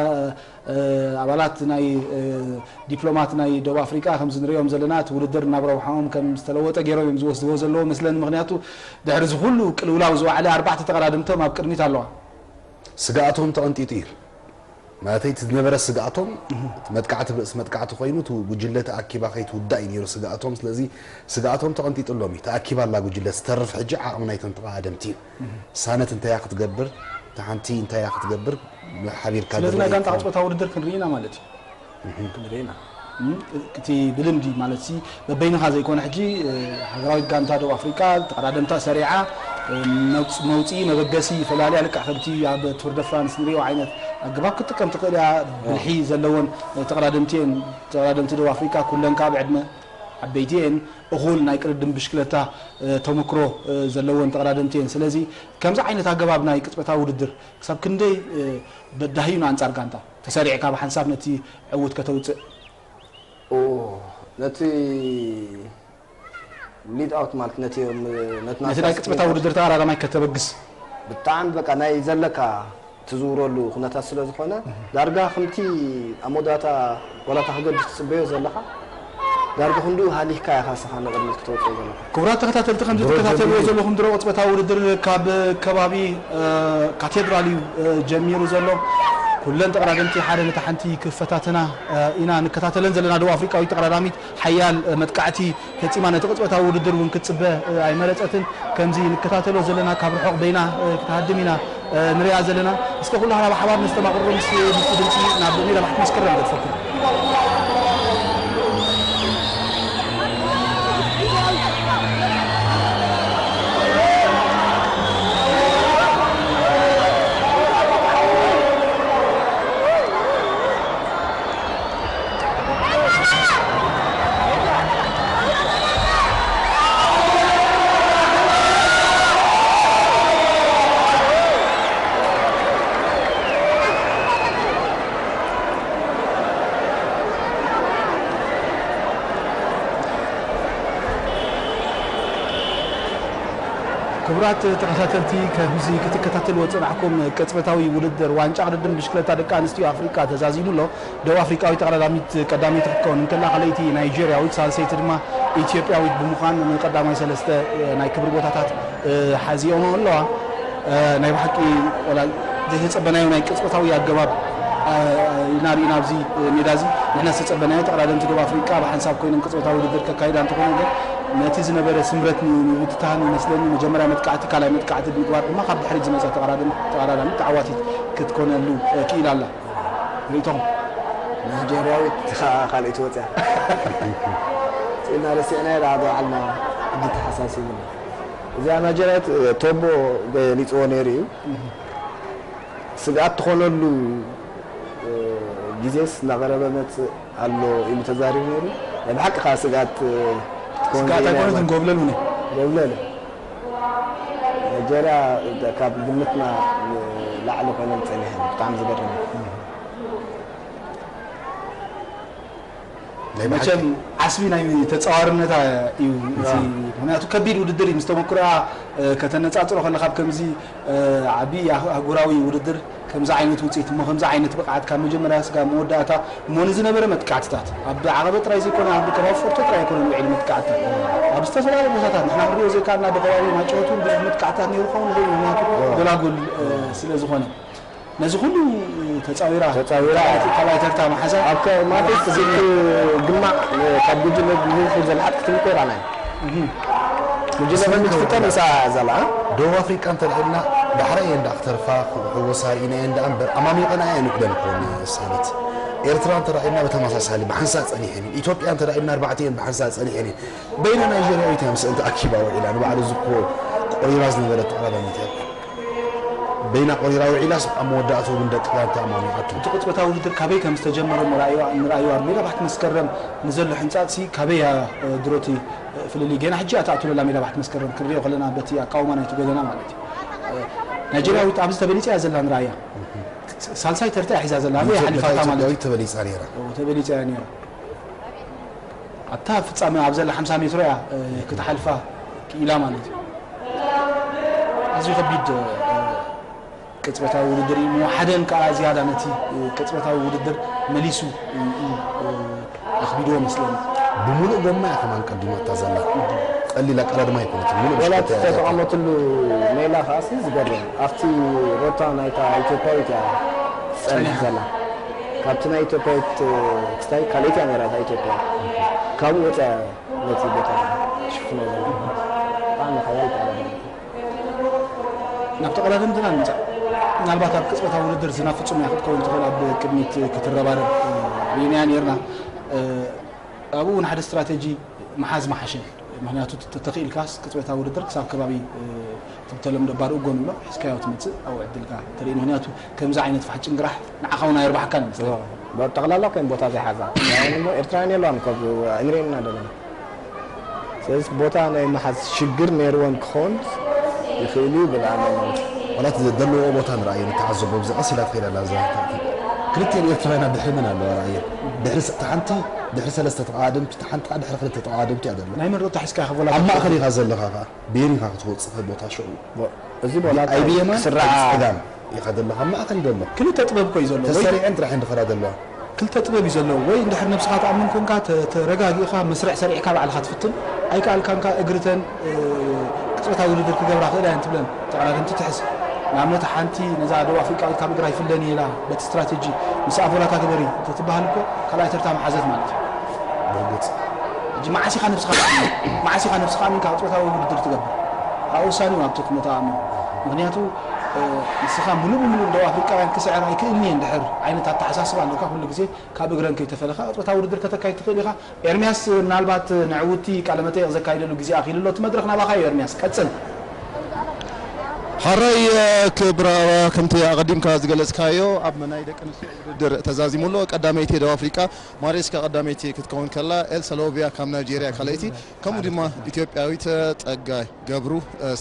ኣባላት ናይ ዲፕሎማት ናይ ደቡብ ኣፍሪቃ ከምዚ ንሪኦም ዘለና እቲ ውድድር ናብ ረብሓኦም ከም ዝተለወጠ ገይሮም እዮም ዝወስድዎ ዘለዉ መስለኒ። ምኽንያቱ ድሕሪ እዚ ኩሉ ቅልውላው ዝወዓለ ኣርባዕተ ተቐዳድምቶም ኣብ ቅድሚት ኣለዋ። ስግኣቶም ተቐንጢጡ እዩ። ማለተይ እቲ ዝነበረ ስግኣቶም እቲ መጥቃዕቲ ርእሲ መጥቃዕቲ ኮይኑ እቲ ጉጅለ ተኣኪባ ከይትውዳእ እዩ ነይሩ ስግኣቶም። ስለዚ ስግኣቶም ተቐንጢጡ ኣሎም እዩ። ተኣኪባ ኣላ ጉጅለ፣ ዝተርፍ ሕጂ ዓቕሚ ናይቶም ተቐዳደምቲ እዩ። ሳነት እንታይ እያ ክትገብር፣ እታ ሓንቲ እንታይ እያ ክትገብር፣ ሓቢርካ ስለዚ ናይ ገበያ ጋንታ ይኸውን። ቅጽበታዊ ውድድር ክንርኢ ኢና ማለት እዩ። ክንርኢ ኢና። እም፣ እቲ ብልምዲ ማለት ሲ በበይንኻ ዘይኮነ ሕጂ፣ እ፣ ሃገራዊት ጋንታ ደቡብ ኣፍሪቃ ተቐዳደምታ ሰሪዓ፣ እ፣ መውጽ-፣ መውጽኢ መበገሲ ፈላልያ ልክዕ ከምቲ ኣብ ቱር ደ ፍራንስ ንሪኦ ዓይነት ኣገባብ ክትጥቀም ትኽእል እያ። ብልሒ ዘለወን፣ እ፣ ተቐዳደምቲ እየን። ተቐዳደምቲ ደቡብ ኣፍሪቃ ኩለን ካብ ዕድመ ዓበይቲ እየን። እኹል ናይ ቅድድም ብሽክለታ፣ እ፣ ተመክሮ፣ እ፣ ዘለወን ተቐዳደምቲ እየን። ስለዚ ከምዚ ዓይነት ኣገባብ ናይ ቅጽበታዊ ውድድር ክሳብ ክንደይ፣ እ፣ በዳሂ እዩ ንኣንጻር ጋንታ? ተሰሪዕካ ብሓንሳብ ነቲ ዕውት ከተውጽእ? ኦ፣ ነቲ ሊድ ኣውት ማለት ነቲ፣ ነቲ ነቲ ናይ ናስታ ቅጽበታዊ ስፕሪንተር ውድድር ተቐዳዳማይ ከተበግስ? ብጣዕሚ በቃ ናይ ዘለካ ትዝውረሉ ኩነታት ስለ ዝኾነ፣ ዳርጋ ከምቲ ኣብ መወዳእታ ዋላ እታ ክገድፍ ትጽበዮ ዘለኻ፣ ዳርጋ ክንድኡ ሃሊኽካ ኢኻ ንስኻ ንቕድሚት ክተውጽኦ ዘለኻ። ክቡራት ተኸታተልቲ፣ ከምዚ ብሮጀር ትከታተልዎ ቢኒ። ዘለኹም ድሮ ቅጽበታዊ ውድድር ካብ ከባቢ፣ እ፣ ካቴድራል እዩ፣ እ፣ ጀሚሩ ዘሎ። ኩለን ተቐዳደምቲ ሓደ ነታ ሓንቲ ክፈታተና፣ እ፣ ኢና ንከታተለን ዘለና። ደቡብ ኣፍሪቃዊት ተቐዳዳሚት ሓያል፣ እ፣ መጥቃዕቲ ፈጺማ ነቲ ቅጽበታዊ ውድድር እውን ክትጽበ፣ እ፣ ኣይመረጸትን። ከምዚ ንከታተሎ ዘለና ካብ ርሑቕ በይና፣ እ፣ ክትሃድም ኢና፣ እ፣ ንሪኣ ዘለና። እስከ ኩላህና ብሓባር ነስተማቕሮ ምስ፣ ምስ ድምጺ ናብ ሜዳ ባሕቲ መስከረም ገድፈኩም። ክቡራት ተኸታተልቲ፣ ከምዚ ክትከታተልዎ ዝጸናሕኩም ቅጽበታዊ ውድድር ዋንጫ ቅድድም ብሽክለታ ደቂ ኣንስትዮ ኣፍሪቃ ተዛዚሙ ኣሎ። ደቡብ ኣፍሪቃዊት ተቐዳዳሚት ቀዳመይቲ ክትከውን እንከላ፣ ካልኣይቲ ናይጀርያዊት፣ ሳልሰይቲ ድማ ኢትዮጵያዊት ብምዃን ንቀዳማይ ሰለስተ ናይ ክብሪ ቦታታት ሓዚኦሞ ኣለዋ። ናይ ብሓቂ ወላ ዘይተጸበናዮ ናይ ቅጽበታዊ ኣገባብ ኢና ርኢና ኣብዚ ሜዳ እዚ። ንሕና ዝተጸበናዮ ተቐዳደምቲ ደቡብ ኣፍሪቃ ብሓንሳብ ኮይነን ቅጽበታዊ ውድድር ከካይዳ እንተኾነ፣ ግን ነቲ ዝነበረ ስምረት ንምብትታን ይመስለኒ መጀመርያ መጥቃዕቲ ካልኣይ መጥቃዕቲ ብምግባር ድማ ካብ ድሕሪት ዝመጸት ተቐዳደም-፣ ተቐዳዳሚት ተዓዋቲት ክትኮነሉ ክኢላ ኣላ። ርእይቶኹም? ናይጀርያዊት ከዓ ካልኣይቲ ወፅያ። ስኢልና ረሲዕናዮ ደኣ በዓልና ሕጂ ተሓሳሲቡና። እዚኣ ናይጀርያዊት ቶቦ ገሊፅዎ ነይሩ እዩ። ስግኣት ትኾነሉ ግዜስ እናቐረበ መፅእ ኣሎ ኢሉ ተዛሪቡ ነይሩ። ናይ ብሓቂ ከዓ ስግኣት ክትኮን ስግኣት ዘይብላ ኣይኮነትን፣ ማለት ጎብለል እውን እዩ። ጎብለል። ናይጀርያ ካብ ግምትና ንላዕሊ ኮይነን ጸኒሐን። ብጣዕሚ ዝገርም እዩ። ናይ ብሓቂ። መቸም ዓስቢ ናይ ተጻዋርነታ እዩ እቲ። ኣዎ። ምኽንያቱ ከቢድ ውድድር እዩ። ምስ ተመኩሮኣ፣ እ፣ ከተነጻጽሮ ከለኻ፣ ኣብ ከምዚ፣ እ፣ ዓቢ ኣህ-፣ ኣህጉራዊ ውድድር ከምዚ ዓይነት ውጽኢት እሞ ከምዚ ዓይነት ብቕዓት ካብ መጀመርያ ስጋብ መወዳእታ እሞ ንዝነበረ መጥቃዕትታት ኣብ ዓቐበት ጥራይ ዘይኮነ ኣብ ከባቢ ፎርቶ ጥራይ ኣይኮነን ውዒሉ መጥቃዕትታት ኣብ ዝተፈላለዩ ቦታታት ንሕና ክንሪኦ ዘይከኣልና ብከባቢ ማይጨወት እውን ብዙሕ መጥቃዕትታት ነይሩ ክኸውን ይኽእል እዩ። ምኽንያቱ ጎላጉል፣ እ፣ ስለ ዝኾነ ነዚ ኩሉ ተጻዊራ ተጻዊራ ካልኣይቲ ካልኣይ ተርታ መሓዛ ኣብ ከ- ማለት እቲ ግማዕ ካብ ጉጅለ ሊቨርፑል ዘልዓት ክትብል ኮይራ ናይ ጉጅለ ስምንት ፈንድ ትፍተን ወርዳ። ምሳ ዘላ ደቡብ ኣፍሪቃ እንተ ርኢና ዳሕራይ እየን ደኣ ክተርፋ ክሕወሳ ርኢናየን ደኣ እምበር ኣማሚቐና እየን ንብለን ክኾን ሳቢት ኤርትራ እንተ ርኢና ብተመሳሳሊ ብሓንሳእ ጸኒሐን እየን። ኢትዮጵያ እንተ ርኢና ኣርባዕተ እየን ብሓንሳእ ጸኒሐን እየን። በይና ናይጀርያዊት እያ ምስአን ተኣኪባ ውዒላ ንባዕሉ እዚ እኮ ቆሪራ ዝነበረት ተቐዳዳሚት እያ። በይና ቆሪራ ውዒላስ ኣብ መወዳእትኡ ግን ደቂ ጋንታ ኣማሚቓቶ። እቲ ቅጽበታዊ ውድድር ካበይ ከም ዝተጀመረ እሞ ረኣይዋ- ንረኣይዋ ሜዳ ባሕቲ መስከረም ንዘሎ ሕንጻጽሲ ካበይ እያ ድሮቲ ፍልልይ ጌና ሕጂ እያ ትኣቱ ዘላ ሜዳ ባሕቲ መስከረም ክንሪኦ ከለና በቲ ኣቃውማ ናይቲ ጎደና ማለት እዩ። ናይጀርያዊት ኣብዚ ተበሊጻ እያ ዘላ ንረኣያ። ሳልሳይ ተርታ እያ ሒዛ ዘላ ኣበይ ሓሊፋታ ማለት እዩ። ኢትዮጵያዊት ተበሊጻ ነይራ። ተበሊጻ እያ ነይራ። ኣብታ ፍጻመ ኣብ ዘላ ሓምሳ ሜትሮ እያ ክትሓልፋ ክኢላ ማለት እዩ። ኣዝዩ ከቢድ ቅጽበታዊ ውድድር እዩ። ሓደ ከኣ ዝያዳ ነቲ ቅጽበታዊ ውድድር መሊሱ እዩ ኣኽቢድዎ መስለኒ። ብምሉእ ጎማ እያ ከማን ቀዲማታ ዘላ። ቀሊል ኣቀዳድማ ኣይኮነትን። ምሉእ ወላ ብሽክለታ እያ። ተጠቐመትሉ ሜላ ከኣ ዝገርም ኣብቲ ሮታ ናይታ ኢትዮጵያዊት እያ ትጸንሕ ዘላ። ካብቲ ናይ ኢትዮጵያዊት ክስታይ ካልኣይቲ እያ ነይራ እታ ኢትዮጵያ። ካብኡ ወጻ ነቲ ቦታ ትሽፍኖ ዘላ ብጣዕሚ ሓያል ተቐዳዳሚ። ናብ ተቐዳደምትና ንምጻእ ምናልባት ኣብ ቅጽበታዊ ውድድር ዝናብ ፍጹም እያ ክትከውን ትኽእል ኣብ ቅድሚት ክትረባረብ ርኢናያ ነርና። ኣብኡ እውን ሓደ ስትራቴጂ ምሓዝ ምሓሸ። ምክንያቱ ተተኺኢልካስ ቅጽበታዊ ውድድር ክሳብ ከባቢ እቲ ብተለምዶ ባር እጎ ንብሎ ሒዝካዮ ትመጽእ ኣብኡ ዕድልካ ትርኢ። ምክንያቱ ከምዚ ዓይነት ፋሕ ጭንግራሕ ንዓኻ እውን ኣየርባሓካን ይመስለኒ። ጠቕላላ ኮይን ቦታ ዘይሓዛ እሞ ኤርትራውያን የለዋን ካብ ንሪኤን ኢና ዘለና። ስለዚ ቦታ ናይ ምሓዝ ሽግር ነይርወን ክኸውን ይኽእል እዩ ይብል ኣነ ማለት እዩ። ዋላ እቲ ዘለዎ ቦታ ንረኣዮ ንተዓዘቦ ብዚ ቀስ ኢላ ትኸይድ ኣላ እዛ ክልቲኤን ኤርትራውያን ኣብ ድሕሪ መን ኣለዋ ረኣየን ድሕሪ ስ- እታ ሓንቲ ድሕሪ ሰለስተ ተቐዳደምቲ እታ ሓንቲ ከዓ ድሕሪ ክልተ ተቐዳደምቲ እያ ዘሎ ናይ መን ሮታ ሒዝካ ኣብ ክቦላታ ማእኸል ኢኻ ዘለኻ ከዓ ብየን ኢኻ ክትወፅእ ከ ቦታ ሽዑ እዚ ቦታ ኣይብየማን ክስራዕ ፀጋም ኢኻ ዘለኻ ኣብ ማእኸል ዘሎ ክልተ ጥበብ እኮ እዩ ዘሎ ወይ ተሰሪዐን ጥራሕ እየን ዝኸዳ ዘለዋ ክልተ ጥበብ እዩ ዘለዎ። ወይ እንድሕር ነብስኻ ተኣምን ኮንካ ተ- ተረጋጊእኻ መስርዕ ሰሪዕካ ባዕልኻ ትፍትን ኣይከኣልካንካ እግርተን እ፣ ቅጽበታዊ ውድድር ክገብራ ክእላ እየን ትብለን ተቐዳደምቲ ትሕዝ። ንኣብነት ሓንቲ ነዛ ደቡብ ኣፍሪቃዊት ካብ እግራ ይፍለን እየ ኢላ በቲ ስትራቴጂ ምስ ኣቮላታ ግበሪ እንተትበሃል እኮ ካልኣይ ተርታ መሓዘት ማለት እዩ። ብርግፅ ሕጂ መዓስ ኢኻ ነብስኻ መዓስ ኢኻ ነብስኻ ኣሚንካ ቅጽበታዊ ውድድር ትገብር? ኣብ ወሳኒ እዩ ኣብቲ ኩነታ ኣእምሮ። ምክንያቱ እ፣ ንስኻ ሙሉእ ብሙሉእ ደቡብ ኣፍሪቃውያን ክስዕር ኣይክእልን እየ እንድሕር ዓይነት ኣተሓሳስባ ኣለካ ኩሉ ግዜ ካብ እግረን ከይተፈለኻ ቅጽበታዊ ውድድር ከተካይድ ትኽእል ኢኻ። ኤርሚያስ ምናልባት ንዕውቲ ቃለ መጠይቕ ዘካይደሉ ግዜ ኣኺሉ ኣሎ። እቲ መድረኽ ናባኻ እዩ ኤርሚያስ፣ ቀጽል። ሓራይ ክብራ ከምቲ ኣቐዲምካ ዝገለጽካዮ ኣብ ናይ ደቂ ኣንስትዮ ውድድር ተዛዚሙ ኣሎ። ቀዳመይቲ ደቡብ ኣፍሪቃ ማሬስካ ቀዳመይቲ ክትከውን ከላ ኤልሳ ሎቪያ ካብ ናይጄርያ ካልኣይቲ ከምኡ ድማ ኢትዮጵያዊት ጸጋይ ገብሩ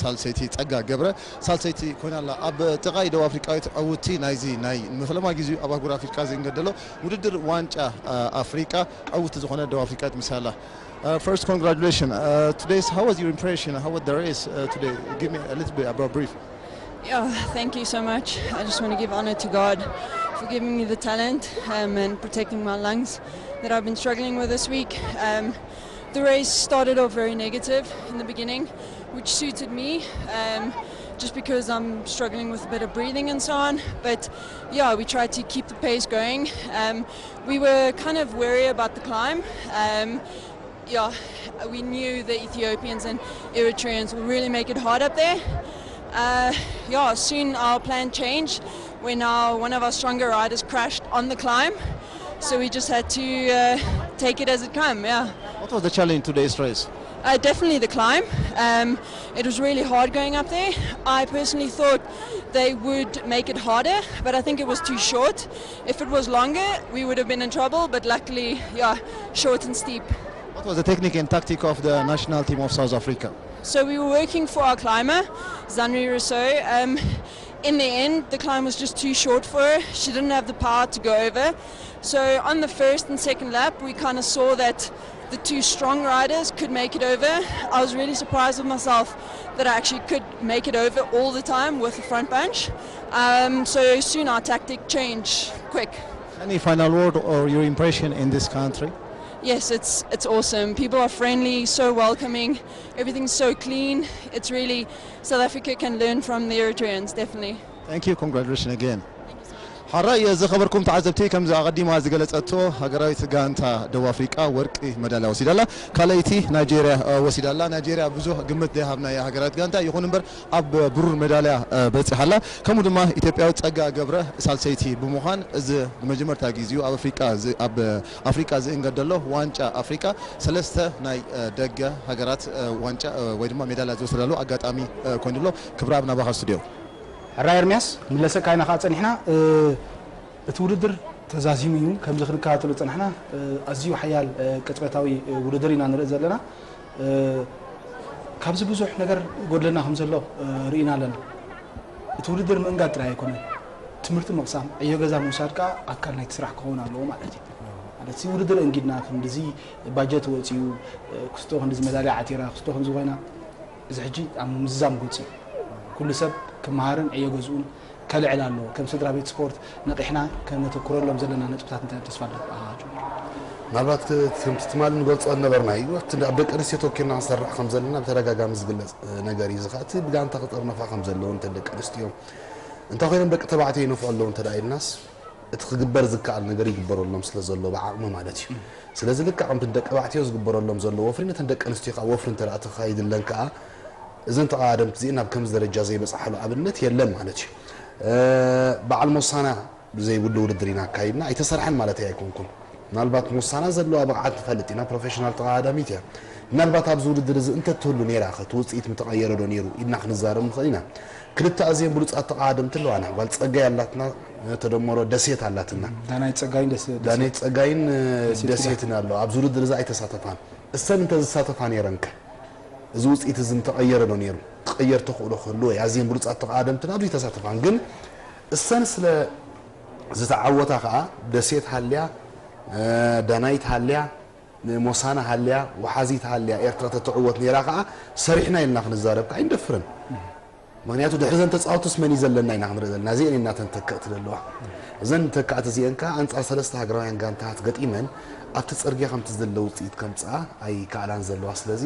ሳልሰይቲ ጸጋ ገብረ ሳልሰይቲ ኮይና ኣላ። ኣብ ጥቓይ ደቡብ ኣፍሪቃዊት ዕውቲ ናይዚ ናይ ንፈለማ ግዜኡ ኣብ ኣህጉር ኣፍሪቃ ዝእንገድ ዘሎ ውድድር ዋንጫ ኣፍሪቃ ዕውቲ ዝኾነ ደቡብ ኣፍሪቃ ትምስያ ኣላ። Uh, first, congratulations. Uh, today's, how was your impression? How was the race uh, today? Give me a little bit about brief. Yeah, thank you so much. I just want to give honor to God for giving me the talent um, and protecting my lungs that I've been struggling with this week. Um, the race started off very negative in the beginning, which suited me um, just because I'm struggling with a bit of breathing and so on. But yeah, we tried to keep the pace going. Um, we were kind of wary about the climb. Um, yeah, we knew the Ethiopians and Eritreans will really make it hard up there. Uh, yeah, soon our plan changed when our, one of our stronger riders crashed on the climb. So we just had to uh, take it as it came, yeah. What was the challenge in today's race? Uh, definitely the climb. Um, it was really hard going up there. I personally thought they would make it harder, but I think it was too short. If it was longer, we would have been in trouble, but luckily, yeah, short and steep. What was the technique and tactic of the national team of South Africa? So we were working for our climber, Zanri Rousseau. Um, in the end, the climb was just too short for her. She didn't have the power to go over. So on the first and second lap, we kind of saw that the two strong riders could make it over. I was really surprised with myself that I actually could make it over all the time with the front bunch. Um, so soon our tactic changed quick. Any final word or your impression in this country? Yes, it's it's awesome. People are friendly, so welcoming. Everything's so clean. It's really South Africa can learn from the Eritreans, definitely. Thank you. Congratulations again. ሓራይ ዝኸበርኩም ተዓዘብቲ፣ ከምዚ ኣቐዲማ ዝገለጸቶ፣ ሃገራዊት ጋንታ ደቡብ ኣፍሪቃ ወርቂ መዳልያ ወሲዳላ፣ ካልኣይቲ ናይጄርያ ወሲዳላ። ናይጄርያ ብዙሕ ግምት ዘይሃብናያ ሃገራዊት ጋንታ፣ ይኹን እምበር ኣብ ብሩር መዳልያ በጺሓላ። ከምኡ ድማ ኢትዮጵያዊ ጸጋ ገብረ ሳልሰይቲ ብምዃን፣ እዚ ንመጀመርታ ግዜኡ ኣብ ኣፍሪቃ ዝ-፣ ኣብ ኣፍሪቃ ዝእንገድ ዘሎ ዋንጫ ኣፍሪቃ፣ ሰለስተ ናይ ደገ ሃገራት ዋንጫ ወይ ድማ ሜዳልያ ዝወሰዳሉ ኣጋጣሚ ኮይኑ ኣሎ። ክብረኣብ፣ ናባኻ ስቱድዮ። ሕራይ ኤርምያስ፣ ምለሰካ ኢና ከኣ ጸኒሕና። እ፣ እቲ ውድድር ተዛዚሙ እዩ። ከምዚ ክንከታተሎ ጸናሕና። እ፣ ኣዝዩ ሓያል፣ እ፣ ቅጽበታዊ፣ እ፣ ውድድር ኢና ንርኢ ዘለና። እ፣ ካብዚ ብዙሕ ነገር ጎድለና ከም ዘሎ፣ እ፣ ርኢና ኣለና። እቲ ውድድር ምእንጋድ ጥራይ ኣይኮነን። ትምህርቲ ምቕሳም፣ ዕዮ ገዛ ምውሳድ ከኣ ኣካል ናይቲ ስራሕ ክኸውን ኣለዎ ማለት እዩ። ማለት እዚ ውድድር እንጊድና ክንድዚ ባጀት ወጺኡ፣ እ፣ ክስቶ ክንድዚ መዳልያ ዓቲራ፣ ክስቶ ከምዚ ኮይና፣ እዚ ሕጂ ኣብ ምምዝዛም ገጹ እዩ። ኩሉ ሰብ ክመሃርን ዕዮ ገዝኡን ከልዕል ኣለዎ። ከም ስድራ ቤት ስፖርት ነቒሕና ከነተኩረሎም ዘለና ነጥብታት እንታይ እዮም? ተስፋ ኣለካ? ኣሃ፣ ጆን። ምናልባት ክ-፣ ከምቲ ትማሊ ንገልጾ ዝነበርና እዩ። ኣብቲ ኣብ ደቂ ኣንስትዮ ተወኪልና ክንሰርሕ ከም ዘለና ብተደጋጋሚ ዝግለጽ፣ እ፣ ነገር እዩ። እዚ ኸኣ እቲ ብጋንታ ክጥርነፋ ከም ዘለወን እተን ደቂ ኣንስትዮ። እንታይ ኮይኖም ደቂ ተባዕትዮ ይነፍዑ ኣለዉ እንተ ደኣ ኢልናስ፣ እቲ ክግበር ዝከኣል ነገር ይግበረሎም ስለ ዘሎ ብዓቕሚ ማለት እዩ። ስለዚ ልክዕ ከምቲ ንደቂ ተባዕትዮ ዝግበረሎም ዘሎ ወፍሪ ነተን ደቂ ኣንስትዮ ከኣ ወፍሪ እንተ ደኣ ተኻይድለን ከኣ እዘን ተቐዳደምቲ እዚአን ናብ ከምዚ ደረጃ ዘይበጽሓሉ ኣብነት የለን ማለት እዩ። እ፣ በዓል ሞሳና ዘይብሉ ውድድር ኢና ኣካይድና ኣይተሰርሐን ማለት ኣይኮንኩን። ምናልባት ሞሳና ዘለዋ ብቕዓት ንፈልጥ ኢና፣ ፕሮፌሽናል ተቐዳዳሚት እያ። ምናልባት ኣብዚ ውድድር እዚ እንተትህሉ ነይራ ኸ እቲ ውጽኢት ምተቐየረ ዶ ነይሩ ኢልና ክንዛረብ ንኽእል ኢና። ክልተ ኣዝየን ብሉጻት ተቐዳደምቲ ኣለዋና። ጓል ጸጋይ ኣላትና፣ ተደመሮ ደሴት ኣላትና። ዳናይት ጸጋይን ደስ-፣ ዳናይት ጸጋይን፣ እ፣ ደሴት ደሴትን ኣለዋ። ኣብዚ ውድድር እዚ ኣይተሳተፋን። እሰን እንተ ዝሳተፋ ነይረን ከ? እዚ ውጽኢት እዚ እንተቐየረ ዶ ነይሩ? ክቐየር ተኽእሎ ክህልዎ እዩ። ኣዝየን ብሉጻት ተቐዳደምቲ ናብዚ ኣይተሳተፋን። ግን እሰን ስለ ዝተዓወታ ከኣ ደሴት ሃልያ፣ እ፣ ዳናይት ሃልያ፣ ሞሳና ሃልያ፣ ወሓዚት ሃልያ ኤርትራ ተትዕወት ነይራ ከኣ ሰሪሕና ኢልና ክንዛረብ ከኣ ኣይንደፍርን። ምኽንያቱ ድሕሪ ዘን ተጻወትስ መን እዩ ዘለና ኢና ክንርኢ ዘለና። እዚአን እየን ናተን ተከእቲ ዘለዋ። እዘን ተካእቲ እዚአን ከኣ ኣንጻር ሰለስተ ሃገራውያን ጋንታታት ገጢመን ኣብቲ ጽርግያ ከምቲ ዘሎ ውጽኢት ከምጽኣ ኣይከኣላን ዘለዋ። ስለዚ፣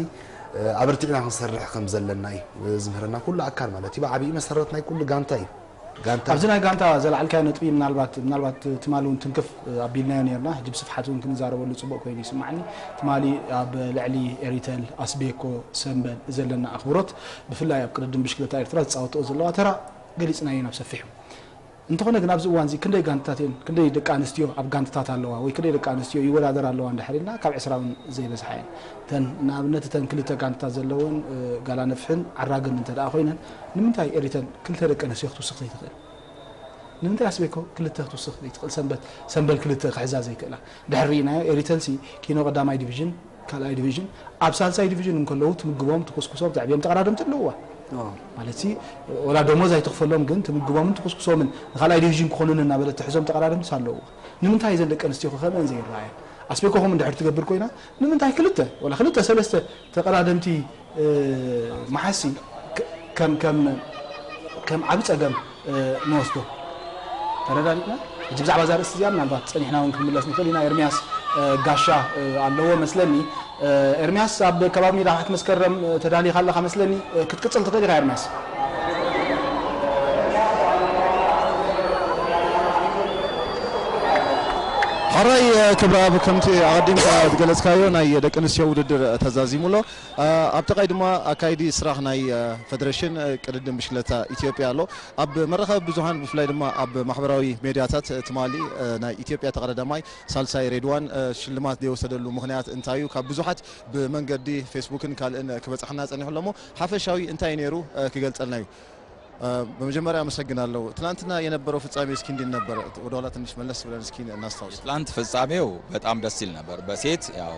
እ፣ ኣበርቲዕና ክንሰርሕ ከም ዘለና እዩ ዝምህረና ኩሉ ኣካል ማለት እዩ። ብዓቢኡ መሰረት ናይ ኩሉ ጋንታ እዩ። ጋንታ ኣብዚ ናይ ጋንታ ዘልዓልካዮ ነጥቢ ምናልባት፣ ምናልባት ትማሊ እውን ትንክፍ ኣቢልናዮ ነርና። ሕጂ ብስፍሓት እውን ክንዛረበሉ ጽቡቕ ኮይኑ ይስማዓኒ። ትማሊ ኣብ ልዕሊ ኤሪተል፣ ኣስቤኮ፣ ሰምበል ዘለና ኣኽብሮት፣ ብፍላይ ኣብ ቅድድም ብሽክለታ ኤርትራ ዝጻወትኦ ዘለዋ ተራ ገሊጽናዮ ኢና ብሰፊሑ። እንተኾነ ግን ኣብዚ እዋን እዚ ክንደይ ጋንታታት እየን፣ ክንደይ ደቂ ኣንስትዮ ኣብ ጋንታታት ኣለዋ ወይ ክንደይ ደቂ ኣንስትዮ ይወዳደራ ኣለዋ እንድሕር ኢልና ካብ ዕስራ እውን ዘይበዝሓ እየን። እተን ንኣብነት እተን ክልተ ጋንታታት ዘለወን፣ እ፣ ጋላ ነፍሕን ዓራግን እንተ ደኣ ኮይነን፣ ንምንታይ ኤሪተል ክልተ ደቂ ኣንስትዮ ክትውስኽ ዘይትኽእል? ንምንታይ ኣስቤኮ ክልተ ክትውስኽ ዘይትኽእል? ሰንበት፣ ሰንበል ክልተ ክሕዛ ዘይክእላ? ድሕሪ ርኢናዮ፣ ኤሪተልሲ ኪኖ ቀዳማይ ዲቪዥን፣ ካልኣይ ዲቪዥን፣ ኣብ ሳልሳይ ዲቪዥን እንከለዉ ትምግቦም፣ ትኩስኩሶም፣ ተዕብዮም ተቐዳደምቲ ኣለውዋ። ኣዎ። ማለትሲ፣ ወላ ደሞዝ ኣይትኽፈሎም፣ ግን ትምግቦምን ትኩስኩሶምን ንኻልኣይ ዲቪዥን ክኾኑን እናበለት ትሕዞም ተቐዳደምቲ ኣለውዋ። ንምንታይ እዘን ደቂ ኣንስትዮ ከ ከምአን ዘይረኣያ? ኣስቤኮ ከምኡ እንድሕር ትገብር ኮይና፣ ንምንታይ ክልተ፣ ወላ ክልተ፣ ሰለስተ ተቐዳደምቲ እ፣ መሓሲ ከ-፣ ከም፣ ከም፣ ከም ዓቢ ጸገም፣ እ፣ ንወስዶ። ተረዳዲእና? ሕጂ ብዛዕባ እዛ ኣርእስቲ እዚኣ ምናልባት ጸኒሕና እውን ክንምለስ ንኽእል ኢና። ኤርምያስ፣ እ፣ ጋሻ፣ እ፣ ኣለዎ መስለኒ። እ፣ ኤርምያስ፣ ኣብ ከባቢ ሜዳ ካሕት መስከረም፣ እ፣ ተዳሊኻ ኣለኻ መስለኒ። እ፣ ክትቅጽል ትኽእል ኢኻ ኤርምያስ። ሕራይ፣ እ፣ ክብረኣብ፣ ከምቲ ኣቐዲምካ ዝገለጽካዮ ናይ ደቂ ኣንስትዮ ውድድር ተዛዚሙ ኣሎ። እ፣ ኣብ ጥቓይ ድማ ኣካይዲ ስራሕ ናይ፣ እ፣ ፈደረሽን፣ እ፣ ቅድድም ብሽክለታ ኢትዮጵያ ኣሎ። ኣብ መራኸቢ ብዙሃን ብፍላይ ድማ ኣብ ማሕበራዊ ሜድያታት ትማሊ፣ እ፣ ናይ ኢትዮጵያ ተቐዳዳማይ ሳልሳይ ሬድዋን፣ እ፣ ሽልማት ዘይወሰደሉ ምኽንያት እንታይ እዩ? ካብ ብዙሓት ብመንገዲ ፌስቡክን ካልእን ክበጽሓና ጸኒሑ ኣሎ እሞ ሓፈሻዊ እንታይ ነይሩ፣ እ፣ ክገልጸልና እዩ። እ፣ በመጀመሪያ ኣመሰግናለሁ። ትናንትና የነበረው ፍጻሜ እስኪ እንዴት ነበር? ወደኋላ ትንሽ መለስ ብለን እስኪ እናስታውስ። ትላንት ፍጻሜው በጣም ደስ ይል ነበር። በሴት ያው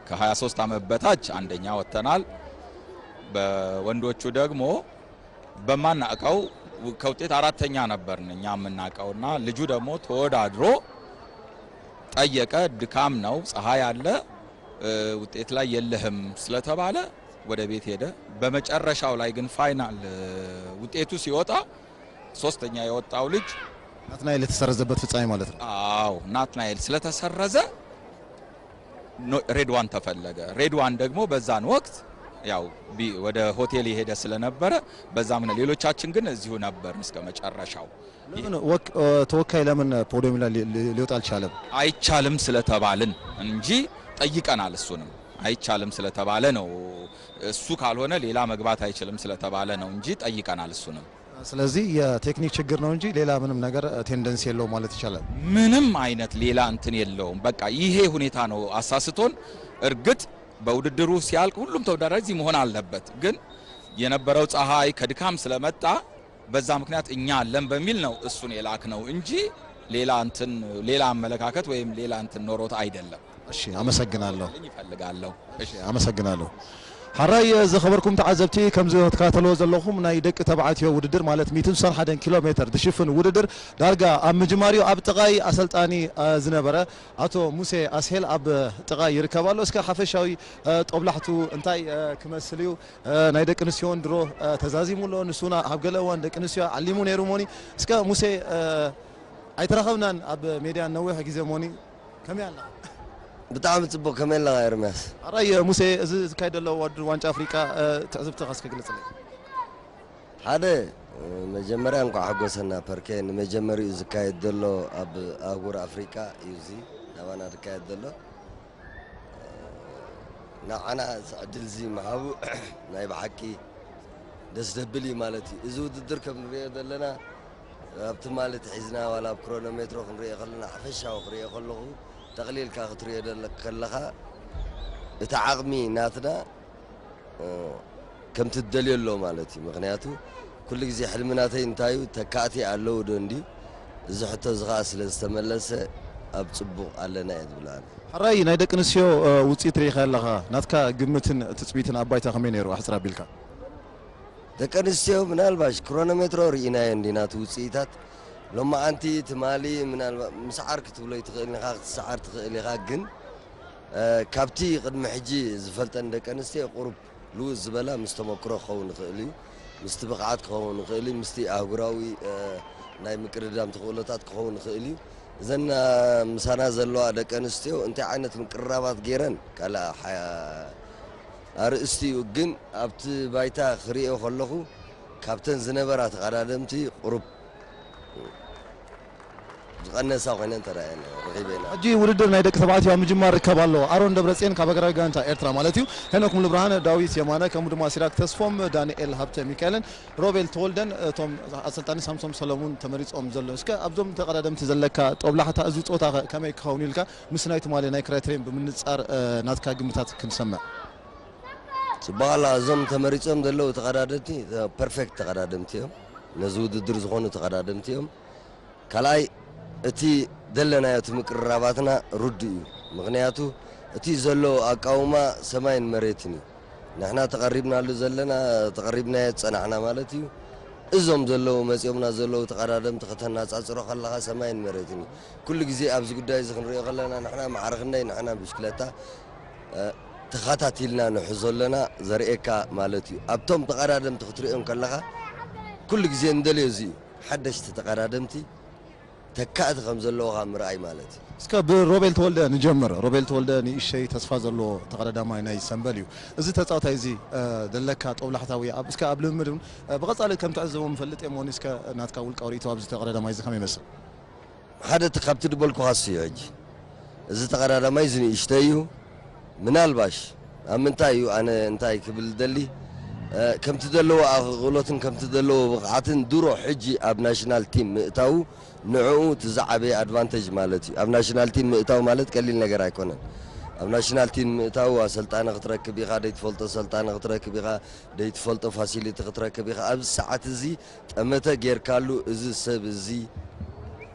ከ ሃያ ሦስት ዓመት በታች አንደኛ ወጥተናል። በወንዶቹ ደግሞ በማናውቀው ከውጤት አራተኛ ነበርን እኛ የምናውቀውና ልጁ ደግሞ ተወዳድሮ ጠየቀ። ድካም ነው፣ ፀሐይ አለ፣ እ፣ ውጤት ላይ የለህም ስለተባለ ወደ ቤት ሄደ። በመጨረሻው ላይ ግን ፋይናል፣ እ፣ ውጤቱ ሲወጣ ሶስተኛ የወጣው ልጅ ናትናኤል የተሰረዘበት ፍጻሜ ማለት ነው። አዎ፣ ናትናኤል ስለተሰረዘ ኖ-፣ ሬድዋን ተፈለገ። ሬድዋን ደግሞ በዛን ወቅት ያው ቢ- ወደ ሆቴል የሄደ ስለነበረ በዛ ምክንያት፣ ሌሎቻችን ግን እዚሁ ነበርን እስከ መጨረሻው። ለምን ወክ- ተወካይ ለምን ፖዲየም ላይ ሊ- ሊ- ሊወጣ አልቻለም? አይቻልም ስለተባልን እንጂ ጠይቀናል። እሱንም አይቻልም ስለተባለ ነው። እሱ ካልሆነ ሌላ መግባት አይችልም ስለተባለ ነው እንጂ ጠይቀናል እሱንም። ስለዚህ የቴክኒክ ችግር ነው እንጂ ሌላ ምንም ነገር ቴንደንስ የለውም ማለት ይቻላል። ምንም አይነት ሌላ እንትን የለውም። በቃ ይሄ ሁኔታ ነው አሳስቶን። እርግጥ በውድድሩ ሲያልቅ ሁሉም ተወዳዳሪ እዚህ መሆን አለበት፣ ግን የነበረው ፀሐይ ከድካም ስለመጣ በዛ ምክንያት እኛ አለን በሚል ነው እሱን የላክ ነው እንጂ ሌላ እንትን ሌላ አመለካከት ወይም ሌላ እንትን ኖሮት አይደለም። እሺ፣ አመሰግናለሁ። ይፈልጋለሁ። እሺ፣ አመሰግናለሁ። ሓራይ ዝኸበርኩም ተዓዘብቲ፣ ከምዚ ክትከታተልዎ ዘለኹም ናይ ደቂ ተባዕትዮ ውድድር ማለት ሚእትን ስሳን ሓደን ኪሎ ሜትር ዝሽፍን ውድድር ዳርጋ ኣብ ምጅማርዮ ኣብ ጥቓይ ኣሰልጣኒ ዝነበረ ኣቶ ሙሴ ኣስሄል ኣብ ጥቓይ ይርከብ ኣሎ። እስከ ሓፈሻዊ ጦብላሕቱ እንታይ ክመስል እዩ? ናይ ደቂ ኣንስትዮን ድሮ ተዛዚሙ ኣሎ። ንሱና ኣብ ገለ እዋን ደቂ ኣንስትዮ ዓሊሙ ነይሩ ሞኒ። እስከ ሙሴ፣ ኣይተራኸብናን ኣብ ሜድያ ነዊሕ ግዜ ሞኒ። ከመይ ኣለኻ? ብጣዕሚ ጽቡቕ። ከመይ ኣለኻ ኤርምያስ? ኣራይ ሙሴ፣ እዚ ዝካየድ ዘሎ ውድድር ዋንጫ ኣፍሪቃ ትዕዝብትኻ እስከ ግለጽለይ። ሓደ መጀመርያ እንኳዕ ሓጎሰና ፐርኬ። ንመጀመሪኡ ዝካየድ ዘሎ ኣብ ኣህጉር ኣፍሪቃ እዩ እዚ ናባና ዝካየድ ዘሎ። ንዓና እዚ ዕድል እዚ ምሃቡ ናይ ብሓቂ ደስ ዘብል እዩ ማለት እዩ። እዚ ውድድር ከም ንሪኦ ዘለና ኣብ ትማሊ ትሒዝና ዋላ ኣብ ክሮኖሜትሮ ክንሪኦ ከለና ሓፈሻዊ ክሪኦ ከለኹ ጠቕሊልካ ክትሪኦ ደለ- ከለኻ እቲ ዓቕሚ ናትና ከምቲ ትደልዮ ኣሎ ማለት እዩ። ምክንያቱ ኩሉ ግዜ ሕልሚ ናተይ እንታይ እዩ፣ ተካእቲ ኣለዉ ዶ እንድዩ? እዚ ሕቶ እዚ ኸዓ ስለ ዝተመለሰ ኣብ ጽቡቕ ኣለና እየ ዝብል ኣነ። ሕራይ ናይ ደቂ ኣንስትዮ ውፅኢት ርኢኻ ኣለኻ? ናትካ ግምትን ትፅቢትን ኣብ ባይታ ከመይ ነይሩ ኣሕፅር ኣቢልካ? ደቂ ኣንስትዮ ምናልባሽ ክሮኖሜትሮ ርኢናዮ እንዲና እቲ ውፅኢታት። ሎማዓንቲ ትማሊ ምናልባ ምስዓር ክትብሎ ይትኽእል ኢኻ፣ ክትስዓር ትኽእል ኢኻ። ግን ካብቲ ቅድሚ ሕጂ ዝፈልጠን ደቂ ኣንስትዮ ቁሩብ ልውጥ ዝበላ ምስ ተመክሮ ክኸውን ይኽእል እዩ፣ ምስቲ ብቕዓት ክኸውን ይኽእል እዩ፣ ምስቲ ኣህጉራዊ ናይ ምቅድዳም ተኽእሎታት ክኸውን ይኽእል እዩ። እዘን ምሳና ዘለዋ ደቂ ኣንስትዮ እንታይ ዓይነት ምቅርራባት ገይረን ካልእ ኣርእስቲ እዩ። ግን ኣብቲ ባይታ ክሪኦ ከለኹ ካብተን ዝነበራ ተቐዳደምቲ ቁሩብ ዝቐነሳ ኮይነን ተራእየን ረኺበ ኢና። ሕጂ ውድድር ናይ ደቂ ተባዕትዮ ኣብ ምጅማር ይርከብ ኣሎ። ኣሮን ደብረፅዮን ካብ ሃገራዊ ጋንታ ኤርትራ ማለት እዩ፣ ሄኖክ ሙሉብርሃን፣ ዳዊት የማነ ከምኡ ድማ ሲራክ ተስፎም፣ ዳንኤል ሃብተ ሚካኤልን ሮቤል ተወልደን እቶም ኣሰልጣኒ ሳምሶም ሰለሙን ተመሪፆም ዘለዉ። እስከ ኣብዞም ተቐዳደምቲ ዘለካ ጦብላሕታ እዚ ፀወታ ከ ከመይ ክኸውን ኢልካ ምስ ናይ ትማሊ ናይ ክራይተሪየም ብምንፃር ናትካ ግምታት ክንሰምዕ። ጽቡቕ ኣላ። እዞም ተመሪጾም ዘለዉ ተቐዳደምቲ ፐርፌክት ተቐዳደምቲ እዮም። ነዚ ውድድር ዝኾኑ ተቐዳደምቲ እዮም። ካልኣይ እቲ ደለናዮ እቲ ምቅርራባትና ርዱእ እዩ። ምኽንያቱ እቲ ዘሎ ኣቃውማ ሰማይን መሬትን እዩ። ንሕና ተቐሪብናሉ ዘለና ተቐሪብናዮ ዝጸናሕና ማለት እዩ። እዞም ዘለዉ መጺኦምና ዘለዉ ተቐዳደምቲ ከተናጻጽሮ ከለኻ ሰማይን መሬትን እዩ። ኩሉ ግዜ ኣብዚ ጉዳይ እዚ ክንሪኦ ከለና ንሕና ማዕረ ክንደይ ንሕና ብሽክለታ ተኻታቲልና ንሕዞ ኣለና ዘርእየካ ማለት እዩ። ኣብቶም ተቐዳደምቲ ክትሪኦም ከለኻ ኩሉ ግዜ እንደልዮ እዚ እዩ። ሓደሽቲ ተቐዳደምቲ ተካእቲ ከም ዘለውኻ ምርኣይ ማለት እዩ። እስከ ብሮቤል ተወልደ ንጀምር። ሮቤል ተወልደ ንእሽተይ ተስፋ ዘለዎ ተቐዳዳማይ ናይ ሰምበል እዩ። እዚ ተጻዋታይ እዚ ዘለካ ጦብላሕታ ወይ ኣብ እስከ ኣብ ልምምድ እውን ብቐጻሊ ከም ትዕዘቦ ምፈልጥ እየ። ሞኒ እስከ ናትካ ውልቃዊ ርእይቶ ኣብዚ ተቐዳዳማይ እዚ ከመይ ይመስል? ሓደ እቲ ካብቲ ድበልኩኻ እሱ እዩ። ሕጂ እዚ ተቐዳዳማይ እዚ ንእሽተይ እዩ። ምናልባሽ ኣብ ምንታይ እዩ ኣነ እንታይ ክብል ደሊ ከምቲ ዘለዎ ኣኽእሎትን ከምቲ ዘለዎ ብቕዓትን ድሮ ሕጂ ኣብ ናሽናል ቲም ምእታዉ ንዕኡ እቲ ዝዓበየ ኣድቫንቴጅ ማለት እዩ። ኣብ ናሽናል ቲም ምእታው ማለት ቀሊል ነገር ኣይኮነን። ኣብ ናሽናል ቲም ምእታው ኣሰልጣኒ ክትረክብ ኢኻ፣ ደይትፈልጦ ኣሰልጣኒ ክትረክብ ኢኻ፣ ደይትፈልጦ ፋሲሊቲ ክትረክብ ኢኻ። ኣብዚ ሰዓት እዚ ጠመተ ጌርካሉ እዚ ሰብ እዚ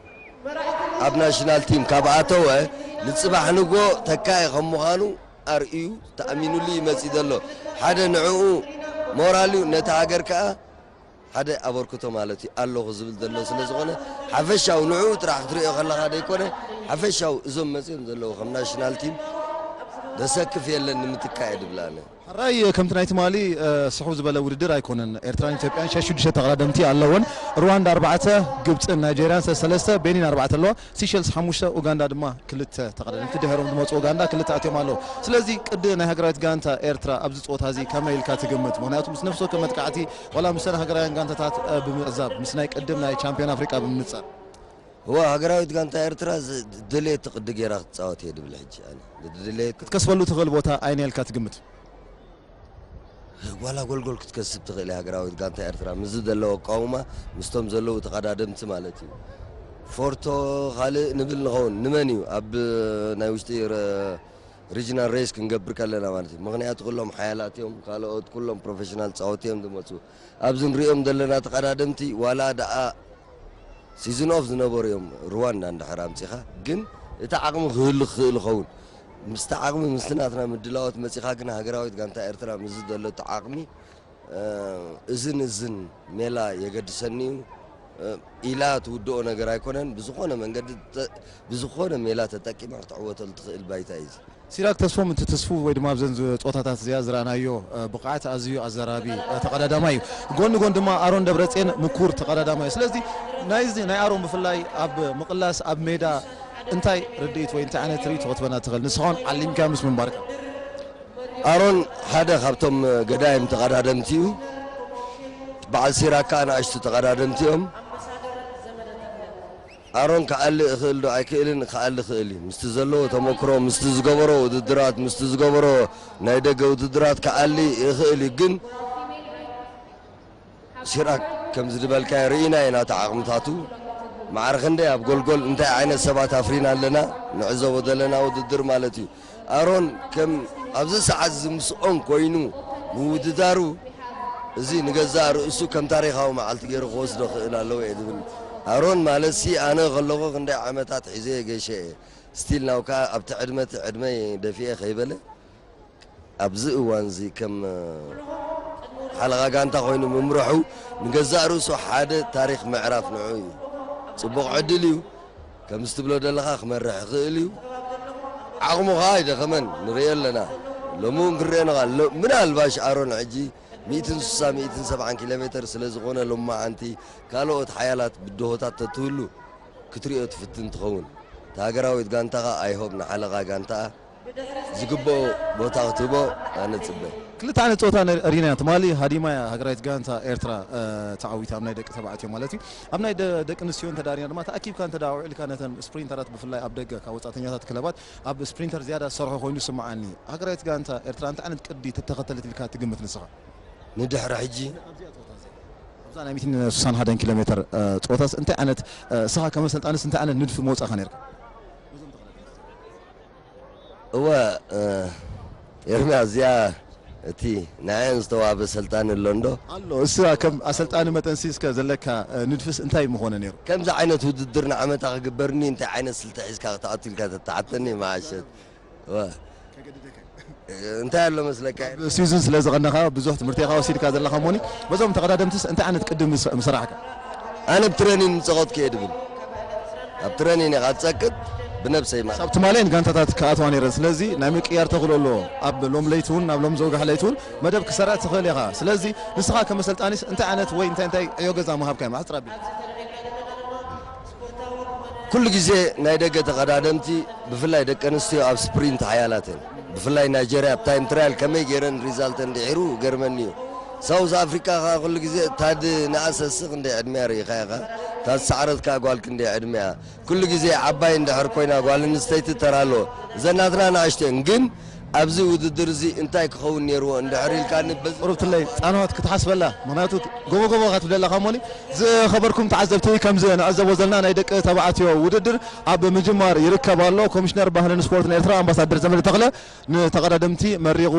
ኣብ ናሽናል ቲም ካብ ኣተወ ንጽባሕ ንጎ ተካኢ ከም ምዃኑ ኣርእዩ ተኣሚኑሉ ይመጽእ ዘሎ። ሓደ ንዕኡ ሞራል እዩ፣ ነቲ ሃገር ከኣ ሓደ ኣበርክቶ ማለት እዩ ኣለኹ ዝብል ዘሎ ስለ ዝኾነ ሓፈሻዊ ንዕኡ ጥራሕ ክትሪኦ ከለኻ ደይኮነ ሓፈሻዊ እዞም መጺኦም ዘለዉ ከም ናሽናል ቲም ዘሰክፍ የለን ንምትካእ እየ ድብል ኣነ። ሕራይ ከምቲ ናይ ትማሊ ስሑው ዝበለ ውድድር ኣይኮነን። ኤርትራን ኢትዮጵያን ሸሽ ሽዱሽተ ተቐዳደምቲ ኣለወን። ሩዋንዳ ኣርባዕተ፣ ግብፅን ናይጄርያን ሰለስተ፣ ቤኒን ኣርባዕተ ኣለዋ። ሲሸልስ ሓሙሽተ፣ ኡጋንዳ ድማ ክልተ ተቐዳደምቲ ድሕሮም ዝመፁ ኡጋንዳ ክልተ ኣትዮም ኣለዉ። ስለዚ ቅዲ ናይ ሃገራዊት ጋንታ ኤርትራ ኣብዚ ፀወታ እዚ ከመይ ኢልካ ትግምት? ምክንያቱ ምስ ነፍሲ ወከፍ መጥቃዕቲ ዋላ ምስተን ሃገራውያን ጋንታታት ብምዕዛብ ምስ ናይ ቅድም ናይ ቻምፒዮን ኣፍሪቃ ብምንፃር እዋ ሃገራዊት ጋንታ ኤርትራ ዝደለየት ቅዲ ገይራ ክትፃወት እየ ድብል ሕጂ ኣነ ዝደለየት ክትከስበሉ ትኽእል ቦታ ኣይነ ኢልካ ትግምት? ዋላ ጎልጎል ክትከስብ ትኽእል እያ ሃገራዊት ጋንታ ኤርትራ ምስዚ ዘለዎ ኣቃውማ ምስቶም ዘለዉ ተቐዳደምቲ ማለት እዩ። ፎርቶ ካልእ ንብል ንኸውን ንመን እዩ ኣብ ናይ ውሽጢ ሪጅናል ሬስ ክንገብር ከለና ማለት እዩ። ምክንያቱ ኩሎም ሓያላት እዮም፣ ካልኦት ኩሎም ፕሮፌሽናል ፃወቲ እዮም ዝመፁ። ኣብዚ ንሪኦም ዘለና ተቐዳደምቲ ዋላ ደኣ ሲዝን ኦፍ ዝነበሩ እዮም ሩዋንዳ እንድሕር ኣምፂኻ ግን እቲ ዓቕሚ ክህሉ ክኽእል ይኸውን። ምስቲ ዓቕሚ ምስቲ ናትና ምድላዎት መፂኻ ግን ሃገራዊት ጋንታ ኤርትራ ምስዚ ዘሎ እቲ ዓቕሚ እዝን እዝን ሜላ የገድሰኒ እዩ ኢላ ትውድኦ ነገር ኣይኮነን። ብዝኾነ መንገዲ ብዝኾነ ሜላ ተጠቂማ ክትዕወተሉ ትኽእል ባይታ እዩ። ሲራክ ተስፎም እንትትስፉ ወይ ድማ ኣብዘን ፆታታት እዚኣ ዝረኣናዮ ብቕዓት ኣዝዩ ኣዘራቢ ተቐዳዳማይ እዩ። ጎኒ ጎን ድማ ኣሮን ደብረፅን ምኩር ተቐዳዳማይ እዩ። ስለዚ ናይዚ ናይ ኣሮን ብፍላይ ኣብ ምቕላስ ኣብ ሜዳ እንታይ ርድኢት ወይ እንታይ ዓይነት ርኢቶ ክትበና ትኽእል? ንስኻውን ዓሊምካ ምስ ምንባርካ። ኣሮን ሓደ ካብቶም ገዳይም ተቐዳደምቲ እዩ። በዓል ሲራክ ከዓ ንኣሽቱ ተቐዳደምቲ እዮም። ኣሮን ክኣሊ እኽእል ዶ ኣይክእልን? ክኣሊ እኽእል እዩ። ምስቲ ዘለዎ ተመክሮ፣ ምስቲ ዝገበሮ ውድድራት፣ ምስቲ ዝገበሮ ናይ ደገ ውድድራት ክኣሊ ይኽእል እዩ። ግን ሲራክ ከምዚ ዝበልካዮ ርኢና ኢና እቲ ዓቕምታቱ። ማዕረ ክንደይ ኣብ ጎልጎል እንታይ ዓይነት ሰባት ኣፍሪና ኣለና ንዕዘቦ ዘለና ውድድር ማለት እዩ። ኣሮን ከም ኣብዚ ሰዓት እዚ ምስኦም ኮይኑ ምውድዳሩ እዚ ንገዛእ ርእሱ ከም ታሪኻዊ መዓልቲ ገይሩ ክወስዶ ክእል ኣለዎ እየ ዝብል። ኣሮን ማለትሲ ኣነ ከለኹ ክንደይ ዓመታት ሒዘ ገይሸ እየ። ስቲል ናው ከዓ ኣብቲ ዕድመ እቲ ዕድመይ ደፊኤ ከይበለ ኣብዚ እዋን እዚ ከም ሓለቓ ጋንታ ኮይኑ ምምርሑ ንገዛእ ርእሱ ሓደ ታሪኽ ምዕራፍ ንዑ እዩ። ፅቡቕ ዕድል እዩ። ከምዚ ትብሎ ዘለኻ ክመርሕ ይኽእል እዩ። ዓቕሙ ኸዓ ኣይደኸመን ንሪኦ ኣለና። ሎሚ እውን ክንሪኦ ንኽእል። ምናልባሽ ኣሮን ሕጂ ሚእትን ስሳን ሚእትን ሰብዓን ኪሎ ሜተር ስለ ዝኾነ ሎማዓንቲ ካልኦት ሓያላት ብድሆታት ተትህሉ ክትሪኦ ትፍትን ትኸውን። እታ ሃገራዊት ጋንታ ኸዓ ኣይሆብ ንሓለቓ ጋንታኣ ዝግብኦ ቦታ ክትህቦ ኣነ እፅበ። ክልተ ዓይነት ፀወታ ርኢና ኢና። ትማሊ ሃዲማ እያ ሃገራዊት ጋንታ ኤርትራ ተዓዊታ፣ ኣብ ናይ ደቂ ተባዕትዮ ማለት እዩ። ኣብ ናይ ደቂ ኣንስትዮ እንተ ርኢና ድማ ተኣኪብካ እንተ ኣውዒልካ ነተን ስፕሪንተራት ብፍላይ ኣብ ደገ ካብ ወፃእተኛታት ክለባት ኣብ ስፕሪንተር ዝያዳ ዝሰርሖ ኮይኑ ይስምዓኒ። ሃገራዊት ጋንታ ኤርትራ እንታይ ዓይነት ቅዲ ተተኸተለት ኢልካ ትግምት ንስኻ? ንድሕሪ ሕጂ ኣብዛ ናይ ሚእትን ስሳን ሓደን ኪሎ ሜተር ፀወታስ እንታይ ዓይነት ንስኻ ከም ኣሰልጣንስ እንታይ ዓይነት ንድፊ መውፃእካ ነርካ? እወ ኤርምያስ፣ እዚኣ እቲ ንዐን ዝተዋህበ ሰልጣኒ ኣሎ እንዶ? ኣሎ። እሱ ከም ኣሰልጣኒ መጠንሲ እስከ ዘለካ ንድፍስ እንታይ ምኾነ ነይሩ? ከምዚ ዓይነት ውድድር ንዓመታ ክግበርኒ እንታይ ዓይነት ስልቲ ሒዝካ ክትኣቱ ኢልካ ተተሓተኒ መዓሸት። እወ። እንታይ ኣሎ መስለካ? ስዊዝን ስለ ዝቐነኻ ብዙሕ ትምህርቲ ኢኻ ወሲድካ ዘለኻ እሞኒ በዞም ተቐዳደምትስ እንታይ ዓይነት ቅዲ ምስ- ምሰራሕካ? ኣነ ብትረኒን ምፀቐጥኩ እየ ድብል። ኣብ ትረኒን ኢኻ ትፀቅጥ ብነብሰይ ማለት። ሳብ ትማልየን ጋንታታት ክኣትዋ ነይረን። ስለዚ ናይ ምቅያር ተኽእሎ ኣለዎ። ኣብ ሎም ለይቲ እውን ናብ ሎም ዘውጋሕ ለይቲ እውን መደብ ክሰራ ትኽእል ኢኻ። ስለዚ ንስኻ ከም ኣሰልጣኒስ እንታይ ዓይነት ወይ እንታይ እንታይ ዕዮ ገዛ ምሃብካዮም? ኣሕፅር ኣቢልካ። ኩሉ ግዜ ናይ ደገ ተቐዳደምቲ ብፍላይ ደቂ ኣንስትዮ ኣብ ስፕሪንት ሓያላት እየን። ብፍላይ ናይጀርያ ኣብ ታይም ትራያል ከመይ ገይረን ሪዛልተን ድሒሩ ገርመኒ እዩ። ሳውዝ ኣፍሪካ ከኣ ኩሉ ግዜ እታ ድንኣሰ ሲ ክንደይ ዕድመያ ርኢኻ ኢኻ፣ እታ ዝሰዓረት ከኣ ጓል ክንደይ ዕድመያ። ኩሉ ግዜ ዓባይ እንድሕር ኮይና ጓል ኣንስተይቲ ተራ ኣለዎ። እዘን ናትና ንኣሽቱ እየን ግን ኣብዚ ውድድር እዚ እንታይ ክኸውን ነይርዎ እንድሕር ኢልካኒ በዚ ቁሩብ ትለይ ጻንሖት ክትሓስበላ ምኽንያቱ ጎቦ ጎቦ ኢኻ ትብል ዘለኻ እሞኒ ዝኸበርኩም ተዓዘብቲ ከምዚ ንዕዘቦ ዘለና ናይ ደቂ ተባዕትዮ ውድድር ኣብ ምጅማር ይርከብ ኣሎ። ኮሚሽነር ባህልን ስፖርትን ኤርትራ ኣምባሳደር ዘመደ ተኽለ ንተቐዳደምቲ መሪቑ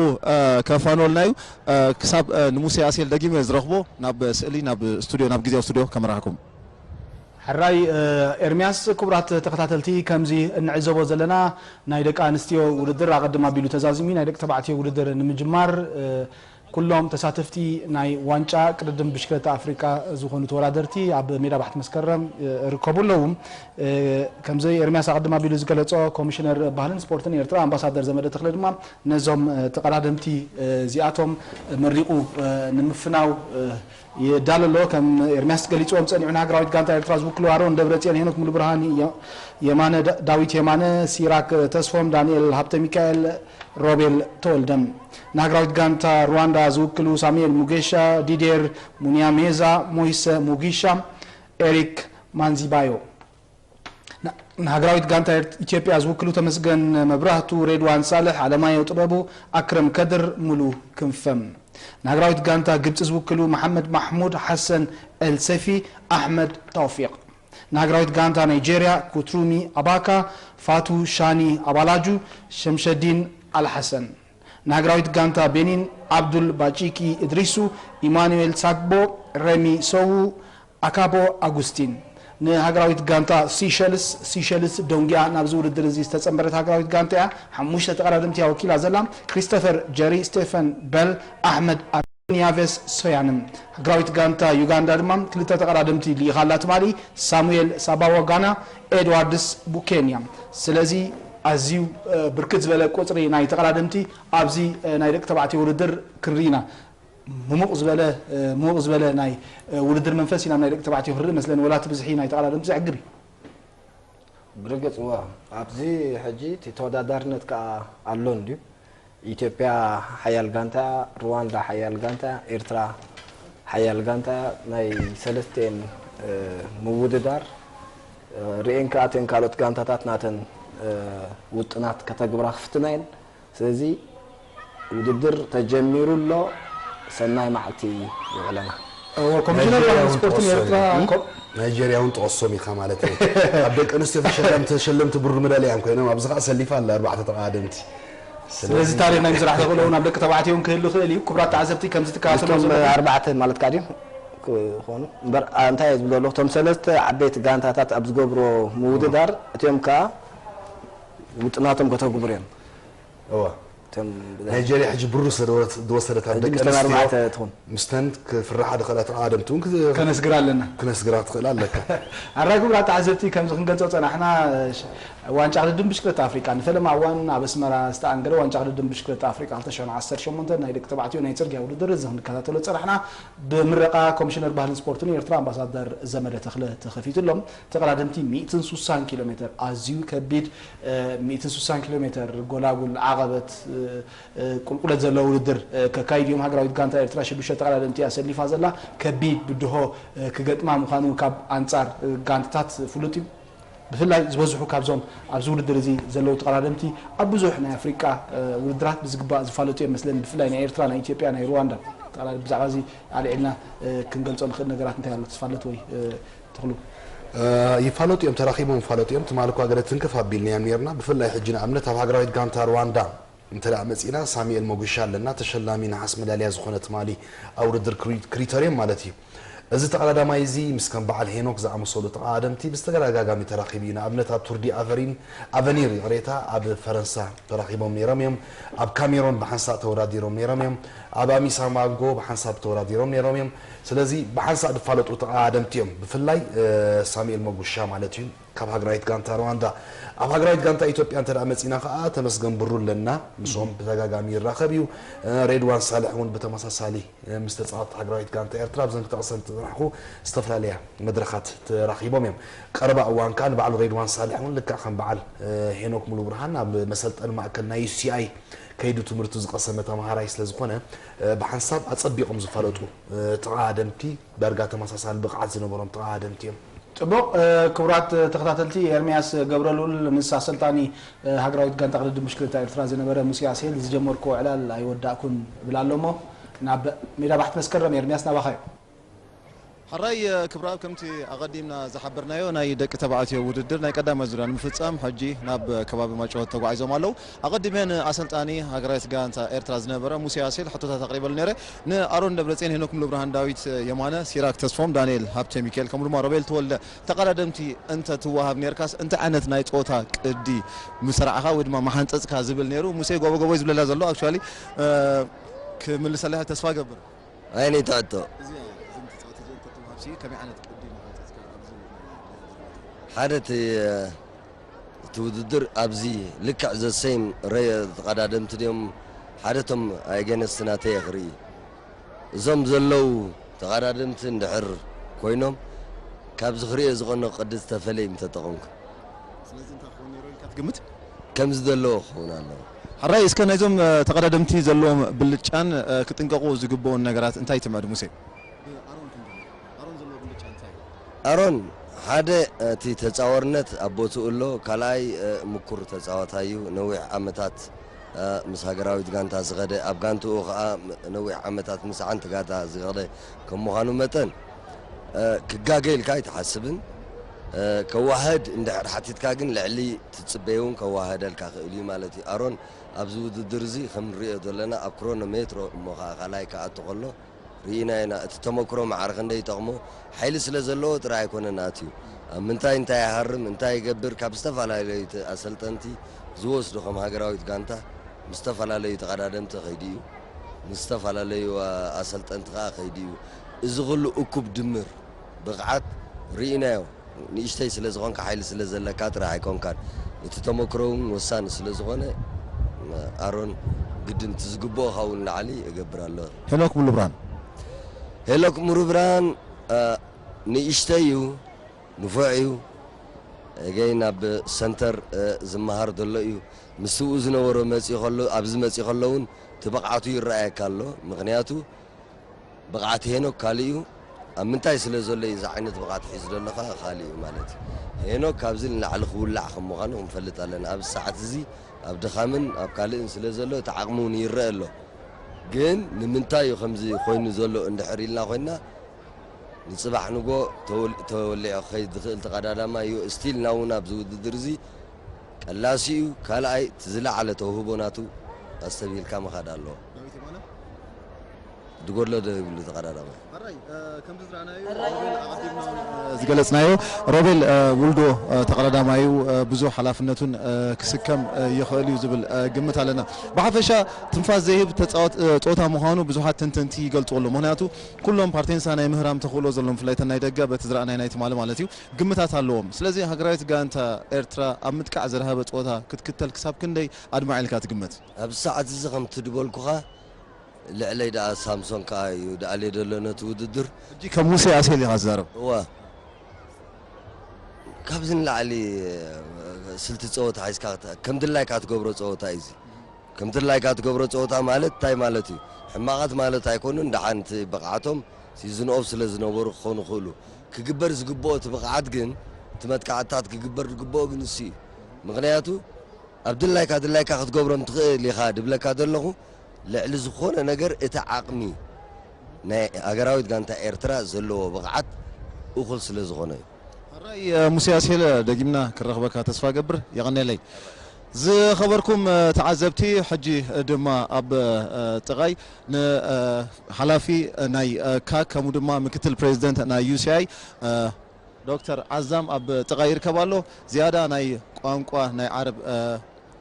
ከፋንወልና እዩ። ክሳብ ንሙሴ ኣሴል ደጊመ ዝረኽቦ ናብ ስእሊ ናብ ስቱድዮ ናብ ግዜያዊ ስቱድዮ ከመራሕኩም። ሕራይ ኤርምያስ፣ ክቡራት ተኸታተልቲ ከምዚ እንዕዘቦ ዘለና ናይ ደቂ ኣንስትዮ ውድድር ኣቐድም ኣቢሉ ተዛዚሙ ናይ ደቂ ተባዕትዮ ውድድር ንምጅማር ኩሎም ተሳተፍቲ ናይ ዋንጫ ቅድድም ብሽክለታ ኣፍሪቃ ዝኾኑ ተወዳደርቲ ኣብ ሜዳ ባሕቲ መስከረም ይርከቡ ኣለዉ። ከምዚ ኤርሚያስ ኣቐድም ኣቢሉ ዝገለጾ፣ ኮሚሽነር ባህልን ስፖርትን ኤርትራ ኣምባሳደር ዘመደ ተኽለ ድማ ነዞም ተቐዳደምቲ እዚኣቶም መሪቑ ንምፍናው ይዳሎ ኣሎ። ከም ኤርሚያስ ገሊጽዎም ጸኒሑ፣ ንሃገራዊት ጋንታ ኤርትራ ዝውክሉ ኣሮን ደብረጽዮን፣ ሄኖክ ሙሉብርሃን፣ የማነ ዳዊት፣ የማነ ሲራክ፣ ተስፎም ዳንኤል፣ ሃብተ ሚካኤል፣ ሮቤል ተወልደ። ንሃገራዊት ጋንታ ሩዋንዳ ዝውክሉ ሳሙኤል ሙጌሻ፣ ዲዴር ሙኒያሜዛ፣ ሞይሰ ሙጊሻ፣ ኤሪክ ማንዚባዮ። ንሃገራዊት ጋንታ ኢትዮጵያ ዝውክሉ ተመስገን መብራህቱ፣ ሬድዋን ሳልሕ፣ ኣለማየሁ ጥበቡ፣ ኣክረም ከድር፣ ሙሉ ክንፈ። ንሃገራዊት ጋንታ ግብጺ ዝውክሉ መሓመድ ማሕሙድ፣ ሓሰን ኤልሰፊ፣ ኣሕመድ ተውፊቕ። ንሃገራዊት ጋንታ ናይጄርያ ኩትሩሚ ኣባካ፣ ፋቱ ሻኒ ኣባላጁ፣ ሸምሸዲን ኣልሓሰን። ንሃገራዊት ጋንታ ቤኒን ዓብዱል ባጪቂ እድሪሱ፣ ኢማኑኤል ሳግቦ፣ ረሚ ሰዉ፣ ኣካቦ ኣጉስቲን። ንሃገራዊት ጋንታ ሲሸልስ፣ ሲሸልስ ደንጉያ ናብዚ ውድድር እዚ ዝተጸንበረት ሃገራዊት ጋንታ እያ። ሓሙሽተ ተቐዳደምቲ እያ ወኪላ ዘላ። ክሪስቶፈር ጀሪ፣ ስቴፈን በል፣ ኣሕመድ ኣሚን፣ ያቬስ ሶያንን። ሃገራዊት ጋንታ ዩጋንዳ ድማ ክልተ ተቐዳደምቲ ልኢኻ ኣላ ትማሊ፣ ሳሙኤል ሳባዋጋና፣ ኤድዋርድስ ቡኬንያ። ስለዚ ኣዝዩ ብርክት ዝበለ ቁጽሪ ናይ ተቐዳደምቲ ኣብዚ ናይ ደቂ ተባዕትዮ ውድድር ክንርኢ ኢና። ምሙቕ ዝበለ ምሙቕ ዝበለ ናይ ውድድር መንፈስ ኢና ናይ ደቂ ተባዕትዮ ክንርኢ መስለኒ። ወላ እቲ ብዝሒ ናይ ተቐዳደምቲ ዘዕግብ እዩ። ብርግጽ እዋ፣ ኣብዚ ሕጂ እቲ ተወዳዳርነት ከኣ ኣሎ እንድዩ። ኢትዮጵያ ሓያል ጋንታ፣ ሩዋንዳ ሓያል ጋንታ፣ ኤርትራ ሓያል ጋንታ። ናይ ሰለስቲኤን ምውድዳር ርእየን ከኣ እተን ካልኦት ጋንታታት ናተን ውጥናት ከተግብራ ክፍትና እየን። ስለዚ ውድድር ተጀሚሩ ኣሎ። ሰናይ መዓልቲ ይውዕለና። ኮሚሽነር ባህልን ስፖርትን ኤርትራ ናይጀርያ እውን ጠቐሶም ኢኻ ማለት እዩ። ኣብ ደቂ ኣንስትዮ ተሸለምቲ ተሸለምቲ ብሩር መዳልያ እዮም ኮይኖም፣ ኣብዚ ከዓ ሰሊፋ ኣላ ኣርባዕተ ተቐዳደምቲ። ስለዚ ታሪኽ ናይ ምስራሕ ተኽእሎ እውን ኣብ ደቂ ተባዕትዮ እውን ክህሉ ይኽእል እዩ። ክቡራት ተዓዘብቲ፣ ከምዚ ትከታተልዎ እቶም ዘለኹም ኣርባዕተ ማለት ከዓ ድዮም ክኾኑ እምበር፣ እንታይ እየ ዝብል ዘለኹ፣ እቶም ሰለስተ ዓበይቲ ጋንታታት ኣብ ዝገብሮ ምውድዳር እቲኦም ከዓ ውጥናቶም ከተግብሩ እዮም። እዋ እቶም ናይጀርያ ሕጂ ብሩር ስለ ዝወሰደት ኣብ ሕጂ ደቂ ምስተን ኣርባዕተ ኣንስትዮ ትኹን ምስተን ክፍርሓ ዝኽእላ ተቐዳደምቲ እውን ክዝ- ከነስግራ ኣለና። ክነስግራ ትኽእል ኣለካ። ኣራይ ክቡራት ተዓዘብቲ፣ ከምዚ ክንገልጾ ጸናሕና፣ ዋንጫ ቅድድም ብሽክለታ ኣፍሪቃ ንፈለማ እዋን ኣብ ኣስመራ ዝተኣንገደ ዋንጫ ቅድድም ብሽክለታ ኣፍሪቃ ክልተ ሽሕን ዓሰርተ ሸሞንተን ናይ ደቂ ተባዕትዮ ናይ ጽርግያ ውድድር እዚ ክንከታተሎ ጸናሕና። ብምረቓ ኮሚሽነር ባህልን ስፖርትን ኤርትራ ኣምባሳደር ዘመደ ተኽለ ተኸፊቱ ኣሎ። ተቐዳደምቲ ሚእትን ሱሳን ኪሎ ሜተር፣ ኣዝዩ ከቢድ ሚእትን ሱሳን ኪሎ ሜተር ጎላጉል ዓቐበት ቁልቁለት ዘለዎ ውድድር ከካይድ እዮም። ሃገራዊት ጋንታ ኤርትራ ሽዱሽተ ተቐዳደምቲ እያ ሰሊፋ ዘላ። ከቢድ ብድሆ ክገጥማ ምዃኑ ካብ ኣንጻር ጋንታታት ፍሉጥ እዩ። ብፍላይ ዝበዝሑ ካብዞም ኣብዚ ውድድር እዚ ዘለዉ ተቐዳደምቲ ኣብ ብዙሕ ናይ ኣፍሪቃ ውድድራት ብዝግባእ ዝፋለጡ እዮም መስለኒ። ብፍላይ ናይ ኤርትራ፣ ናይ ኢትዮጵያ፣ ናይ ሩዋንዳ ተቐዳደምቲ። ብዛዕባ እዚ ኣልዒልና ክንገልጾ ንኽእል ነገራት እንታይ ኣሎ? ተስፋለት ወይ ተኽሉ? ይፋለጡ እዮም፣ ተራኺቦም ይፋለጡ እዮም። ትማሊ እኳ ገለ ትንክፍ ኣቢልናዮም ነይርና። ብፍላይ ሕጂ ንኣብነት ኣብ ሃገራዊት ጋንታ ሩዋንዳ እንተ ደኣ መጺእና፣ ሳሙኤል ሞጉሻ ኣለና፣ ተሸላሚ ነሓስ መዳልያ ዝኾነ ትማሊ ኣብ ውድድር ክሪ- ክሪተርዮም ማለት እዩ። እዚ ተቐዳዳማይ እዚ ምስ ከም በዓል ሄኖክ ዝኣመሰሉ ተቐዳደምቲ ብዝተደጋጋሚ ተራኺቡ እዩ። ንኣብነት ኣብ ቱር ዲ ኣቨሪን ኣቨኒር፣ ይቕሬታ፣ ኣብ ፈረንሳ ተራኺቦም ነይሮም እዮም። ኣብ ካሜሮን ብሓንሳእ ተወዳዲሮም ነይሮም እዮም። ኣብ ኣሚሳማጎ ብሓንሳብ ተወዳዲሮም ነይሮም እዮም። ስለዚ ብሓንሳእ ዝፋለጡ ተቐዳደምቲ እዮም። ብፍላይ ሳሙኤል ሞጉሻ ማለት እዩ። ካብ ሃገራዊት ጋንታ ሩዋንዳ። ኣብ ሃገራዊት ጋንታ ኢትዮጵያ እንተ ደኣ መጺና ከኣ ተመስገን ብሩ ኣለና። ምስኦም ብተጋጋሚ ይራኸብ እዩ። ሬድዋን ሳልሕ እውን ብተመሳሳሊ ምስ ተጻወትቲ ሃገራዊት ጋንታ ኤርትራ ኣብዘን ክጠቕሰን ዝጸናሕኩ ዝተፈላለያ መድረኻት ተራኺቦም እዮም። ቀረባ እዋን ከኣ ንባዕሉ ሬድዋን ሳልሕ እውን ልክዕ ከም በዓል ሄኖክ ሙሉብርሃን ኣብ መሰልጠኒ ማእከል ናይ ዩ ሲ ኣይ ከይዱ ትምህርቱ ዝቐሰመ ተምሃራይ ስለ ዝኾነ ብሓንሳብ ኣጸቢቖም ዝፋለጡ ተቐዳደምቲ ዳርጋ ተመሳሳሊ ብቕዓት ዝነበሮም ተቐዳደምቲ እዮም። ጽቡቕ። ክቡራት ተኸታተልቲ፣ ኤርምያስ ገብረልኡል ምስ ኣሰልጣኒ ሃገራዊት ጋንታ ቅድድም ብሽክለታ ኤርትራ ዝነበረ ሙሴ ኣስሄል ዝጀመርክዎ ዕላል ኣይወዳእኩን እብል ኣሎ እሞ ናብ ሜዳ ባሕቲ መስከረም። ኤርምያስ፣ ናባኻ እዩ። ሕራይ ክብረኣብ፣ ከምቲ ኣቐዲምና ዝሓበርናዮ ናይ ደቂ ተባዕትዮ ውድድር ናይ ቀዳማይ ዙርያ ንምፍጻም ሕጂ ናብ ከባቢ ማይጨወት ተጓዒዞም ኣለዉ። ኣቐዲመ ንኣሰልጣኒ ሃገራዊት ጋንታ ኤርትራ ዝነበረ ሙሴ ኣስሄል ሕቶታት ኣቕሪበሉ ነይረ። ንኣሮን ደብረጽዮን፣ ሄኖክ ሙሉብርሃን፣ ዳዊት የማነ፣ ሲራክ ተስፎም፣ ዳንኤል ሃብተ ሚካኤል ከምኡ ድማ ሮቤል ተወልደ ተቐዳደምቲ እንተ ትወሃብ ነርካስ እንታይ ዓይነት ናይ ጸወታ ቅዲ ምሰራዕኻ ወይ ድማ መሓንጸጽካ ዝብል ነይሩ። ሙሴ ጎቦ ጎቦ እዩ ዝብለላ ዘሎ። ኣክቹዋሊ ክምልሰልካ ተስፋ ገብር። ኣይነይ ትሕቶ እዚኣ እዞም ተፃወቲ እዚኦም ተተዋሃብሲ ከመይ ዓይነት ቅዲ መረፅካ ኣብዚ ሓደ እቲ እቲ ውድድር ኣብዚ ልክዕ ዘሰይም ረየ ተቐዳደምቲ ድዮም ሓደቶም ኣገነስቲ ናተይ ክርኢ እዞም ዘለዉ ተቐዳደምቲ እንድሕር ኮይኖም ካብዚ ክርእዮ ዝቐነኹ ቅዲ ዝተፈለየ ምተጠቐምኩ ስለዚ እንታይ ክኸውን ነይሩ ኢልካ ትግምት? ከምዚ ዘለዎ ክኸውን ኣለዎ ሕራይ እስከ ናይዞም ተቐዳደምቲ ዘለዎም ብልጫን ክጥንቀቑ ዝግብኦን ነገራት እንታይ ትምዕድ ሙሴ? ኣሮን ክንደሞ ኣሮን ዘለዎ ብልጫ እንታይ እዩ? ኣሮን ሓደ እቲ ተፃወርነት ኣብ ቦትኡ ኣሎ ካልኣይ ምኩር ተፃዋታይ እዩ ነዊሕ ዓመታት ምስ ሃገራዊት ጋንታ ዝኸደ ኣብ ጋንትኡ ከዓ ነዊሕ ዓመታት ምስ ሓንቲ ጋንታ ዝኸደ ከም ምዃኑ መጠን ክጋገ ኢልካ ኣይትሓስብን ከዋህድ እንድሕር ሓቲትካ ግን ልዕሊ ትፅበይ እውን ከዋህደልካ ክእል እዩ ማለት እዩ ኣሮን ኣብዚ ውድድር እዚ ከም ንሪኦ ዘለና ኣብ ክሮኖ ሜትሮ እሞ ከዓ ካልኣይ ክኣቱ ከሎ ርኢና ኢና እቲ ተመክሮ ማዕረ ክንደይ ይጠቕሞ ሓይሊ ስለ ዘለዎ ጥራይ ኣይኮነን ኣትዩ ኣብ ምንታይ እንታይ ይሃርም እንታይ ይገብር ካብ ዝተፈላለዩ ኣሰልጠንቲ ዝወስዶ ከም ሃገራዊት ጋንታ ምስ ዝተፈላለዩ ተቐዳደምቲ ከይዱ እዩ ምስ ዝተፈላለዩ ኣሰልጠንቲ ከዓ ከይዱ እዩ እዚ ኩሉ እኩብ ድምር ብቕዓት ርኢናዮ ንእሽተይ ስለ ዝኾንካ ሓይሊ ስለ ዘለካ ጥራሕ ኣይኮንካን እቲ ተመክሮ እውን ወሳኒ ስለ ዝኾነ ኣሮን ግድን እቲ ዝግብኦ ካብ ንላዕሊ እገብር ኣሎ ሄኖክ ሙሉብርሃን ሄኖክ ሙሉብርሃን ንእሽተይ እዩ ንፉዕ እዩ ገይ ናብ ሰንተር ዝመሃር ዘሎ እዩ ምስ ስብኡ ዝነበሮ መፂ ከሎ ኣብዚ መፂ ከሎ እውን እቲ ብቕዓቱ ይረኣየካ ኣሎ ምክንያቱ ብቕዓት ሄኖክ ካልእ እዩ ኣብ ምንታይ ስለ ዘሎ እዩ እዚ ዓይነት ብቕዓት ሒዙ ዘሎ ከዓ ካልእ እዩ ማለት እዩ ሄኖክ ካብዚ ንላዕሊ ክውላዕ ከም ምዃኑ ክንፈልጥ ኣለና ኣብዚ ሰዓት እዚ ኣብ ድኻምን ኣብ ካልእን ስለ ዘሎ እቲ ዓቕሚ እውን ይረአ ኣሎ ግን ንምንታይ እዩ ከምዚ ኮይኑ ዘሎ እንድሕር ኢልና ኮይና ንፅባሕ ንጎ ተወሊዑ ክኸይድ ዝኽእል ተቐዳዳማይ እዩ ስቲል ናውን ኣብዚ ውድድር እዚ ቀላሲ እዩ ካልኣይ እቲ ዝለዓለ ተውህቦ ናቱ ኣስተብሂልካ ምኻድ ኣለዎ ድጎድሎ ዶ ይብሉ ተቐዳዳማይ ከምዚ ዝረኣናዮ ሮቤል ኣቐዲምና ዝገለፅናዮ ሮቤል ውልዶ ተቐዳዳማዩ ብዙ ሓላፍነቱን ክስከም ይኽእል እዩ ዝብል ግምት ኣለና ብሓፈሻ ትንፋስ ዘይህብ ፀወታ ምዃኑ ብዙሓት ተንተንቲ ይገልፅዎ ኣለዉ ምክንያቱ ኩሎም ፓርቴንሳ ናይ ምህራም ተኽእሎ ዘለዎም ፍላይ ተናይ ደገ በቲ ዝረኣናይ ናይ ትማሊ ማለት እዩ ግምታት ኣለዎም ስለዚ ሃገራዊት ጋንታ ኤርትራ ኣብ ምጥቃዕ ዝረሃበ ፀወታ ክትክተል ክሳብ ክንደይ ኣድማዕ ኢልካ ትግምት ኣብዚ ሰዓት እዚ ከምቲ ድበልኩኻ ልዕለይ ደኣ ሳምሶን ከኣ እዩ ደኣልየ ዘሎ ነቲ ውድድር ሕጂ ከም ሙሴ ኣሴል ኢኻ ዝዛረብ እዋ ካብዚ ንላዕሊ ስልቲ ፀወታ ሒዝካ ከም ድላይካ ትገብሮ ፀወታ እዩ ከም ድላይካ ትገብሮ ፀወታ ማለት እንታይ ማለት እዩ ሕማቓት ማለት ኣይኮኑን ደሓን እቲ ብቕዓቶም ሲዝን ኦፍ ስለ ዝነበሩ ክኾኑ ክእሉ ክግበር ዝግብኦ እቲ ብቕዓት ግን እቲ መጥቃዕትታት ክግበር ዝግብኦ ግን እሱ እዩ ምኽንያቱ ኣብ ድላይካ ድላይካ ክትገብሮም ትኽእል ኢኻ ድብለካ ዘለኹ ልዕሊ ዝኾነ ነገር እቲ ዓቕሚ ናይ ሃገራዊት ጋንታ ኤርትራ ዘለዎ ብቕዓት እኹል ስለ ዝኾነ እዩ። ሕራይ ሙሴ ኣስሄለ ደጊምና ክረኽበካ ተስፋ ገብር የቐንየለይ። ዝኸበርኩም ተዓዘብቲ ሕጂ ድማ ኣብ ጥቓይ ንሓላፊ ናይ ካክ ከምኡ ድማ ምክትል ፕሬዚደንት ናይ ዩሲኣይ ዶክተር ዓዛም ኣብ ጥቓ ይርከብ ኣሎ። ዝያዳ ናይ ቋንቋ ናይ ዓረብ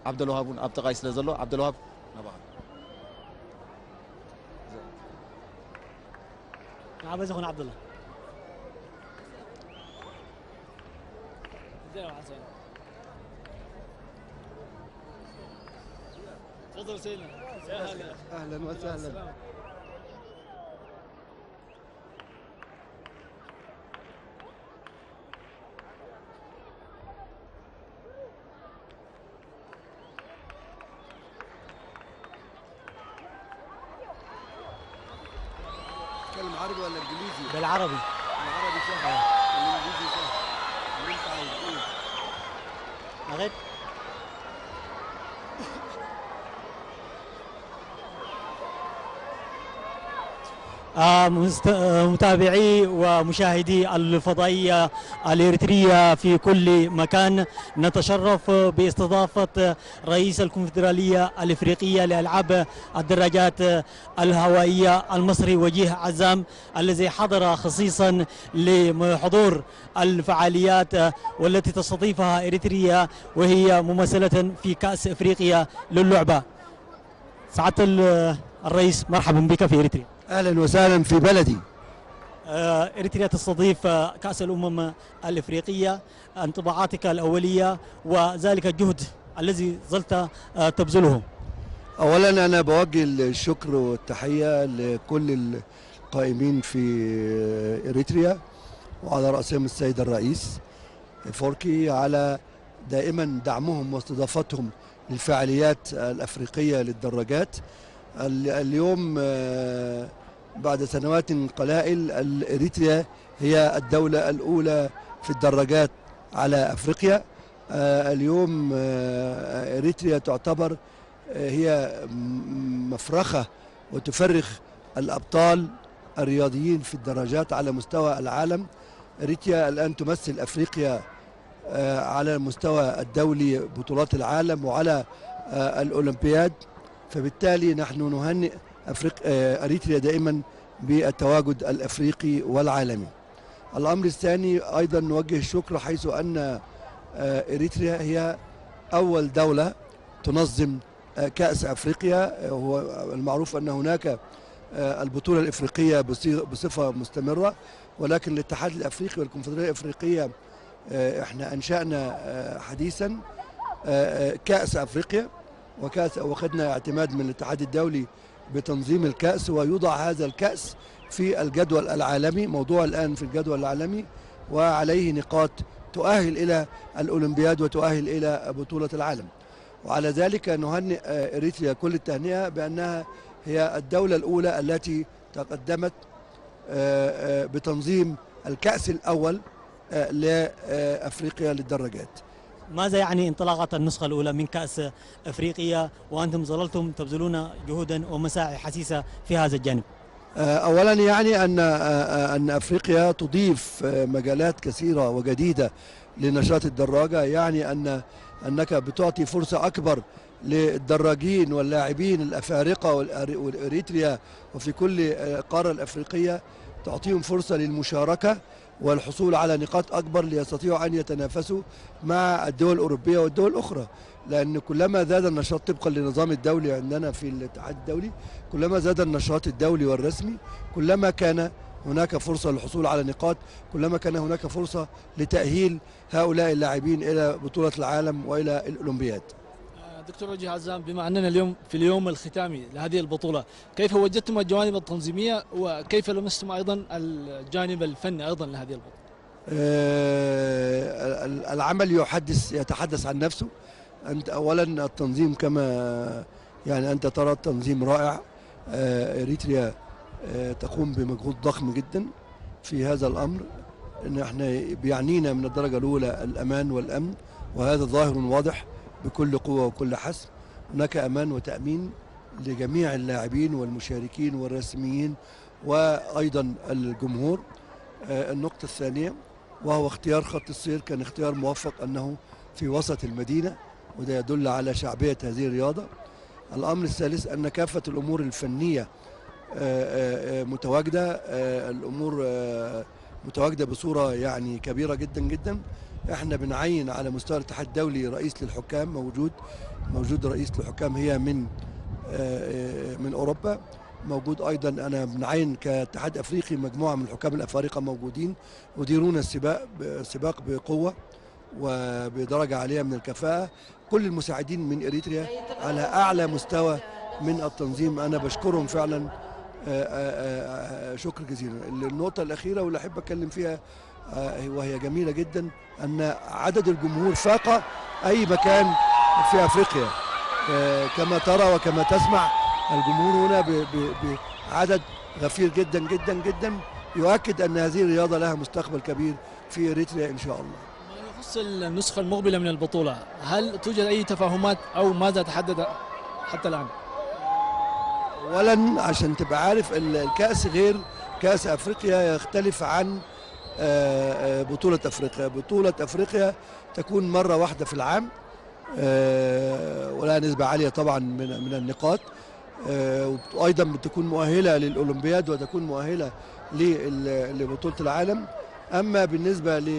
ዓብደልውሃብ እውን ኣብ ጥቓይ ስለ ዘሎ ዓብደልውሃብ ናባኻ። مرحبا زخون عبد الله. تفضل سيدنا. يا هلا. اهلا وسهلا. تتكلم عربي ولا انجليزي؟ بالعربي. العربي سهل. الانجليزي سهل. اللي انت عايز ايه؟ لغيت. آه، مست- آه، متابعي ومشاهدي الفضائية الإريترية في كل مكان، نتشرف باستضافة رئيس الكونفدرالية الإفريقية لألعاب الدراجات الهوائية المصري وجيه عزام، الذي حضر خصيصا لحضور الفعاليات والتي تستضيفها إريتريا، وهي ممثلة في كأس إفريقيا للعبة. سعادة ال- الرئيس، مرحبا بك في إريتريا. أهلا وسهلا في بلدي. آه، إريتريا تستضيف آه، كأس الأمم الإفريقية. انطباعاتك الأولية وذلك الجهد الذي ظلت آه، تبذله. أولا، أنا بوجه الشكر والتحية لكل القائمين في إريتريا، وعلى رأسهم السيد الرئيس فوركي، على دائما دعمهم واستضافتهم للفعاليات الأفريقية للدراجات. ال- اليوم آه، بعد سنوات قلائل، ال- إريتريا هي الدولة الأولى في الدراجات على أفريقيا. آه، اليوم آه، إريتريا تعتبر آه، هي م- مفرخة وتفرخ الأبطال الرياضيين في الدراجات على مستوى العالم. إريتريا الآن تمثل أفريقيا آه، على المستوى الدولي، بطولات العالم وعلى آه، الأولمبياد. فبالتالي نحن نهنئ أفريق-، آه، أريتريا دائما بالتواجد الأفريقي والعالمي. الأمر الثاني، أيضا نوجه الشكر حيث أن آه، إريتريا هي أول دولة تنظم آه، كأس أفريقيا. آه، هو المعروف أن هناك آه، البطولة الإفريقية بصي- بصفة مستمرة، ولكن الاتحاد الأفريقي والكونفدرالية الأفريقية آه، احنا أنشأنا آه، حديثا آه، آه، كأس أفريقيا، وكأس، وخدنا اعتماد من الاتحاد الدولي بتنظيم الكأس، ويوضع هذا الكأس في الجدول العالمي، موضوع الآن في الجدول العالمي، وعليه نقاط تؤهل إلى الأولمبياد وتؤهل إلى بطولة العالم. وعلى ذلك نهنئ آه، إريتريا كل التهنئة بأنها هي الدولة الأولى التي تقدمت آه، آه، بتنظيم الكأس الأول آه، لأفريقيا للدراجات. ماذا يعني انطلاقة النسخة الأولى من كأس أفريقيا وأنتم ظللتم تبذلون جهودا ومساعي حسيسة في هذا الجانب؟ آه، أولا، يعني أن آه، آه، أن أفريقيا تضيف آه، مجالات كثيرة وجديدة لنشاط الدراجة، يعني أن أنك بتعطي فرصة أكبر للدراجين واللاعبين الأفارقة والأري- والإريتريا وفي كل آه، القارة الأفريقية، تعطيهم فرصة للمشاركة والحصول على نقاط أكبر ليستطيعوا أن يتنافسوا مع الدول الأوروبية والدول الأخرى، لأن كلما زاد النشاط طبقا للنظام الدولي عندنا في الاتحاد الدولي، كلما زاد النشاط الدولي والرسمي، كلما كان هناك فرصة للحصول على نقاط، كلما كان هناك فرصة لتأهيل هؤلاء اللاعبين إلى بطولة العالم وإلى الأولمبياد. دكتور وجيه عزام، بما أننا اليوم في اليوم الختامي لهذه البطولة، كيف وجدتم الجوانب التنظيمية وكيف لمستم أيضا الجانب الفني أيضا لهذه البطولة؟ آه، ال- العمل يحدث، يتحدث عن نفسه. أنت أولا التنظيم كما، يعني، أنت ترى التنظيم رائع. آه، إريتريا آه، تقوم بمجهود ضخم جدا في هذا الأمر، إن إحنا بيعنينا من الدرجة الأولى الأمان والأمن، وهذا ظاهر واضح بكل قوة وكل حسم. هناك أمان وتأمين لجميع اللاعبين والمشاركين والرسميين وأيضا الجمهور. آه، النقطة الثانية وهو اختيار خط السير، كان اختيار موفق أنه في وسط المدينة، وده يدل على شعبية هذه الرياضة. الأمر الثالث أن كافة الأمور الفنية آه، آه، آه، متواجدة، آه، الأمور آه، متواجدة بصورة يعني كبيرة جدا جدا. احنا بنعين على مستوى الاتحاد الدولي رئيس للحكام موجود، موجود رئيس للحكام هي من آه، آه، من أوروبا. موجود أيضا، أنا بنعين كاتحاد أفريقي مجموعة من الحكام الأفارقة موجودين يديرون السباق ب- السباق بقوة وبدرجة عالية من الكفاءة. كل المساعدين من إريتريا على أعلى مستوى من التنظيم، أنا بشكرهم فعلا آه، آه، آه، شكر جزيلا. النقطة الأخيرة واللي أحب أتكلم فيها آه، وهي جميلة جدا، أن عدد الجمهور فاق أي مكان في أفريقيا. آه، كما ترى وكما تسمع، الجمهور هنا ب- ب- بعدد غفير جدا جدا جدا، يؤكد أن هذه الرياضة لها مستقبل كبير في إريتريا إن شاء الله. ما يخص النسخة المقبلة من البطولة، هل توجد أي تفاهمات أو ماذا تحدد حتى الآن؟ أولا، عشان تبقى عارف، ال- الكأس غير كأس أفريقيا، يختلف عن آه، آه، بطولة أفريقيا. بطولة أفريقيا تكون مرة واحدة في العام، آه، ولها نسبة عالية طبعا من من النقاط، آه، وأيضا بتكون مؤهلة للأولمبياد وتكون مؤهلة لل- لبطولة العالم. أما بالنسبة ل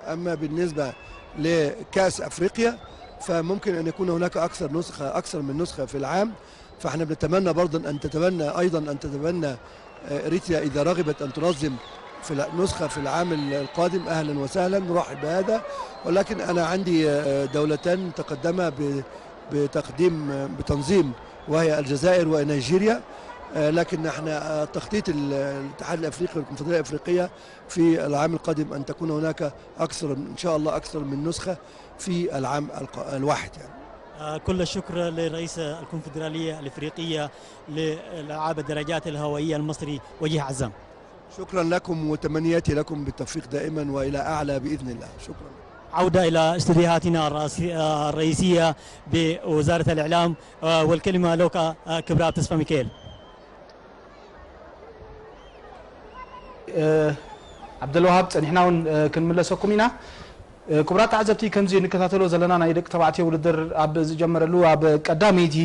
أما بالنسبة لكأس أفريقيا، فممكن أن يكون هناك أكثر نسخة أكثر من نسخة في العام. فاحنا بنتمنى برضه أن تتبنى، أيضًا أن تتبنى، آه، إريتريا إذا رغبت أن تنظم في الع-، نسخة في العام ال-، القادم، أهلًا وسهلًا، نرحب بهذا. ولكن أنا عندي، آه، دولتان تقدما ب-، بتقديم، آه، بتنظيم، وهي الجزائر ونيجيريا. آه، لكن احنا، آه، تخطيط ال-، الاتحاد الأفريقي والكونفدرالية الأفريقية في العام القادم أن تكون هناك أكثر، إن شاء الله، أكثر من نسخة في العام الق-، الواحد يعني. آه، كل الشكر لرئيس الكونفدرالية الإفريقية لألعاب الدراجات الهوائية المصري وجيه عزام. شكرًا لكم، وتمنياتي لكم بالتوفيق دائمًا وإلى أعلى بإذن الله. شكرًا. عودة إلى استديوهاتنا الرئيسي-، آه، الرئيسية بوزارة الإعلام، آه، والكلمة لك، آه، ክብርኣብ ተስፋ ሚካኤል። ዓብደልዋሃብ፣ ጸኒሕና እውን ክንምለሰኩም ኢና። ክቡራት ተዓዘብቲ፣ ከምዚ እንከታተሎ ዘለና ናይ ደቂ ተባዕትዮ ውድድር ኣብ ዝጀመረሉ ኣብ ቀዳመይቲ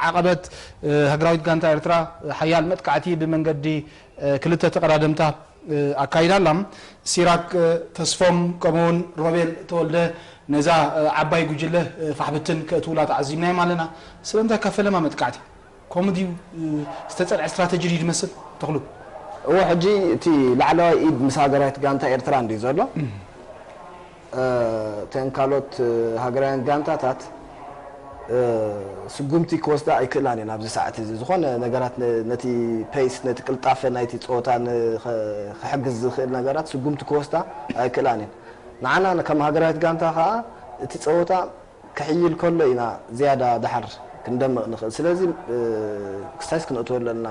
ዓቐበት፣ ሃገራዊት ጋንታ ኤርትራ ሓያል መጥቃዕቲ ብመንገዲ ክልተ ተቐዳደምታ ኣካይዳ ኣላ። ሲራክ ተስፎም ከምኡውን ሮቤል ተወልደ ነዛ ዓባይ ጉጅለ ፋሕብትን ከእትውላ ተዓዚብናዮም ኣለና። ስለምንታይ ካብ ፈለማ መጥቃዕቲ? ከምኡ ድዩ ዝተጸንዐ ስትራተጂ ድዩ ዝመስል? ተኽሉ። እዎ፣ ሕጂ እቲ ላዕለዋይ ኢድ ምስ ሃገራዊት ጋንታ ኤርትራ እንድዩ ዘሎ። እተን ካልኦት ሃገራውያን ጋንታታት ስጉምቲ ክወስዳ ኣይክእላን እየን። ኣብዚ ሰዓት እዚ ዝኾነ ነገራት ነ-፣ ነቲ ፔይስ፣ ነቲ ቅልጣፈ ናይቲ ጸወታ ን-፣ ኸ-፣ ክሕግዝ ዝኽእል ነገራት ስጉምቲ ክወስዳ ኣይክእላን እየን። ንዓና ከም ሃገራዊት ጋንታ ኸኣ እቲ ጸወታ ክሕይል ከሎ ኢና ዝያዳ ደሓር ክንደምቕ ንኽእል። ስለዚ፣ እ፣ ኤክሰርሳይዝ ክነእትወሉ ኣለና፣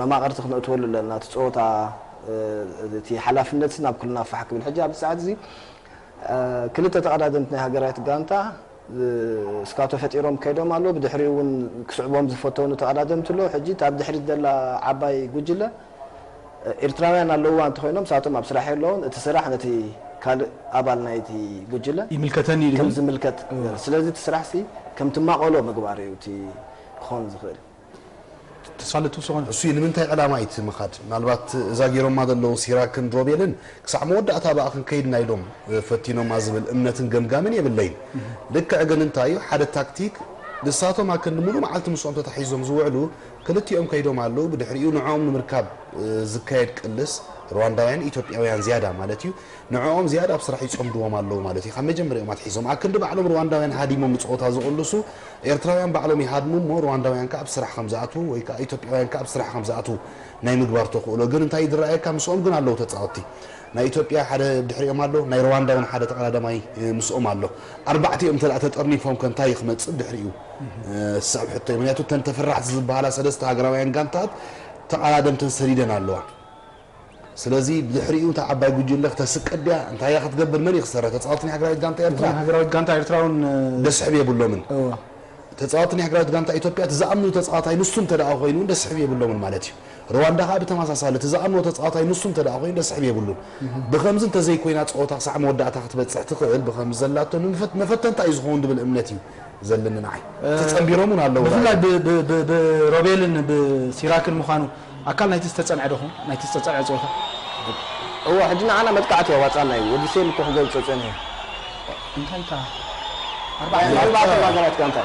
መማቕርቲ ክነእትወሉ ኣለና። እቲ ጸወታ፣ እ፣ እቲ ሓላፍነት ናብ ኩልና ፋሕ ክብል። ሕጂ ኣብዚ ሰዓት እዚ፣ እ፣ ክልተ ተቐዳደምቲ ናይ ሃገራዊት ጋንታ፣ እ፣ ስካቶ ፈጢሮም ከይዶም ኣለዉ። ብድሕሪኡ እውን ክስዕቦም ዝፈተኑ ተቐዳደምቲ ኣለዉ። ሕጂ እታ ኣብ ድሕሪት ዘላ ዓባይ ጉጅለ፣ ኤርትራውያን ኣለውዋ እንተኾይኖም፣ ንሳቶም ኣብ ስራሕ የለውን። እቲ ስራሕ ነቲ ካልእ ኣባል ናይቲ ጉጅለ ይምልከተኒ እዩ ከም ዝብል። ዝምልከት እወ። ስለዚ እቲ ስራሕሲ ከም ትማቐሎ ምግባር እዩ እቲ ክኾን ዝኽእል። ተስፋ ለትውስኾን እሱ እዩ። ንምንታይ ዕላማ እዩ እቲ ምኻድ? ምናልባት እዛ ገይሮማ ዘለዉ ሲራክን ሮቤልን ክሳዕ መወዳእታ ብኣ ክንከይድ ኢና ኢሎም ፈቲኖማ ዝብል እምነትን ገምጋምን የብለይን። ልክዕ ግን እንታይ እዩ፣ ሓደ ታክቲክ ንሳቶም ኣክንዲ ሙሉእ መዓልቲ ምስኦም ተታሒዞም ዝውዕሉ ክልቲኦም ከይዶም ኣለዉ። ብድሕሪኡ ንዕኦም ንምርካብ፣ እ፣ ዝካየድ ቅልስ ሩዋንዳውያን ኢትዮጵያውያን ዝያዳ ማለት እዩ። ንዕኦም ዝያዳ ኣብ ስራሕ ይጸምድዎም ኣለዉ ማለት እዩ። ካብ መጀመሪኦም ኣትሒዞም ኣክንዲ ባዕሎም ሩዋንዳውያን ሃዲሞም ንጸወታ ዝቕልሱ ኤርትራውያን ባዕሎም ይሃድሙ እሞ ሩዋንዳውያን ከኣ ኣብ ስራሕ ከም ዝኣትዉ ወይ ከኣ ኢትዮጵያውያን ከኣ ኣብ ስራሕ ከም ዝኣትዉ ናይ ምግባር ተኽእሎ ግን እንታይ እዩ ዝረኣየካ? ምስኦም ግን ኣለዉ ተጻወትቲ። ናይ ኢትዮጵያ ሓደ ድሕሪኦም ኣሎ፣ ናይ ሩዋንዳ እውን ሓደ ተቐዳዳማይ፣ እ፣ ምስኦም ኣሎ። ኣርባዕቲኦም እንተ ደኣ ተጠርኒፎም ከ እንታይ እዩ ክመጽእ ድሕሪኡ? እ፣ ዝስዕብ ሕቶ እዩ። ምኽንያቱ እተን ተፈራሕቲ ዝበሃላ ሰለስተ ሃገራውያን ጋንታት ተቐዳደምተን ሰዲደን ኣለዋ። ስለዚ ብድሕሪኡ እታ ዓባይ ጉጅለ ክተስቅድ ድያ? እንታይ እያ ክትገብር? መን እዩ ክሰርሕ? ተጻወትቲ ናይ ሃገራዊት ጋንታ ኤርትራ እቶም ሃገራዊት ጋንታ ኤርትራ እውን፣ እ፣ ደስሕብ የብሎምን። እወ። ተጻወትቲ ናይ ሃገራዊት ጋንታ ኢትዮጵያ እቲ ዝኣምኑ ተጻዋታይ ንሱ እንተ ደኣ ኮይኑ እውን ደስሕብ የብሎምን ማለት እዩ። ሩዋንዳ ከኣ ብተመሳሳሊ እቲ ዝኣምኖ ተጻዋታይ ንሱ እንተ ደኣ ኮይኑ ደስሕብ የብሉን። ብኸምዚ እንተዘይኮይና ጸወታ ክሳዕ መወዳእታ ክትበጽሕ ትኽእል፣ ብኸምዚ ዘላቶ ንመፈት-፣ መፈተንታ እዩ ዝኸውን ዝብል እምነት እዩ ዘለኒ ንዓይ። እ፣ ተጸንቢሮም እውን ኣለዉ። ብፍላይ ብ-፣ ብ-፣ ብ-፣ ብሮቤልን ብሲራክን ምዃኑ ኣካል ናይቲ ዝተጸንዐ ዶ ኹን? ናይቲ ዝተጸንዐ ጸወታ? እወ፣ ሕጂ ንዓና መጥቃዕቲ የዋጻና እዩ። ወዲ ሴል እኮ ክገልጾ ጸኒሑ። እንታይ እታ ኣርባዕተ ኣርባዕተ ሃገራት ጋንታ።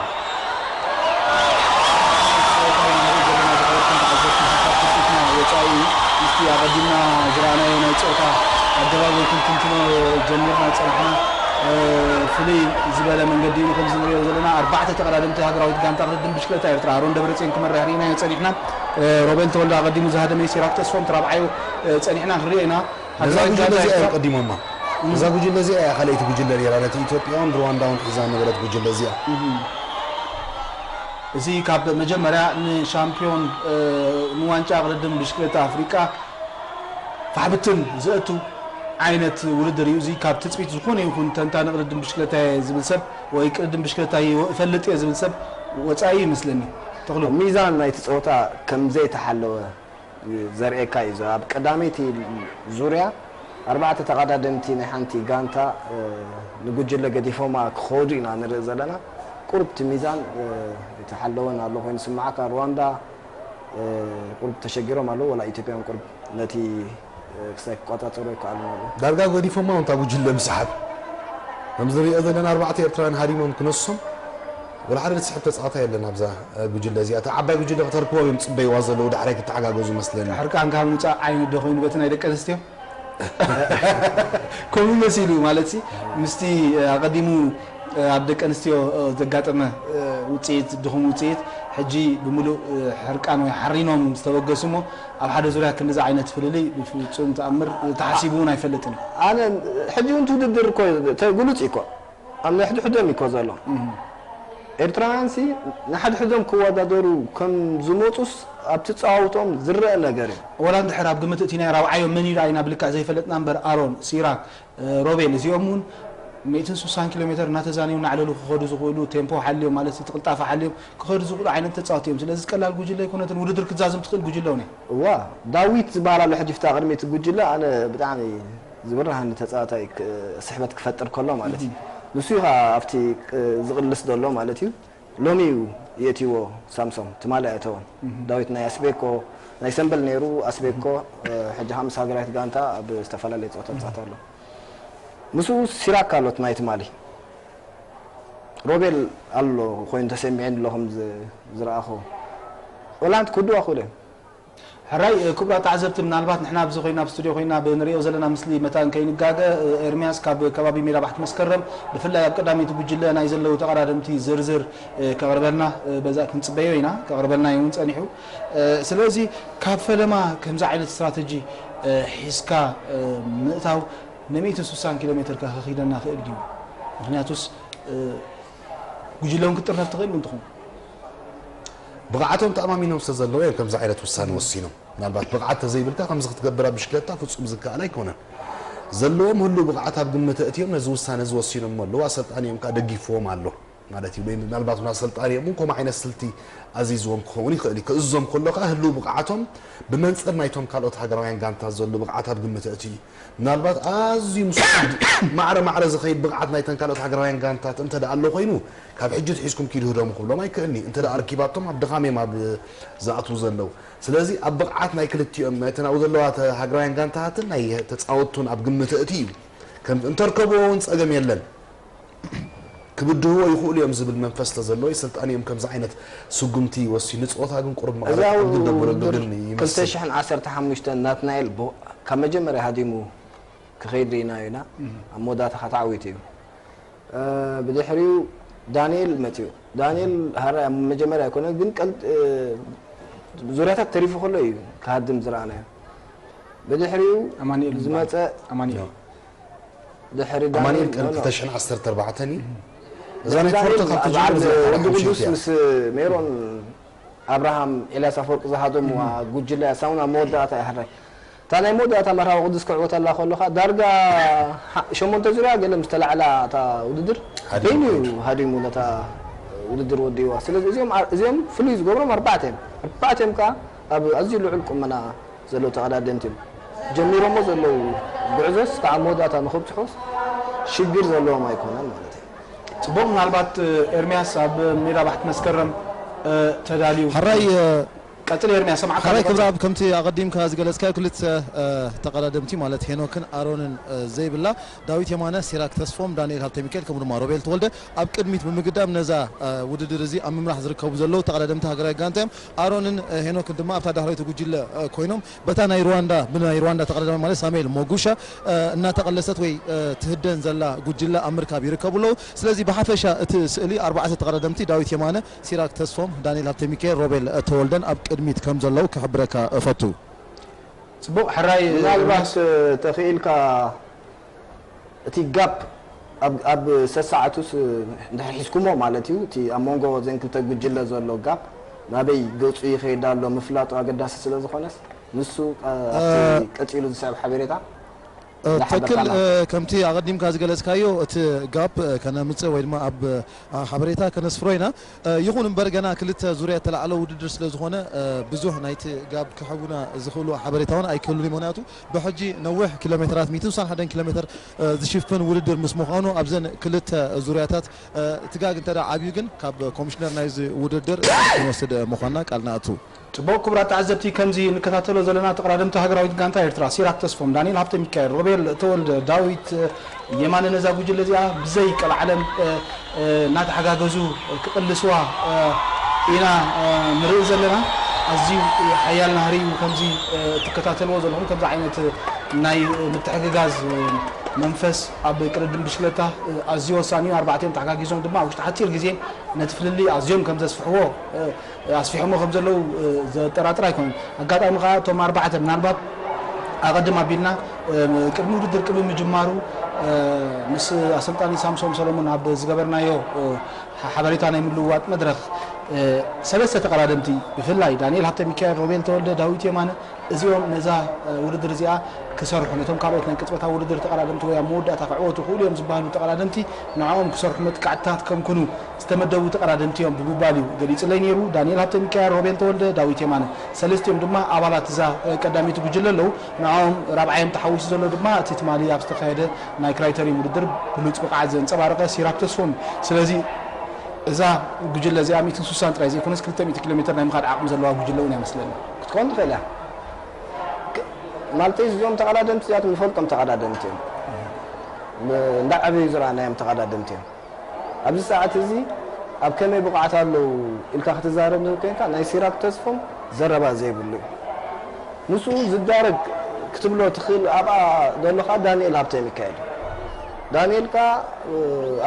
ወጻኢ ምስቲ ኣቐዲምና ዝረኣናዮ ናይ ጸወታ ኣገባብ ወይ ክንትንትኖ ጀሚርና ጸናሕና። እ፣ ፍልይ ዝበለ መንገዲ እዩ። ከምዚ ንሪኦ ዘለና ኣርባዕተ ተቐዳደምቲ ሃገራዊት ጋንታ ቅድድም ብሽክለታ ኤርትራ፣ ኣሮን ደብረጽዮን ክመርሕ ርኢናዮ ጸኒሕና። እ፣ ሮቤል ተወልደ ኣቐዲሙ ዝሃደመ፣ ሲራክ ተስፎም እቲ ራብዓዩ፣ እ፣ ጸኒሕና ክንሪኦ ኢና። ነዛ ሃገራዊት ጉጅለ ጋንታ እዚኣ እዮም ኤርትራ ቀዲሞማ። እዛ ጉጅለ እዚኣ እያ ካልኣይቲ ጉጅለ ነይራ፣ ነቲ ኢትዮጵያውን ሩዋንዳውን ሒዛ ነበረት ጉጅለ እዚኣ። እዚ ካብ መጀመርያ ንሻምፒዮን፣ እ፣ ንዋንጫ ቅድድም ብሽክለታ ኣፍሪቃ ፋሕብትን ዘእቱ ዓይነት ውድድር እዩ። እዚ ካብ ትጽቢት ዝኾነ ይኹን ተንታኒ ቅድድም ብሽክለታ እየ ዝብል ሰብ ወይ ቅድድም ብሽክለታ እፈልጥ እየ ዝብል ሰብ ወጻኢ ይመስለኒ። ተኽሉ። ሚዛን ናይቲ ጸወታ ከም ዘይተሓለወ ዘርእየካ እዩ። ኣብ ቀዳመይቲ ዙርያ ኣርባዕተ ተቐዳደምቲ ናይ ሓንቲ ጋንታ፣ እ፣ ንጉጅለ ገዲፎማ ክኸዱ ኢና ንርኢ ዘለና። ቁሩብ እቲ ሚዛን፣ እ፣ ኣይተሓለወን ኣሎ ኮይኑ ዝስምዓካ። ሩዋንዳ፣ እ፣ ቁሩብ ተሸጊሮም ኣለዉ፣ ወላ ኢትዮጵያ እውን ቁሩብ ነቲ፣ እ፣ ክሳይ ክቆጻጸሩ ኣይከኣሉን ኣለዉ። ዳርጋ ገዲፎማ እውን እታ ጉጅለ ምስሓብ። ከምዚ ንሪኦ ዘለና ኣርባዕተ ኤርትራውያን ሃዲሞም ክነሶም ወላ ሓደ ዝስሕብ ተጻዋታይ የለን ኣብዛ፣ እ፣ ጉጅለ እዚኣ። እታ ዓባይ ጉጅለ ከተርክቦም እዮም ጽበይዋ ዘለዉ፣ ዳሕራይ ክተሓጋገዙ መስለኒ። ሕርቃንካ ምውጻእ ዓይነት ዶ ኮይኑ በቲ ናይ ደቂ ኣንስትዮ? ከምኡ መሲሉ ማለት ሲ፣ ምስቲ፣ እ፣ ኣቐዲሙ፣ እ፣ ኣብ ደቂ ኣንስትዮ፣ እ፣ ዘጋጠመ፣ እ፣ ውጽኢት፣ ድኹም ውጽኢት፣ ሕጂ ብምሉእ፣ እ፣ ሕርቃን ወይ ሓሪኖም ዝተበገሱ እሞ፣ ኣብ ሓደ ዙርያ ክንድዚ ዓይነት ፍልልይ ብፍጹም ተኣምር ተሓሲቡ እውን ኣይፈልጥን። ኣነ ሕጂ እውን እቲ ውድድር እኮ ተ-፣ ግሉጽ እዩ እኮ። ኣብ ነሕድሕዶም እዩ እኮ ዘሎ። ኤርትራውያንሲ ንሓድሕዶም ክወዳደሩ ከም ዝመጹስ ኣብቲ ጸዋውቶም ዝረአ ነገር እዩ። ወላ እንድሕር ኣብ ግምት እቲ ናይ ራብዓዮም መን እዩ ደኣ ኢና ብልክዕ ዘይፈለጥና እምበር፣ ኣሮን፣ ሲራክ፣ እ፣ ሮቤል፣ እዚኦም እውን ሚእትን ስሳን ኪሎ ሜተር እናተዛነዩ እናዕለሉ ክኸዱ ዝኽእሉ፣ ቴምፖ ሓልዮም ማለት እቲ ቅልጣፈ ሓልዮም ክኸዱ ዝኽእሉ ዓይነት ተጻወቲ እዮም። ስለዚ ቀላል ጉጅለ ኣይኮነትን፣ ውድድር ክትዛዝም ትኽእል ጉጅለ እውን እያ። እዋ፣ ዳዊት ዝበሃል ኣሎ ሕጂ ፍታ ቅድሚ እቲ ጉጅለ፣ ኣነ ብጣዕሚ ዝብርሃኒ ተጻዋታይ ክ-፣ ስሕበት ክፈጥር ከሎ ማለት እዩ። ንሱ እዩ ኸኣ ኣብቲ ቅ-፣ ዝቕልስ ዘሎ ማለት እዩ። ሎሚ እዩ የእትይዎ ሳምሶም፣ ትማሊ ኣየእተወን። ዳዊት ናይ ኣስቤኮ፣ ናይ ሰምበል ነይሩ፣ ኣስቤኮ፣ እ፣ ሕጂ ኸኣ ምስ ሃገራዊት ጋንታ ኣብ ዝተፈላለየ ጸወታ ይጻወት ኣሎ። ምስኡ ሲራክ ኣሎ ናይ ትማሊ። ሮቤል ኣሎ ኮይኑ ተሰሚዑኒ ኣሎ ከም ዝ-፣ ዝረኣኹ። ወላ ሓንቲ ክውድኡ ኣይኽእሉ እዮም። ሕራይ፣ እ፣ ክቡራት ተዓዘብቲ፣ ምናልባት ንሕና ኣብዚ ኮይና፣ ኣብ ስቱድዮ ኮይና ብንሪኦ ዘለና ምስሊ መታን ከይንጋገ፣ እ፣ ኤርምያስ ካብ ከባቢ ሜዳ ባሕቲ መስከረም፣ ብፍላይ ኣብ ቀዳመይቲ ጉጅለ ናይ ዘለዉ ተቐዳደምቲ ዝርዝር፣ እ፣ ከቕርበልና፣ እ፣ በዛ ክንጽበዮ ኢና፣ ከቕርበልና እዩ እውን ጸኒሑ። እ፣ ስለዚ ካብ ፈለማ ከምዚ ዓይነት ስትራተጂ፣ እ፣ ሒዝካ፣ እ፣ ምእታው ን ሚእትን ስሳን ኪሎ ሜትር ከ ከኺደና ክእል ድዩ? ምኽንያቱስ፣ እ፣ ጉጅለ እውን ክትጥርነፍ ትኽእል እውን ትኹን። ብቕዓቶም ተኣማሚኖም ስለ ዘለዉ እዮም ከምዚ ዓይነት ውሳነ ወሲኖም። ምናልባት ብቕዓት ተዘይብልካ ከምዚ ክትገብር ኣብ ብሽክለታ ፍጹም ዝከኣል ኣይኮነን። ዘለዎም ህሉው ብቕዓት ኣብ ግምት ኣእትዮም ነዚ ውሳነ እዚ ወሲኖሞ ኣለዉ። ኣሰልጣኒኦም ከኣ ደጊፍዎም ኣሎ ማለት እዩ። ወይ ምናልባት እውን ኣሰልጣኒኦም እውን ከምኡ ዓይነት ስልቲ ኣዚዝዎም ክኸውን ይኽእል እዩ። ክእዝዞም ከሎ ከኣ ህሉው ብቕዓቶም ብመንጽር ናይቶም ካልኦት ሃገራውያን ጋንታት ዘሎ ብቕዓት ኣብ ግምት ኣእትዩ እዩ። ምናልባት ኣዝዩ ምስ ማዕረ ማዕረ ዝኸይድ ብቕዓት ናይተን ካልኦት ሃገራውያን ጋንታት እንተ ደኣ ኣሎ ኮይኑ፣ ካብ ሕጂ ኣትሒዝኩም ኪዱ ህደሙ ክብሎም ኣይክእልኒ። እንተ ደኣ ኣርኪባቶም ኣብ ድኻም እዮም ኣብ ዝኣትዉ ዘለዉ። ስለዚ ኣብ ብቕዓት ናይ ክልቲኦም፣ ናይተን ኣብኡ ዘለዋ ተ-፣ ሃገራውያን ጋንታታትን ናይ ተጻወትቱን ኣብ ግምት ኣእትዩ እዩ። ከም እንተርከብዎ እውን ጸገም የለን። ክብድህዎ ይኽእሉ እዮም ዝብል መንፈስ ተዘለዎ፣ ሰልጣኒኦም ከምዚ ዓይነት ስጉምቲ ወሲኑ። ንጸወታ ግን ቁሩብ እዛ መቕረት ዕድል ደበረሉ ውድድር ግን ይመስል። ክልተ ሽሕን ዓሰርተ ሓሙሽተን ናትናኤል ብ-፣ ካብ መጀመርያ ሃዲሙ ክኸይድ ርኢናዮ ኢና። ኣብ መወዳእታ ከዓ ተዓዊቱ እዩ። እ፣ ብድሕሪኡ ዳንኤል መፂኡ። ዳንኤል ሃራይ ኣብ መጀመርያ ኣይኮነን፣ ግን ቀል-፣ እ፣ ዙርያታት ተሪፉ ከሎ እዩ ክሃድም ዝረኣናዮ። ብድሕሪኡ ኣማኑኤል ዝመፀ ኣማኑኤል። ድሕሪ ኣማኑኤል ዳንኤል፣ ቀን ኖ፣ ኖ። ክልተ ሽሕን ዓሰርተ ኣርባዕተን እዩ። እዛ ናይ ዳንኤል ፎርቶ ካብ ኣብ ትጅምር በዓል እዚኣ ወዲ ሓሙሽተ ቅዱስ እያ። ምስ ሜሮን ኣብርሃም፣ ኤልያስ ኣፈወርቂ ዝሃደምዋ ጉጅለ እያ። ሳሙና መወዳእታ እያ ሕራይ። እታ ናይ መወዳእታ መርሃዊ ቅዱስ ክዕወተላ ከሎ ኸኣ ዳርጋ ሓ-፣ ሸሞንተ ዙርያ ገለ ምስ ተላዕላ እታ ውድድር ሃዲሙ በይኑ እዩ ከይዱ። ሃዲሙ ነታ ውድድር ወዲእዋ። ስለዚ እዚኦም ኣ-፣ እዚኦም ፍሉይ ዝገብሮም ኣርባዕተ እዮም። ኣርባዕተ እዮም ከኣ ኣብ ኣዝዩ ልዑል ቁመና ዘለዉ ተቐዳደምቲ እዮም። ጀሚሮሞ ዘለዉ ጉዕዞስ ከዓ መወዳእታ ንኽብጽሑስ ሽግር ዘለዎም ኣይኮነን ማለት እዩ። ጽቡቕ፣ ምናልባት ኤርምያስ ኣብ ሜዳ ባሕቲ መስከረም፣ እ፣ ተዳልዩ። ሕራይ፣ እ፣ ቀጽል ኤርምያስ፣ ሰማዕካ ሕራይ ኣለኹ። ክብረኣብ፣ ከምቲ ኣቐዲምካ ዝገለጽካዮ ክልተ፣ እ፣ ተቐዳደምቲ ማለት ሄኖክን ኣሮንን፣ እ፣ ዘይብላ ዳዊት የማነ፣ ሲራክ ተስፎም፣ ዳንኤል ሃብተሚካኤል ከምኡ ድማ ሮቤል ተወልደ ኣብ ቅድሚት ብምግዳም ነዛ፣ እ፣ ውድድር እዚ ኣብ ምምራሕ ዝርከቡ ዘለዉ ተቐዳደምቲ ሃገራዊ ጋንታ እዮም። ኣሮንን፣ እ፣ ሄኖክን ድማ ኣብታ ዳሕረይቲ ጉጅለ፣ እ፣ ኮይኖም በታ ናይ ሩዋንዳ፣ ብናይ ሩዋንዳ ተቐዳዳሚ ማለት ሳሙኤል ሞጉሻ፣ እ፣ እናተቐለሰት ወይ፣ እ፣ ትህደን ዘላ ጉጅለ ኣብ ምርካብ ይርከቡ ኣለዉ። ስለዚ ብሓፈሻ እቲ ስእሊ ኣርባዕተ ተቐዳደምቲ ዳዊት የማነ፣ ሲራክ ተስፎም፣ ዳንኤል ሃብተሚካኤል፣ ሮቤል፣ እ፣ ተወልደን ኣብ ቅድሚት ከም ዘለዉ ክሕብረካ እፈቱ። ጽቡቕ፣ ሕራይ ምናልባት፣ እ፣ ተኽኢልካ እቲ ጋፕ ኣብ፣ ኣብ ሰሳዕቱስ እንድሕር ሒዝኩሞ ማለት እዩ፣ እቲ ኣብ መንጎ ዘን ክልተ ጉጅለ ዘሎ ጋፕ ናበይ ገጹ ይኸይድ ኣሎ ምፍላጡ ኣገዳሲ ስለ ዝኾነስ፣ ንሱ፣ እ፣ ኣብቲ እ፣ ቀጺሉ ዝስዕብ ሓበሬታ እ፣ እንዳሓበርካ ትክክል፣ ኣለኻ። እ፣ ከምቲ ኣቐዲምካ ዝገለጽካዮ፣ እቲ ጋፕ፣ እ፣ ከነምጽእ ወይ ድማ ኣብ፣ እ፣ ሓበሬታ ከነስፍሮ ኢና። እ፣ ይኹን እምበር፣ ገና ክልተ ዙርያ እተላዕለ ውድድር ስለ ዝኾነ፣ እ፣ ብዙሕ ናይቲ ጋብ ክሕቡና ዝኽእሉ ሓበሬታ እውን ኣይክህሉን እዩ። ምኽንያቱ፣ ብሕጂ ነዊሕ ኪሎ ሜትራት፣ ሚእትን ስሳን ሓደን ኪሎ ሜትር፣ እ፣ ዝሽፍን ውድድር ምስ ምዃኑ፣ ኣብዘን ክልተ ዙርያታት፣ እ፣ እቲ ጋግ እንተ ደኣ ዓብዩ ግን፣ ካብ ኮሚሽነር ናይዚ ውድድር ክንወስድ ምዃንና ቃል ንኣቱ። ጽቡቕ ክቡራት ተዓዘብቲ፣ ከምዚ ንከታተሎ ዘለና ተቐዳደምቲ ሃገራዊት ጋንታ ኤርትራ ሲራክ ተስፎም፣ ዳንኤል ሃብተ ሚካኤል፣ ሮቤል ተወልደ፣ ዳዊት የማነ ነዛ ጉጅለ እዚኣ ብዘይ ቀልዓለም እናተሓጋገዙ ክቕልስዋ ኢና ንርኢ ዘለና። ኣዝዩ ሓያል ናህሪ እዩ። ከምዚ እትከታተልዎ ዘለኹም ከምዚ ዓይነት ናይ ምትሕግጋዝ መንፈስ ኣብ ቅድድም ብሽክለታ ኣዝዩ ወሳኒ እዩ። ኣርባዕቲኦም ተሓጋጊዞም ድማ ኣብ ውሽጢ ሓፂር ግዜ ነቲ ፍልልይ ኣዝዮም ከም ዘስፍሕዎ ኣስፊሖሞ ከም ዘለዉ ዘጠራጥር ኣይኮነን። ኣጋጣሚ ከኣ እቶም ኣርባዕተ ምናልባት ኣቐድም ኣቢልና ቅድሚ ውድድር ቅድሚ ምጅማሩ ምስ ኣሰልጣኒ ሳምሶም ሰሎሞን ኣብ ዝገበርናዮ ሓበሬታ ናይ ምልውዋጥ መድረኽ ሰለስተ ተቐዳደምቲ ብፍላይ ዳንኤል ሃብተ ሚካኤል፣ ሮቤል ተወልደ፣ ዳዊት የማነ እዚኦም ነዛ ውድድር እዚኣ ክሰርሑ ነቶም ካልኦት ናይ ቅጽበታዊ ውድድር ተቐዳደምቲ ወይ ኣብ መወዳእታ ክዕወቱ ይኽእሉ እዮም ዝበሃሉ ተቐዳደምቲ ንዕኦም ክሰርሑ መጥቃዕትታት ከምክኑ ዝተመደቡ ተቐዳደምቲ እዮም ብምባል እዩ ገሊጹለይ ነይሩ። ዳንኤል ሃብተሚካኤል፣ ሮቤል ተወልደ፣ ዳዊት የማነ ሰለስቲኦም ድማ ኣባላት እዛ ቀዳመይቲ ጉጅለ ኣለዉ። ንዕኦም ራብዓዮም ተሓዊሱ ዘሎ ድማ እቲ ትማሊ ኣብ ዝተኻየደ ናይ ክራይተሪም ውድድር ብሉጽ ብቕዓት ዘንጸባረቐ ሲራክ ተስፎም እዩ። ስለዚ እዛ ጉጅለ እዚኣ ሚእትን ስሳን ጥራይ ዘይኮነስ ክልተ ሚእቲ ኪሎ ሜትር ናይ ምኻድ ዓቕሚ ዘለዋ ጉጅለ እውን እያ መስለኒ። ክትኮን ትኽእል እያ። ማለተይ እዚኦም ተቐዳደምቲ እዚኣቶም ንፈልጦም ተቐዳደምቲ እዮም። እንዳ ዓበዩ ዝረኣናዮም ተቐዳደምቲ እዮም። ኣብዚ ሰዓት እዚ ኣብ ከመይ ብቕዓት ኣለዉ ኢልካ ክትዛረብ እንተኮንካ ናይ ሲራክ ተስፎም ዘረባ ዘይብሉ እዩ። ምስኡ ዝዳረግ ክትብሎ ትኽእል ኣብኣ ዘሎ ከኣ ዳንኤል ሃብተሚካኤል እዩ። ዳንኤል ከኣ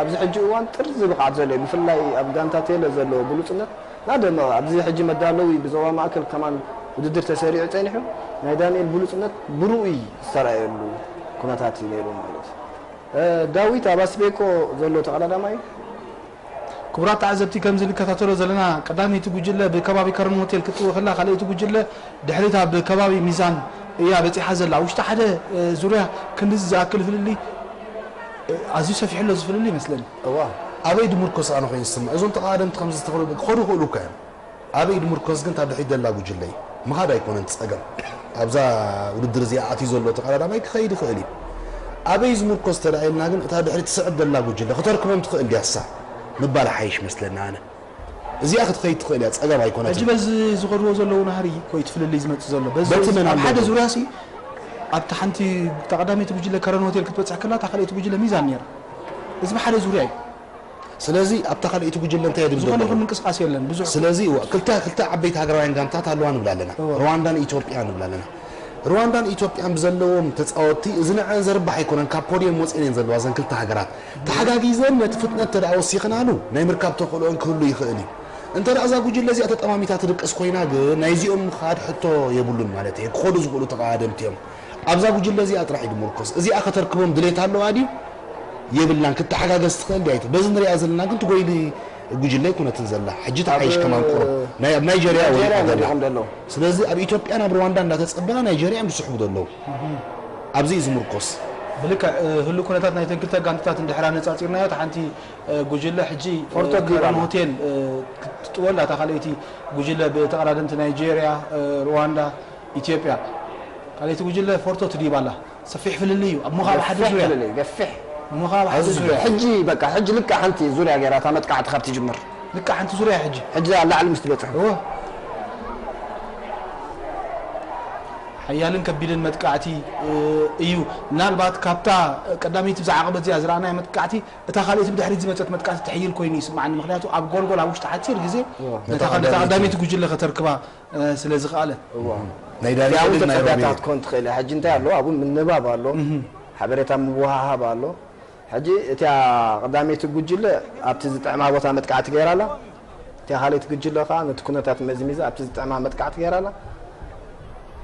ኣብዚ ሕጂ እዋን ጥርዚ ብቕዓት ዘለዎ እዩ። ብፍላይ ኣብ ጋንታ ቴለ ዘለዎ ብሉጽነት ናደመቐ ኣብዚ ሕጂ መዳለዊ ብዞባ ማእከል ከማን ውድድር ተሰሪዑ ጸኒሑ ናይ ዳንኤል ብሉጽነት ብርኡይ ዝተራእየሉ ኩነታት እዩ ነይሩ ማለት እዩ። ዳዊት ኣብ ኣስቤኮ ዘሎ ተቐዳዳማይ። ክቡራት ተዓዘብቲ ከምዚ ንከታተሎ ዘለና ቀዳመይቲ ጉጅለ ብከባቢ ከረን ሆቴል ክትጥውእ ከላ ካልኣይቲ ጉጅለ ድሕሪታ ብከባቢ ሚዛን እያ በጺሓ ዘላ። ውሽጢ ሓደ ዙርያ ክንድዚ ዝኣክል ፍልልይ ኣዝዩ ሰፊሑ ኣሎ ዝፍልልይ ይመስለኒ። እዋ ኣበይ ድምርኮስ ኣነ ኮይኑ ዝስምዕ እዞም ተቐዳደምቲ ከምዚ ዝተፈለሉ ክኸዱ ይኽእሉ እኳ እዮም። ኣበይ ድምርኮስ ግን እታ ድሕሪት ዘላ ጉጅለ እዩ። ምኻድ ኣይኮነን እቲ ጸገም። ኣብዛ ውድድር እዚኣ ኣትዩ ዘሎ ተቐዳዳማይ ክኸይድ ይኽእል እዩ። ኣበይ ዝምርኮስ ተዳኢልና ግን እታ ድሕሪት ትስዕብ ዘላ ጉጅለ ክተርክቦም ትኽእል ድያ እሳ ምባል ሓይሽ መስለና ኣነ። እዚኣ ክትኸይድ ትኽእል እያ፣ ጸገም ኣይኮነትን። ሕጂ በዚ ዝኸድዎ ዘለዉ ናህሪ እኮ እዩ እቲ ፍልልይ ዝመጽእ ዘሎ። በዚ በቲ መን ኣብ ኣሎ ሓደ ግን? ዙርያ ሲ ኣብቲ ሓንቲ እታ ቀዳመይቲ ጉጅለ ከረን ሆቴል ክትበጽሕ ከላ እታ ካልኣይቲ ጉጅለ ሚዛን ነይራ። እዚ ብሓደ ዙርያ እዩ። ስለዚ ኣብታ ካልኣይቲ ጉጅለ እንታይ የድሊ ዝኾነ ዘሎ? ይኹን ምንቅስቃስ የለን። ብዙሕ ስለዚ እዋ፣ ክልተ፣ ክልተ ዓበይቲ ሃገራውያን ጋንታት ኣለዋ ንብል ኣለና። እዋ። ሩዋንዳን ኢትዮጵያ ንብል ኣለና። ሩዋንዳን ኢትዮጵያን ብዘለዎም ተጻወትቲ፣ እዚ ንዐን ዘርባሕ ኣይኮነን፣ ካብ ፖድየም ወጺኤን እየን ዘለዋ እዘን ክልተ ሃገራት። ተሓጋጊዘን ነቲ ፍጥነት እንተ ደኣ ወሲኽናሉ፣ ናይ ምርካብ ተኽእሎአን ክህሉ ይኽእል እዩ። እንተ ደኣ እዛ ጉጅለ እዚኣ ተጠማሚታ ትድቅስ ኮይና ግን፣ ናይዚኦም ምኻድ ሕቶ የብሉን ማለት እየ። ክኸዱ ዝኽእሉ ተቐዳደምቲ እዮም። ኣብዛ ጉጅለ እዚኣ ጥራሕ እዩ ድምርኮስ። እዚኣ ከተርክቦም ድሌት ኣለዋ ድዩ? የብላን። ክትተሓጋገዝ ትኽእል ድያ? ኣይት-፣ በዚ ንሪኣ ዘለና ግን ትጎይሊ ጉጅለ ኣይኮነትን ዘላ። ሕጂ ተሓይሽ ኣብ ከማን ቁሩብ። ናይ፣ ኣብ ናይጀርያ ናይጀርያ ወዲቓ ዘላ። መሪቖም ዘለዉ። ስለዚ ኣብ ኢትዮጵያን ኣብ ሩዋንዳ እንዳተጸበና ናይጀርያ እዮም ዝስሕቡ ዘለዉ። ኣብዚ እዩ ዝምርኮስ። ብልክዕ፣ እ፣ ህሉው ኩነታት ናይተን ክልተ ጋንታታት እንድሕር ኣነጻጺርናዮ፣ እታ ሓንቲ፣ እ፣ ጉጅለ ሕጂ፣ እ፣ ፎርቶ ዲባላ። ከረን ሆቴል፣ እ፣ ክትጥወላ፣ እታ ካልኣይቲ ጉጅለ ብተቐዳደምቲ ናይጀርያ፣ እ፣ ሩዋንዳ፣ ኢትዮጵያ። ካልኣይቲ ጉጅለ ፎርቶ ትዲብ ኣላ። ሰፊሕ ፍልልይ እዩ። ኣብ ምዃብ ሓደ ገፊሕ ዙርያ። ፍልልይ፣ ገፊሕ። ምዃብ ሓደ ኣዝዩ ዙርያ። ሕጂ በቃ፣ ሕጂ ልክዕ ሓንቲ ዙርያ ገይራ እታ መጥቃዕቲ ካብ ትጅምር። ልክዕ ሓንቲ ዙርያ ሕጂ። ሕጂ ኣብ ላዕሊ ምስ ትበጽሑ። እወ። ሓያልን ከቢድን መጥቃዕቲ፣ እ፣ እዩ። ምናልባት ካብታ ቀዳመይቲ ብዛ ዓቐበት እዚኣ ዝረኣናያ መጥቃዕቲ፣ እታ ካልኣይቲ ብድሕሪት ዝመጸት መጥቃዕቲ ትሕይል ኮይኑ ይስምዓኒ። ምኽንያቱ ኣብ ጎልጎል ኣብ ውሽጢ ሓጺር ግዜ እወ። ነታ ነታ ቀዳመይቲ ቀዳመይቲ ጉጅለ ከተርክባ እ፣ ስለ ዝኸኣለት። እዋ። ናይ ዳንኤልን እቲኣ እውን ናይ ተጸብያታ ሮቤልን። ክትኮን ትኽእል እያ። ሕጂ እንታይ ኣሎ? ኣብኡ ምንባብ ኣሎ፣ እህ። ሓበሬታ ምውሃሃብ ኣሎ። ሕጂ እቲኣ ቀዳመይቲ ጉጅለ ኣብቲ ዝጥዕማ ቦታ መጥቃዕቲ ገይራ ኣላ። እቲኣ ካልኣይቲ ጉጅለ ከኣ ነቲ ኩነታት መዝሚዛ ኣብቲ ዝጥዕማ መጥቃዕቲ ገይራ ኣላ።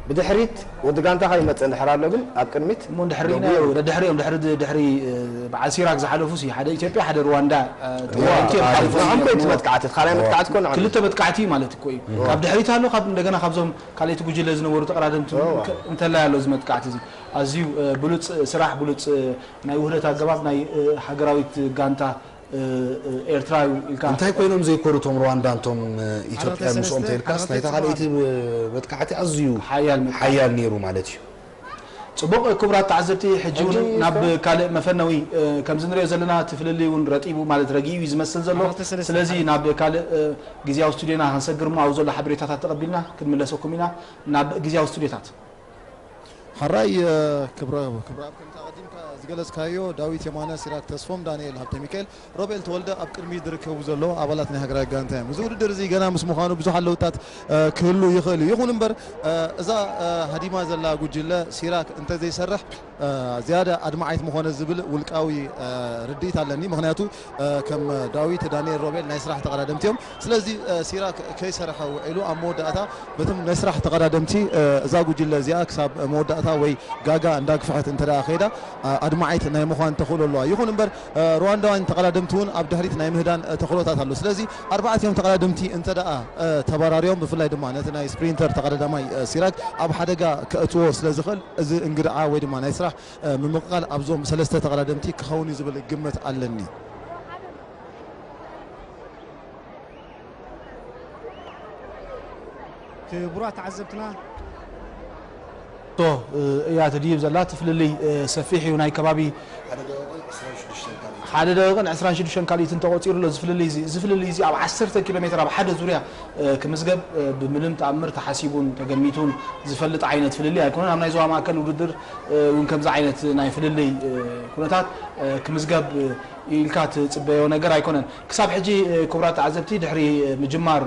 ብድሕሪት ወዲ ጋንታኻ ይመጽእ እንድሕር ኣሎ ግን ኣብ ቅድሚት እሞ እንድሕር ደጉ ርኢናዮ፣ የብሉን። ደድሕሪኦም፣ ድሕሪ፣ ድሕሪ፣ እ፣ በዓል ሲራክ ዝሓለፉ ሲ፣ ሓደ ኢትዮጵያ፣ ሓደ ሩዋንዳ፣ እ፣ እዋ፣ ተዋሂብቲ እዮም ኣዎ። ሓሊፎም ንዖም ነይሮም። ኮይ እቲ መጥቃዕቲ፣ እቲ ካልኣይ እዋ። መጥቃዕቲ ኮን ንዖም። ክልተ መጥቃዕቲ ማለት እኮ እዩ። እዋ። ካብ ድሕሪት ኣሎ፣ ካብ፣ እንደገና ካብዞም ካልኣይቲ ጉጅለ ዝነበሩ ተቐዳደምቲ እውን እዋ። ከ-፣ እንተላይ ኣሎ እዚ መጥቃዕቲ እዚ። ኣዝዩ፣ እ፣ ብሉጽ ስራሕ፣ ብሉጽ፣ እ፣ ናይ ውህደት ኣገባብ ናይ፣ እ፣ ሃገራዊት ጋንታ፣ እ፣ እ፣ ኤርትራ እዩ ኢልካ እንታይ ኮይኖም ዘይኮሩ እቶም ሩዋንዳ፣ እቶም፣ እ፣ ኢትዮጵያ ዓርቢ ምስኦም ሰለስተ፣ ተኢልካስ፣ ዓርቢ ናይታ ጽቡቕ ካልኣይቲ፣ ኣሎ። እ፣ መጥቃዕቲ ኣዝዩ ሓያል መጥቃዕቲ። ሓያል ነይሩ ማለት እዩ። ጽቡቕ ክቡራት ተዓዘብቲ፣ ሕጂ እውን ናብ ካልእ መፈነዊ፣ እ፣ ከምዚ ንሪኦ ዘለና እቲ ፍልልይ እውን ረጢቡ፣ ማለት ረጊኡ እዩ ዝመስል ዘሎ። ስለዚ ናብ ካልእ፣ እ፣ ግዜያዊ ስቱድዮና ክንሰግር እሞ ኣብኡ ዘሎ ሓበሬታታት ተቐቢልና ክንምለሰኩም ኢና። ናብ ግዜያዊ ስቱድዮታት። ሓራይ ክብረ ክብረኣብ፣ ከምቲ ኣቐዲምካ ዝገለጽካዮ፣ ዳዊት የማነ፣ ሲራክ ተስፎም፣ ዳንኤል ሃብተሚካኤል፣ ሮቤል ተወልደ ኣብ ቅድሚት ዝርከቡ ዘለዉ ኣባላት ናይ ሃገራዊ ጋንታ እዮም። እዚ ውድድር እዚ ገና ምስ ምዃኑ ብዙሓት ለውጥታት ክህሉ ይኽእል እዩ። ይኹን እምበር እዛ ሃዲማ ዘላ ጉጅለ ሲራክ እንተዘይሰርሕ ዝያዳ ኣድማዓይት ምኾነ ዝብል ውልቃዊ ርድኢት ኣለኒ። ምኽንያቱ ከም ዳዊት፣ ዳንኤል፣ ሮቤል ናይ ስራሕ ተቐዳደምቲ እዮም። ስለዚ ሲራክ ከይሰርሐ ውዒሉ ኣብ መወዳእታ በቶም ናይ ስራሕ ተቐዳደምቲ እዛ ጉጅለ እዚኣ ክሳብ መወዳእታ ወይ ጋጋ እንዳግፍሐት እንተ ደኣ ከይዳ ኣድማዓይት ናይ ምዃን ተኽእሎ ኣለዋ። ይኹን እምበር ሩዋንዳውያን ተቐዳደምቲ እውን ኣብ ድሕሪት ናይ ምህዳን ተኽእሎታት ኣሎ። ስለዚ ኣርባዕቲኦም ተቐዳደምቲ እንተ ደኣ ተበራርዮም፣ ብፍላይ ድማ ነቲ ናይ ስፕሪንተር ተቐዳዳማይ ሲራክ ኣብ ሓደጋ ከእትዎ ስለ ዝኽእል፣ እዚ እንግድዓ ወይ ድማ ናይ ስራሕ ምምቕቓል ኣብዞም ሰለስተ ተቐዳደምቲ ክኸውን እዩ ዝብል ግምት ኣለኒ። ክቡራት ተዓዘብትና፣ እያ ትድይብ ዘላ። እቲ ፍልልይ ሰፊሕ እዩ። ናይ ከባቢ ሓደ ደቂቕን ዕስራን ሽዱሽተን ካልኢትን ተቖጺሩ ኣሎ። እዚ ፍልልይ እዚ፣ እዚ ፍልልይ እዚ ኣብ ዓሰርተ ኪሎ ሜትር ኣብ ሓደ ዙርያ ክምዝገብ ብምንም ተኣምር ተሓሲቡን ተገሚቱን ዝፈልጥ ዓይነት ፍልልይ ኣይኮነን። ኣብ ናይ ዞባ ማእከል ውድድር እውን ከምዚ ዓይነት ናይ ፍልልይ ኩነታት ክምዝገብ ኢልካ ትጽበዮ ነገር ኣይኮነን። ክሳብ ሕጂ ክቡራት ተዓዘብቲ፣ ድሕሪ ምጅማር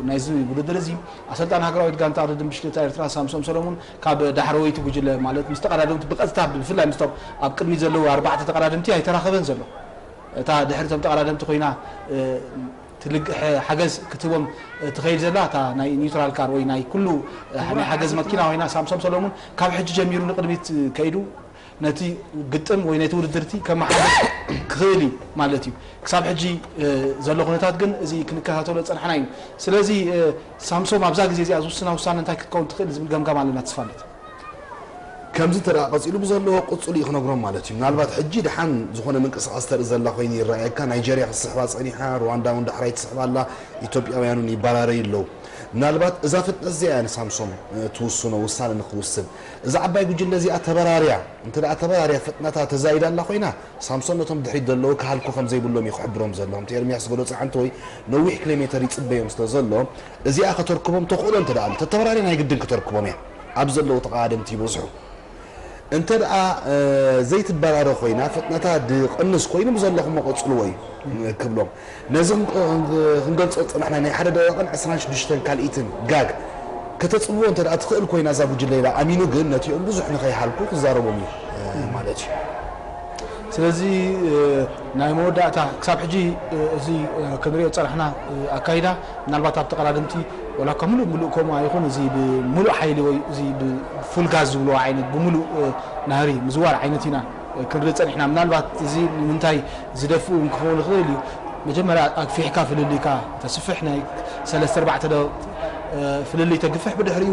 ናይዚ ውድድር እዚ፣ ኣሰልጣኒ ሃገራዊት ጋንታ ቅድድም ብሽክሌታ ኤርትራ ሳምሶም ሰለሙን ካብ ዳሕረወይቲ ጉጅለ፣ ማለት ምስ ተቐዳደምቲ ብቐጥታ፣ ብፍላይ ምስቶም ኣብ ቅድሚት ዘለዉ ኣርባዕተ ተቐዳደምቲ ኣይተራኸበን ዘሎ። እታ ድሕሪ እቶም ተቐዳደምቲ ኮይና ትልግ-፣ ሓገዝ ክትህቦም ትኸይድ ዘላ እታ ናይ ኒውትራል ካር ወይ ናይ ኩሉ ናይ ሓገዝ መኪና ኮይና፣ ሳምሶም ሰለሙን ካብ ሕጂ ጀሚሩ ንቕድሚት ከይዱ ነቲ ግጥም ወይ ነቲ ውድድርቲ ከመሓድር ክኽእል እዩ ማለት እዩ። ክሳብ ሕጂ ዘሎ ኩነታት ግን እዚ ክንከታተሎ ዝጸናሕና እዩ። ስለዚ ሳምሶም፣ ኣብዛ ግዜ እዚኣ ዝውስና ውሳነ እንታይ ክትከውን ትኽእል ዝብል ገምጋም ኣለና ተስፋልደት። ከምዚ እንተ ደኣ ቀጺሉ ብዘለዎ ቅጽሉ እዩ ክነግሮም ማለት እዩ። ምናልባት ሕጂ ደሓን ዝኾነ ምንቅስቓስ ተርኢ ዘላ ኮይኑ ይረኣየካ። ናይጀርያ ክትስሕባ ጸኒሓ፣ ሩዋንዳ እውን ዳሕራይ ትስሕባ ኣላ፣ ኢትዮጵያውያን እውን ይበራረዩ ኣለዉ። ምናልባት እዛ ፍጥነት እዚኣ እያ ንሳምሶም ትውስኖ፣ ውሳነ ንክውስን። እዛ ዓባይ ጉጅለ እዚኣ ተበራርያ፣ እንተ ደኣ ተበራርያ ፍጥነታ ተዛይዳ ኣላ ኮይና፣ ሳምሶም ነቶም ድሕሪት ዘለዉ ክሃልኩ ከም ዘይብሎም እዩ ክሕብሮም ዘሎ። ከምቲ ኤርምያስ ዝገለጾ፣ ሓንቲ ወይ ነዊሕ ኪሎ ሜተር ይጽበዮም ስለ ዘሎ፣ እዚኣ ከተርክቦም ተኽእሎ እንተ ደኣ ኣሎ፣ ተተበራርያ ናይ ግድን ከተርክቦም እያ። ኣብ ዘለዉ ተቐዳደምቲ ይበዝሑ። እንተ ደኣ ዘይትበራረ ኮይና፣ ፍጥነታ ድቕንስ ኮይኑ፣ ብዘለኹሞ ቀጽልዎ እዩ ክብሎም። ነዚ ክንገልጾ ዝጸናሕና ናይ ሓደ ደቂቕን ዕስራን ሽዱሽተን ካልኢትን ጋግ ከተጽብቦ እንተ ደኣ ትኽእል ኮይና እዛ ጉጅለ ኢላ ኣሚኑ፣ ግን ነቲኦም ብዙሕ ንኸይሃልኩ ክዛረቦም እዩ ማለት እዩ። ስለዚ ናይ መወዳእታ ክሳብ ሕጂ እዚ ክንሪኦ ዝጸናሕና ኣካይዳ ምናልባት ኣብ ተቐዳደምቲ ወላ እኳ ምሉእ ምሉእ ከምኡ ኣይኹን፣ እዚ ብምሉእ ሓይሊ ወይ እዚ ብፉል ጋዝ ዝብልዎ ዓይነት ብምሉእ ናህሪ ምዝዋር ዓይነት ኢና ክንርኢ ጸኒሕና። ምናልባት እዚ ንምንታይ ዝደፍኡ እውን ክኸውን ይኽእል እዩ። መጀመርያ ኣግፊሕካ ፍልልይካ ተስፍሕ፣ ናይ ሰለስተ ኣርባዕተ ደቂቕ ፍልልይ ተግፍሕ፣ ብድሕሪኡ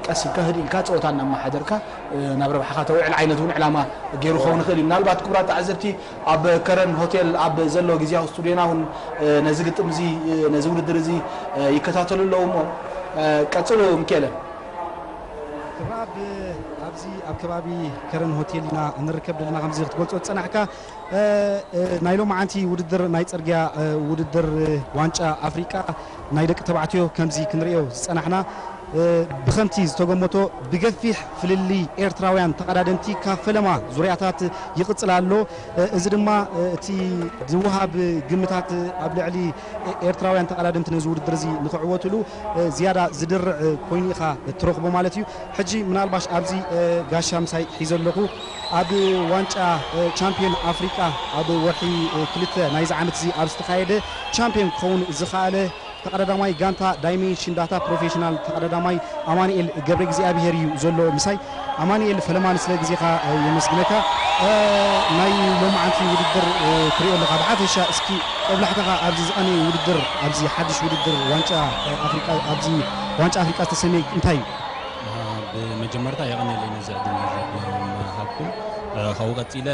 ቀስ ኢልካ ህድእ ኢልካ ጸወታ እናመሓደርካ ናብ ረብሓኻ ተውዕል ዓይነት እውን ዕላማ ገይሩ ክኸውን ይኽእል እዩ። ምናልባት ክቡራት ተዓዘብቲ፣ ኣብ ከረን ሆቴል ኣብ ዘሎ ግዝያዊ ስቱድዮና እውን ነዚ ግጥም እዚ፣ ነዚ ውድድር እዚ ይከታተሉ ኣለዉ እሞ ቀጽሉ ምክኤለ። ክብረኣብ፣ ኣብዚ ኣብ ከባቢ ከረን ሆቴል ኢና እንርከብ ዘለና። ከምዚ ክትገልጾ ዝጸናሕካ፣ ናይ ሎማዓንቲ ውድድር ናይ ጽርግያ ውድድር ዋንጫ ኣፍሪቃ ናይ ደቂ ተባዕትዮ ከምዚ ክንርእዮ ዝጸናሕና፣ ብኸምቲ ዝተገመቶ ብገፊሕ ፍልልይ ኤርትራውያን ተቐዳደምቲ ካብ ፈለማ ዙርያታት ይቕጽል ኣሎ። እዚ ድማ እቲ ዝወሃብ ግምታት ኣብ ልዕሊ ኤርትራውያን ተቐዳደምቲ ነዚ ውድድር እዚ ንኽዕወትሉ ዝያዳ ዝድርዕ ኮይኑ ኢኻ ትረኽቦ ማለት እዩ። ሕጂ ምናልባሽ ኣብዚ ጋሻ ምሳይ ሒዘ ኣለኹ። ኣብ ዋንጫ ቻምፒዮን ኣፍሪቃ ኣብ ወርሒ ክልተ ናይዚ ዓመት እዚ ኣብ ዝተኻየደ ቻምፒዮን ክኸውን ዝኸኣለ ተቐዳዳማይ ጋንታ ዳይሜንሽን ዳታ ፕሮፌሽናል ተቐዳዳማይ ኣማኑኤል ገብረ እግዚኣብሄር እዩ ዘሎ ምሳይ። ኣማኑኤል ፈለማን ስለ ግዜኻ የመስግነካ። ናይ ሎማዓንቲ ውድድር ትሪኦ ኣለኻ። ብሓፈሻ እስኪ ጦብላሕታኻ ኣብዚ ዝቐነየ ውድድር፣ ኣብዚ ሓድሽ ውድድር ዋንጫ ኣፍሪቃ፣ ኣብዚ ዋንጫ ኣፍሪቃ ዝተሰመየ እንታይ እዩ? ብመጀመርታ የቐንየለይ ነዚ ዕድል ነዚ ምሃብኩም። ካብኡ ቀጺለ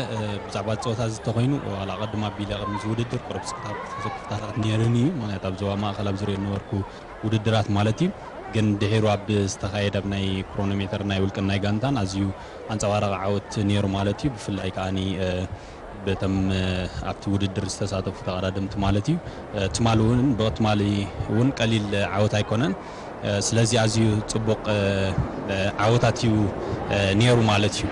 ብዛዕባ እቲ ጸወታ እዚ እንተኾይኑ፣ ዋላ ኣቐድም ኣቢለ ቅድሚ እዚ ውድድር ቁሩብ ስክታት ተዘክፍታታት ነይርኒ እዩ። ምኽንያቱ ኣብ ዞባ ማእከል ኣብ ዝሪኦ ዝነበርኩ ውድድራት ማለት እዩ። ግን ድሒሩ ኣብ ዝተኻየደ ኣብ ናይ ክሮኖሜተር ናይ ውልቅን ናይ ጋንታን ኣዝዩ ኣንጸባራቒ ዓወት ነይሩ ማለት እዩ። ብፍላይ ከኣኒ፣ እ፣ በቶም፣ እ፣ ኣብቲ ውድድር ዝተሳተፉ ተቐዳደምቲ ማለት እዩ። እ፣ ትማሊ እውን፣ ብትማሊ እውን ቀሊል ዓወት ኣይኮነን። እ፣ ስለዚ ኣዝዩ ጽቡቕ፣ እ፣ እ፣ ዓወታት እዩ፣ እ፣ ነይሩ ማለት እዩ።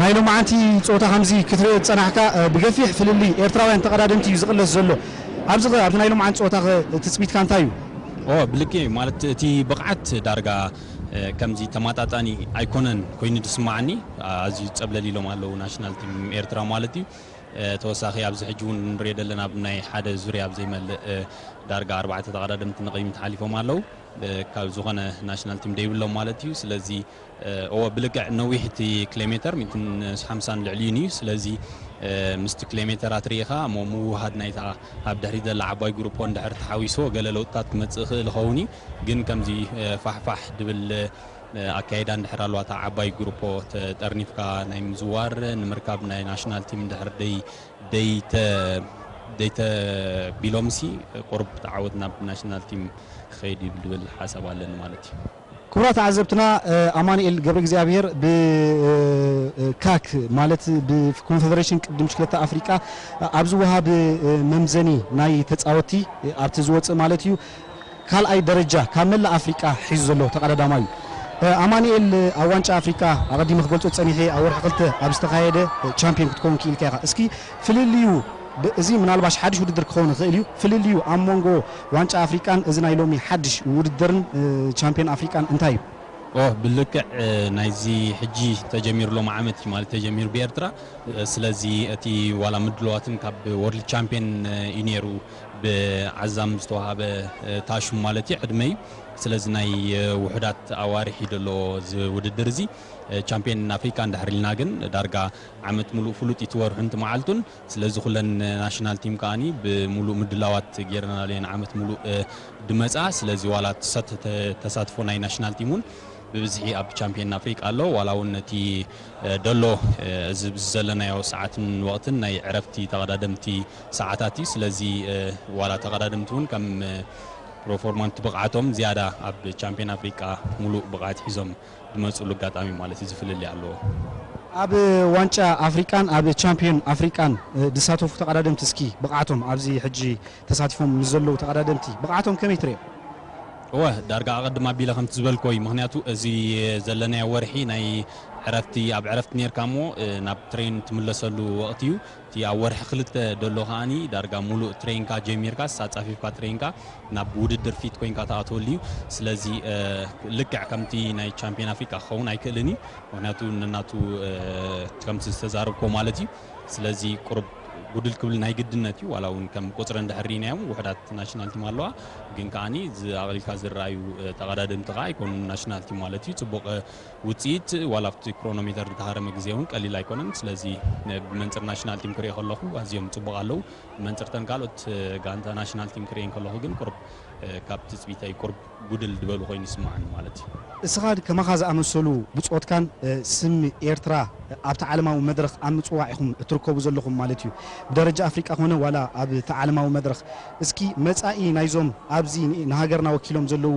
ናይ ሎማዓንቲ ጸወታ ከምዚ ክትሪኦ ዝጸናሕካ፣ እ፣ ብገፊሕ ፍልልይ ኤርትራውያን ተቐዳደምቲ እዩ ዝቕለስ ዘሎ። ኣብዚ ኸ፣ ኣብቲ ናይ ሎማዓንቲ ጸወታ ኸ ትጽቢትካ እንታይ እዩ? ኦ፣ ብልክዕ እዩ። ማለት እቲ ብቕዓት ዳርጋ፣ እ፣ ከምዚ ተመጣጣኒ ኣይኮነን ኮይኑ ዝስምዓኒ። ኣዝዩ ጸብለል ኢሎም ኣለዉ ናሽናል ቲም ኤርትራ ማለት እዩ። እ፣ ተወሳኺ ኣብዚ ሕጂ እውን ንሪኦ ዘለና ኣብ ናይ ሓደ ዙርያ ኣብ ዘይመልእ፣ እ፣ ዳርጋ ኣርባዕተ ተቐዳደምቲ ንቕድሚት ሓሊፎም ኣለዉ። እ፣ ካብ ዝኾነ ናሽናል ቲም ደይብሎም ማለት እዩ። ስለዚ፣ እ፣ እወ፣ ብልክዕ ነዊሕ እቲ ኪሎ ሜተር፣ ሚእትን ሓምሳን ልዕሊኡን እዩ። ስለዚ፣ እ፣ ምስቲ ኪሎ ሜተራት ርኢኻ እሞ ምውህሃድ ናይታ ኣብ ድሕሪት ዘላ ዓባይ ግሩፖ እንድሕር ተሓዊስዎ ገለ ለውጥታት ክመጽእ ይኽእል ይኸውን እዩ። ግን ከምዚ፣ እ፣ ፋሕፋሕ ድብል፣ እ፣ ኣካይዳ እንድሕር ኣለዋ እታ ዓባይ ግሩፖ ተጠርኒፍካ ናይ ምዝዋር ንምርካብ ናይ ናሽናል ቲም እንድሕር ደይ-፣ ደይተ-፣ ደይተቢሎምሲ ቁሩብ ተዓወት ናብ ናሽናል ቲም ክኸይድ እዩ ድብል ሓሳብ ኣለኒ ማለት እዩ። ክቡራት ተዓዘብትና፣ እ፣ ኣማኑኤል ገብረ እግዚኣብሔር ብ-፣ እ፣ እ፣ ካክ ማለት ብኮንፌደሬሽን ቅድድም ብሽክለታ ኣፍሪቃ ኣብ ዝወሃብ፣ እ፣ መምዘኒ ናይ ተጻወትቲ፣ እ፣ ኣብቲ ዝወጽእ ማለት እዩ ካልኣይ ደረጃ ካብ መላእ ኣፍሪቃ ሒዙ ዘሎ ተቐዳዳማይ እዩ። እ፣ ኣማኑኤል፣ እ፣ ኣብ ዋንጫ ኣፍሪቃ ኣቐዲመ ክገልጾ ጸኒሐ ኣብ ወርሒ ክልተ ኣብ ዝተኻየደ፣ እ፣ ቻምፒዮን ክትከውን ክኢልካ ኢኻ። እስኪ ፍልልዩ ብ-፣ እዚ ምናልባሽ ሓድሽ ውድድር ክኸውን ይኽእል እዩ። ፍልልዩ ኣብ መንጎ ዋንጫ ኣፍሪቃን እዚ ናይ ሎሚ ሓድሽ ውድድርን፣ እ፣ ቻምፒዮን ኣፍሪቃን እንታይ እዩ? ኦ፣ ብልክዕ፣ እ፣ ናይዚ ሕጂ ተጀሚሩ ሎም ዓመት እዩ ማለት ተጀሚሩ ብኤርትራ። እ፣ ስለዚ እቲ ዋላ ምድለዋትን ካብ ወርልድ ቻምፒዮን፣ እ፣ እዩ ነይሩ ብዓዛም ዝተዋሃበ፣ እ፣ ታሹም ማለት እዩ ዕድመ እዩ። ስለዚ ናይ፣ እ፣ ውሑዳት ኣዋርሕ እዩ ዘሎ እዚ ውድድር እዚ። እ፣ ቻምፒዮን ኣፍሪቃ እንድሕር ኢልና ግን ዳርጋ ዓመት ሙሉእ ፍሉጥ እዩ እቲ ወርሑን እቲ መዓልቱን። ስለዚ ኩለን ናሽናል ቲም ከኣኒ ብምሉእ ምድላዋት ጌርናለየን ዓመት ሙሉእ፣ እ፣ ድመጻ። ስለዚ ዋላ ተሳት-፣ ተ-፣ ተሳትፎ ናይ ናሽናል ቲም እውን ብብዝሒ ኣብ ቻምፒዮን ኣፍሪቃ ኣሎ። ዋላ እውን ነቲ፣ እ፣ ደሎ፣ እ፣ እዚ ብዚ ዘለናዮ ሰዓትን ወቕትን ናይ ዕረፍቲ ተቐዳደምቲ ሰዓታት እዩ። ስለዚ፣ እ፣ ዋላ ተቐዳደምቲ እውን ከም፣ እ፣ ፕሮፎርማንቲ ብቕዓቶም ዝያዳ ኣብ ቻምፒዮን ኣፍሪቃ ሙሉእ ብቕዓት ሒዞም ዝመጽሉ ኣጋጣሚ ማለት እዩ፣ ዝፍልልይ ኣለዎ። ኣብ ዋንጫ ኣፍሪቃን ኣብ ቻምፒዮን ኣፍሪቃን፣ እ፣ ዝሳተፉ ተቐዳደምቲ እስኪ ብቕዓቶም ኣብዚ ሕጂ ተሳቲፎም ምስ ዘለዉ ተቐዳደምቲ ብቕዓቶም ከመይ ትርእዮ? እወ፣ ዳርጋ ኣቐድም ኣቢለ ከምቲ ዝበልኮ እዩ። ምኽንያቱ እዚ ዘለናዮ ወርሒ ናይ ዕረፍቲ፣ ኣብ ዕረፍቲ ኔርካ እሞ፣ እ፣ ናብ ትሬን ትምለሰሉ ወቕቲ እዩ። እቲ ኣብ ወርሒ ክልተ ደሎ ከኣኒ ዳርጋ ሙሉእ ትሬንካ ጀሚርካስ ኣጻፊፍካ ትሬንካ ናብ ውድድር ፊት ኮይንካ ትኣትወሉ እዩ። ስለዚ፣ እ፣ ልክዕ ከምቲ ናይ ቻምፒዮን ኣፍሪቃ ክኸውን ኣይክእልን እዩ። ምኽንያቱ ነናቱ፣ እ፣ ከምቲ ዝተዛረብኮ ማለት እዩ። ስለዚ ቁሩብ ጉድል ክብል ናይ ግድነት እዩ። ዋላ እውን ከም ቁጽሪ እንድሕር ርኢናዮም ውሑዳት ናሽናል ቲም ኣለዋ፣ ግን ከኣኒ ዝ-፣ ኣቕሊልካ ዝረኣዩ፣ እ፣ ተቐዳደምቲ ከኣ ኣይኮኑን ናሽናል ቲም ማለት እዩ። ጽቡቕ፣ እ፣ ውጽኢት ዋላ ኣብቲ ክሮኖሜተር ዝተሃረመ ግዜ እውን ቀሊል ኣይኮነን። ስለዚ፣ እ፣ ብመንጽር ናሽናል ቲም ክሪኦ ከለኹ ኣዝዮም ጽቡቕ ኣለዉ። ብመንጽርተን ካልኦት፣ እ፣ ጋንታ ናሽናል ቲም ክሪኤን ከለኹ ግን ቁሩብ፣ እ፣ ካብ ትጽቢተይ ቁሩብ ጉድል ዝበሉ ኮይኑ ይስምዓኒ ማለት እዩ። እስኻ ከማኻ ዝኣመሰሉ ብጾትካን፣ እ፣ ስም ኤርትራ ኣብቲ ዓለማዊ መድረኽ ኣብ ምጽዋዕ ኢኹም እትርከቡ ዘለኹም ማለት እዩ። ብደረጃ ኣፍሪቃ ኮነ ዋላ ኣብቲ ዓለማዊ መድረኽ፣ እስኪ መጻኢ ናይዞም ኣብዚ ን-፣ ንሃገርና ወኪሎም ዘለዉ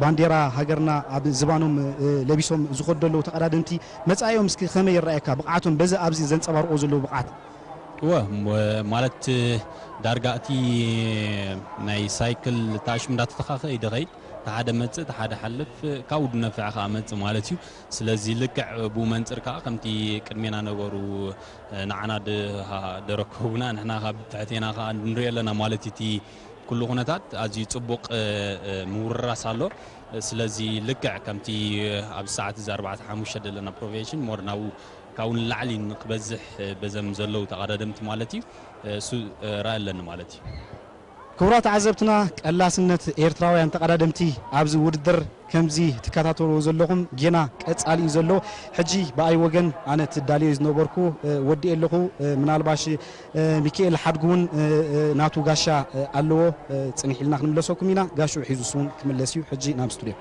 ባንዴራ ሃገርና ኣብ ዝባኖም፣ እ፣ ለቢሶም ዝኸዱ ዘለዉ ተቐዳደምቲ መጻኢኦም እስኪ ከመይ ይረኣየካ? ብቕዓቶም በዚ ኣብዚ ዘንጸባርቑ ዘለዉ ብቕዓት? እወ፣ ም-፣ ማለት ዳርጋ እቲ ናይ ሳይክል ታሽም እንዳተተኻኸ እዩ ደኸይድ። እቲ ሓደ መጽእ፣ እቲ ሓደ ሓልፍ፣ ካብኡ ድነፍዕ ከኣ መጽእ ማለት እዩ። ስለዚ ልክዕ ብኡ መንጽር ከኣ ከምቲ ቅድሜና ነበሩ፣ ንዓና ድ-፣ ሃ-፣ ደረከቡና፣ ንሕና ካብ ትሕቴና ከኣ ንሪኦ ኣለና ማለት እዩ። እቲ ኩሉ ኩነታት ኣዝዩ ጽቡቕ፣ እ፣ እ፣ ምውርራስ ኣሎ። ስለዚ ልክዕ ከምቲ ኣብዚ ሰዓት እዚ ኣርባዕተ ሓሙሽተ ዘለና ፕሮፌሽን ሞር ናብኡ ካብኡ ንላዕሊ ንክበዝሕ፣ እ፣ በዘም ዘለዉ ተቐዳደምቲ ማለት እዩ፣ እ፣ እሱ፣ እ፣ ራኢ ኣለኒ ማለት እዩ። ክቡራት ተዓዘብትና፣ ቀላስነት ኤርትራውያን ተቐዳደምቲ ኣብዚ ውድድር ከምዚ ትከታተልዎ ዘለኹም ጌና ቀጻሊ እዩ ዘሎ። ሕጂ ብኣይ ወገን ኣነ ትዳልዮ ዝነበርኩ፣ እ፣ ወዲኤ ኣለኹ። እ፣ ምናልባሽ፣ እ፣ ሚካኤል ሓድጉ እውን፣ እ፣ እ፣ ናቱ ጋሻ፣ እ፣ ኣለዎ። እ፣ ጽንሕ ኢልና ክንምለሰኩም ኢና። ጋሽኡ ሒዙ እሱ እውን ክምለስ እዩ። ሕጂ ናብ ስቱድዮ።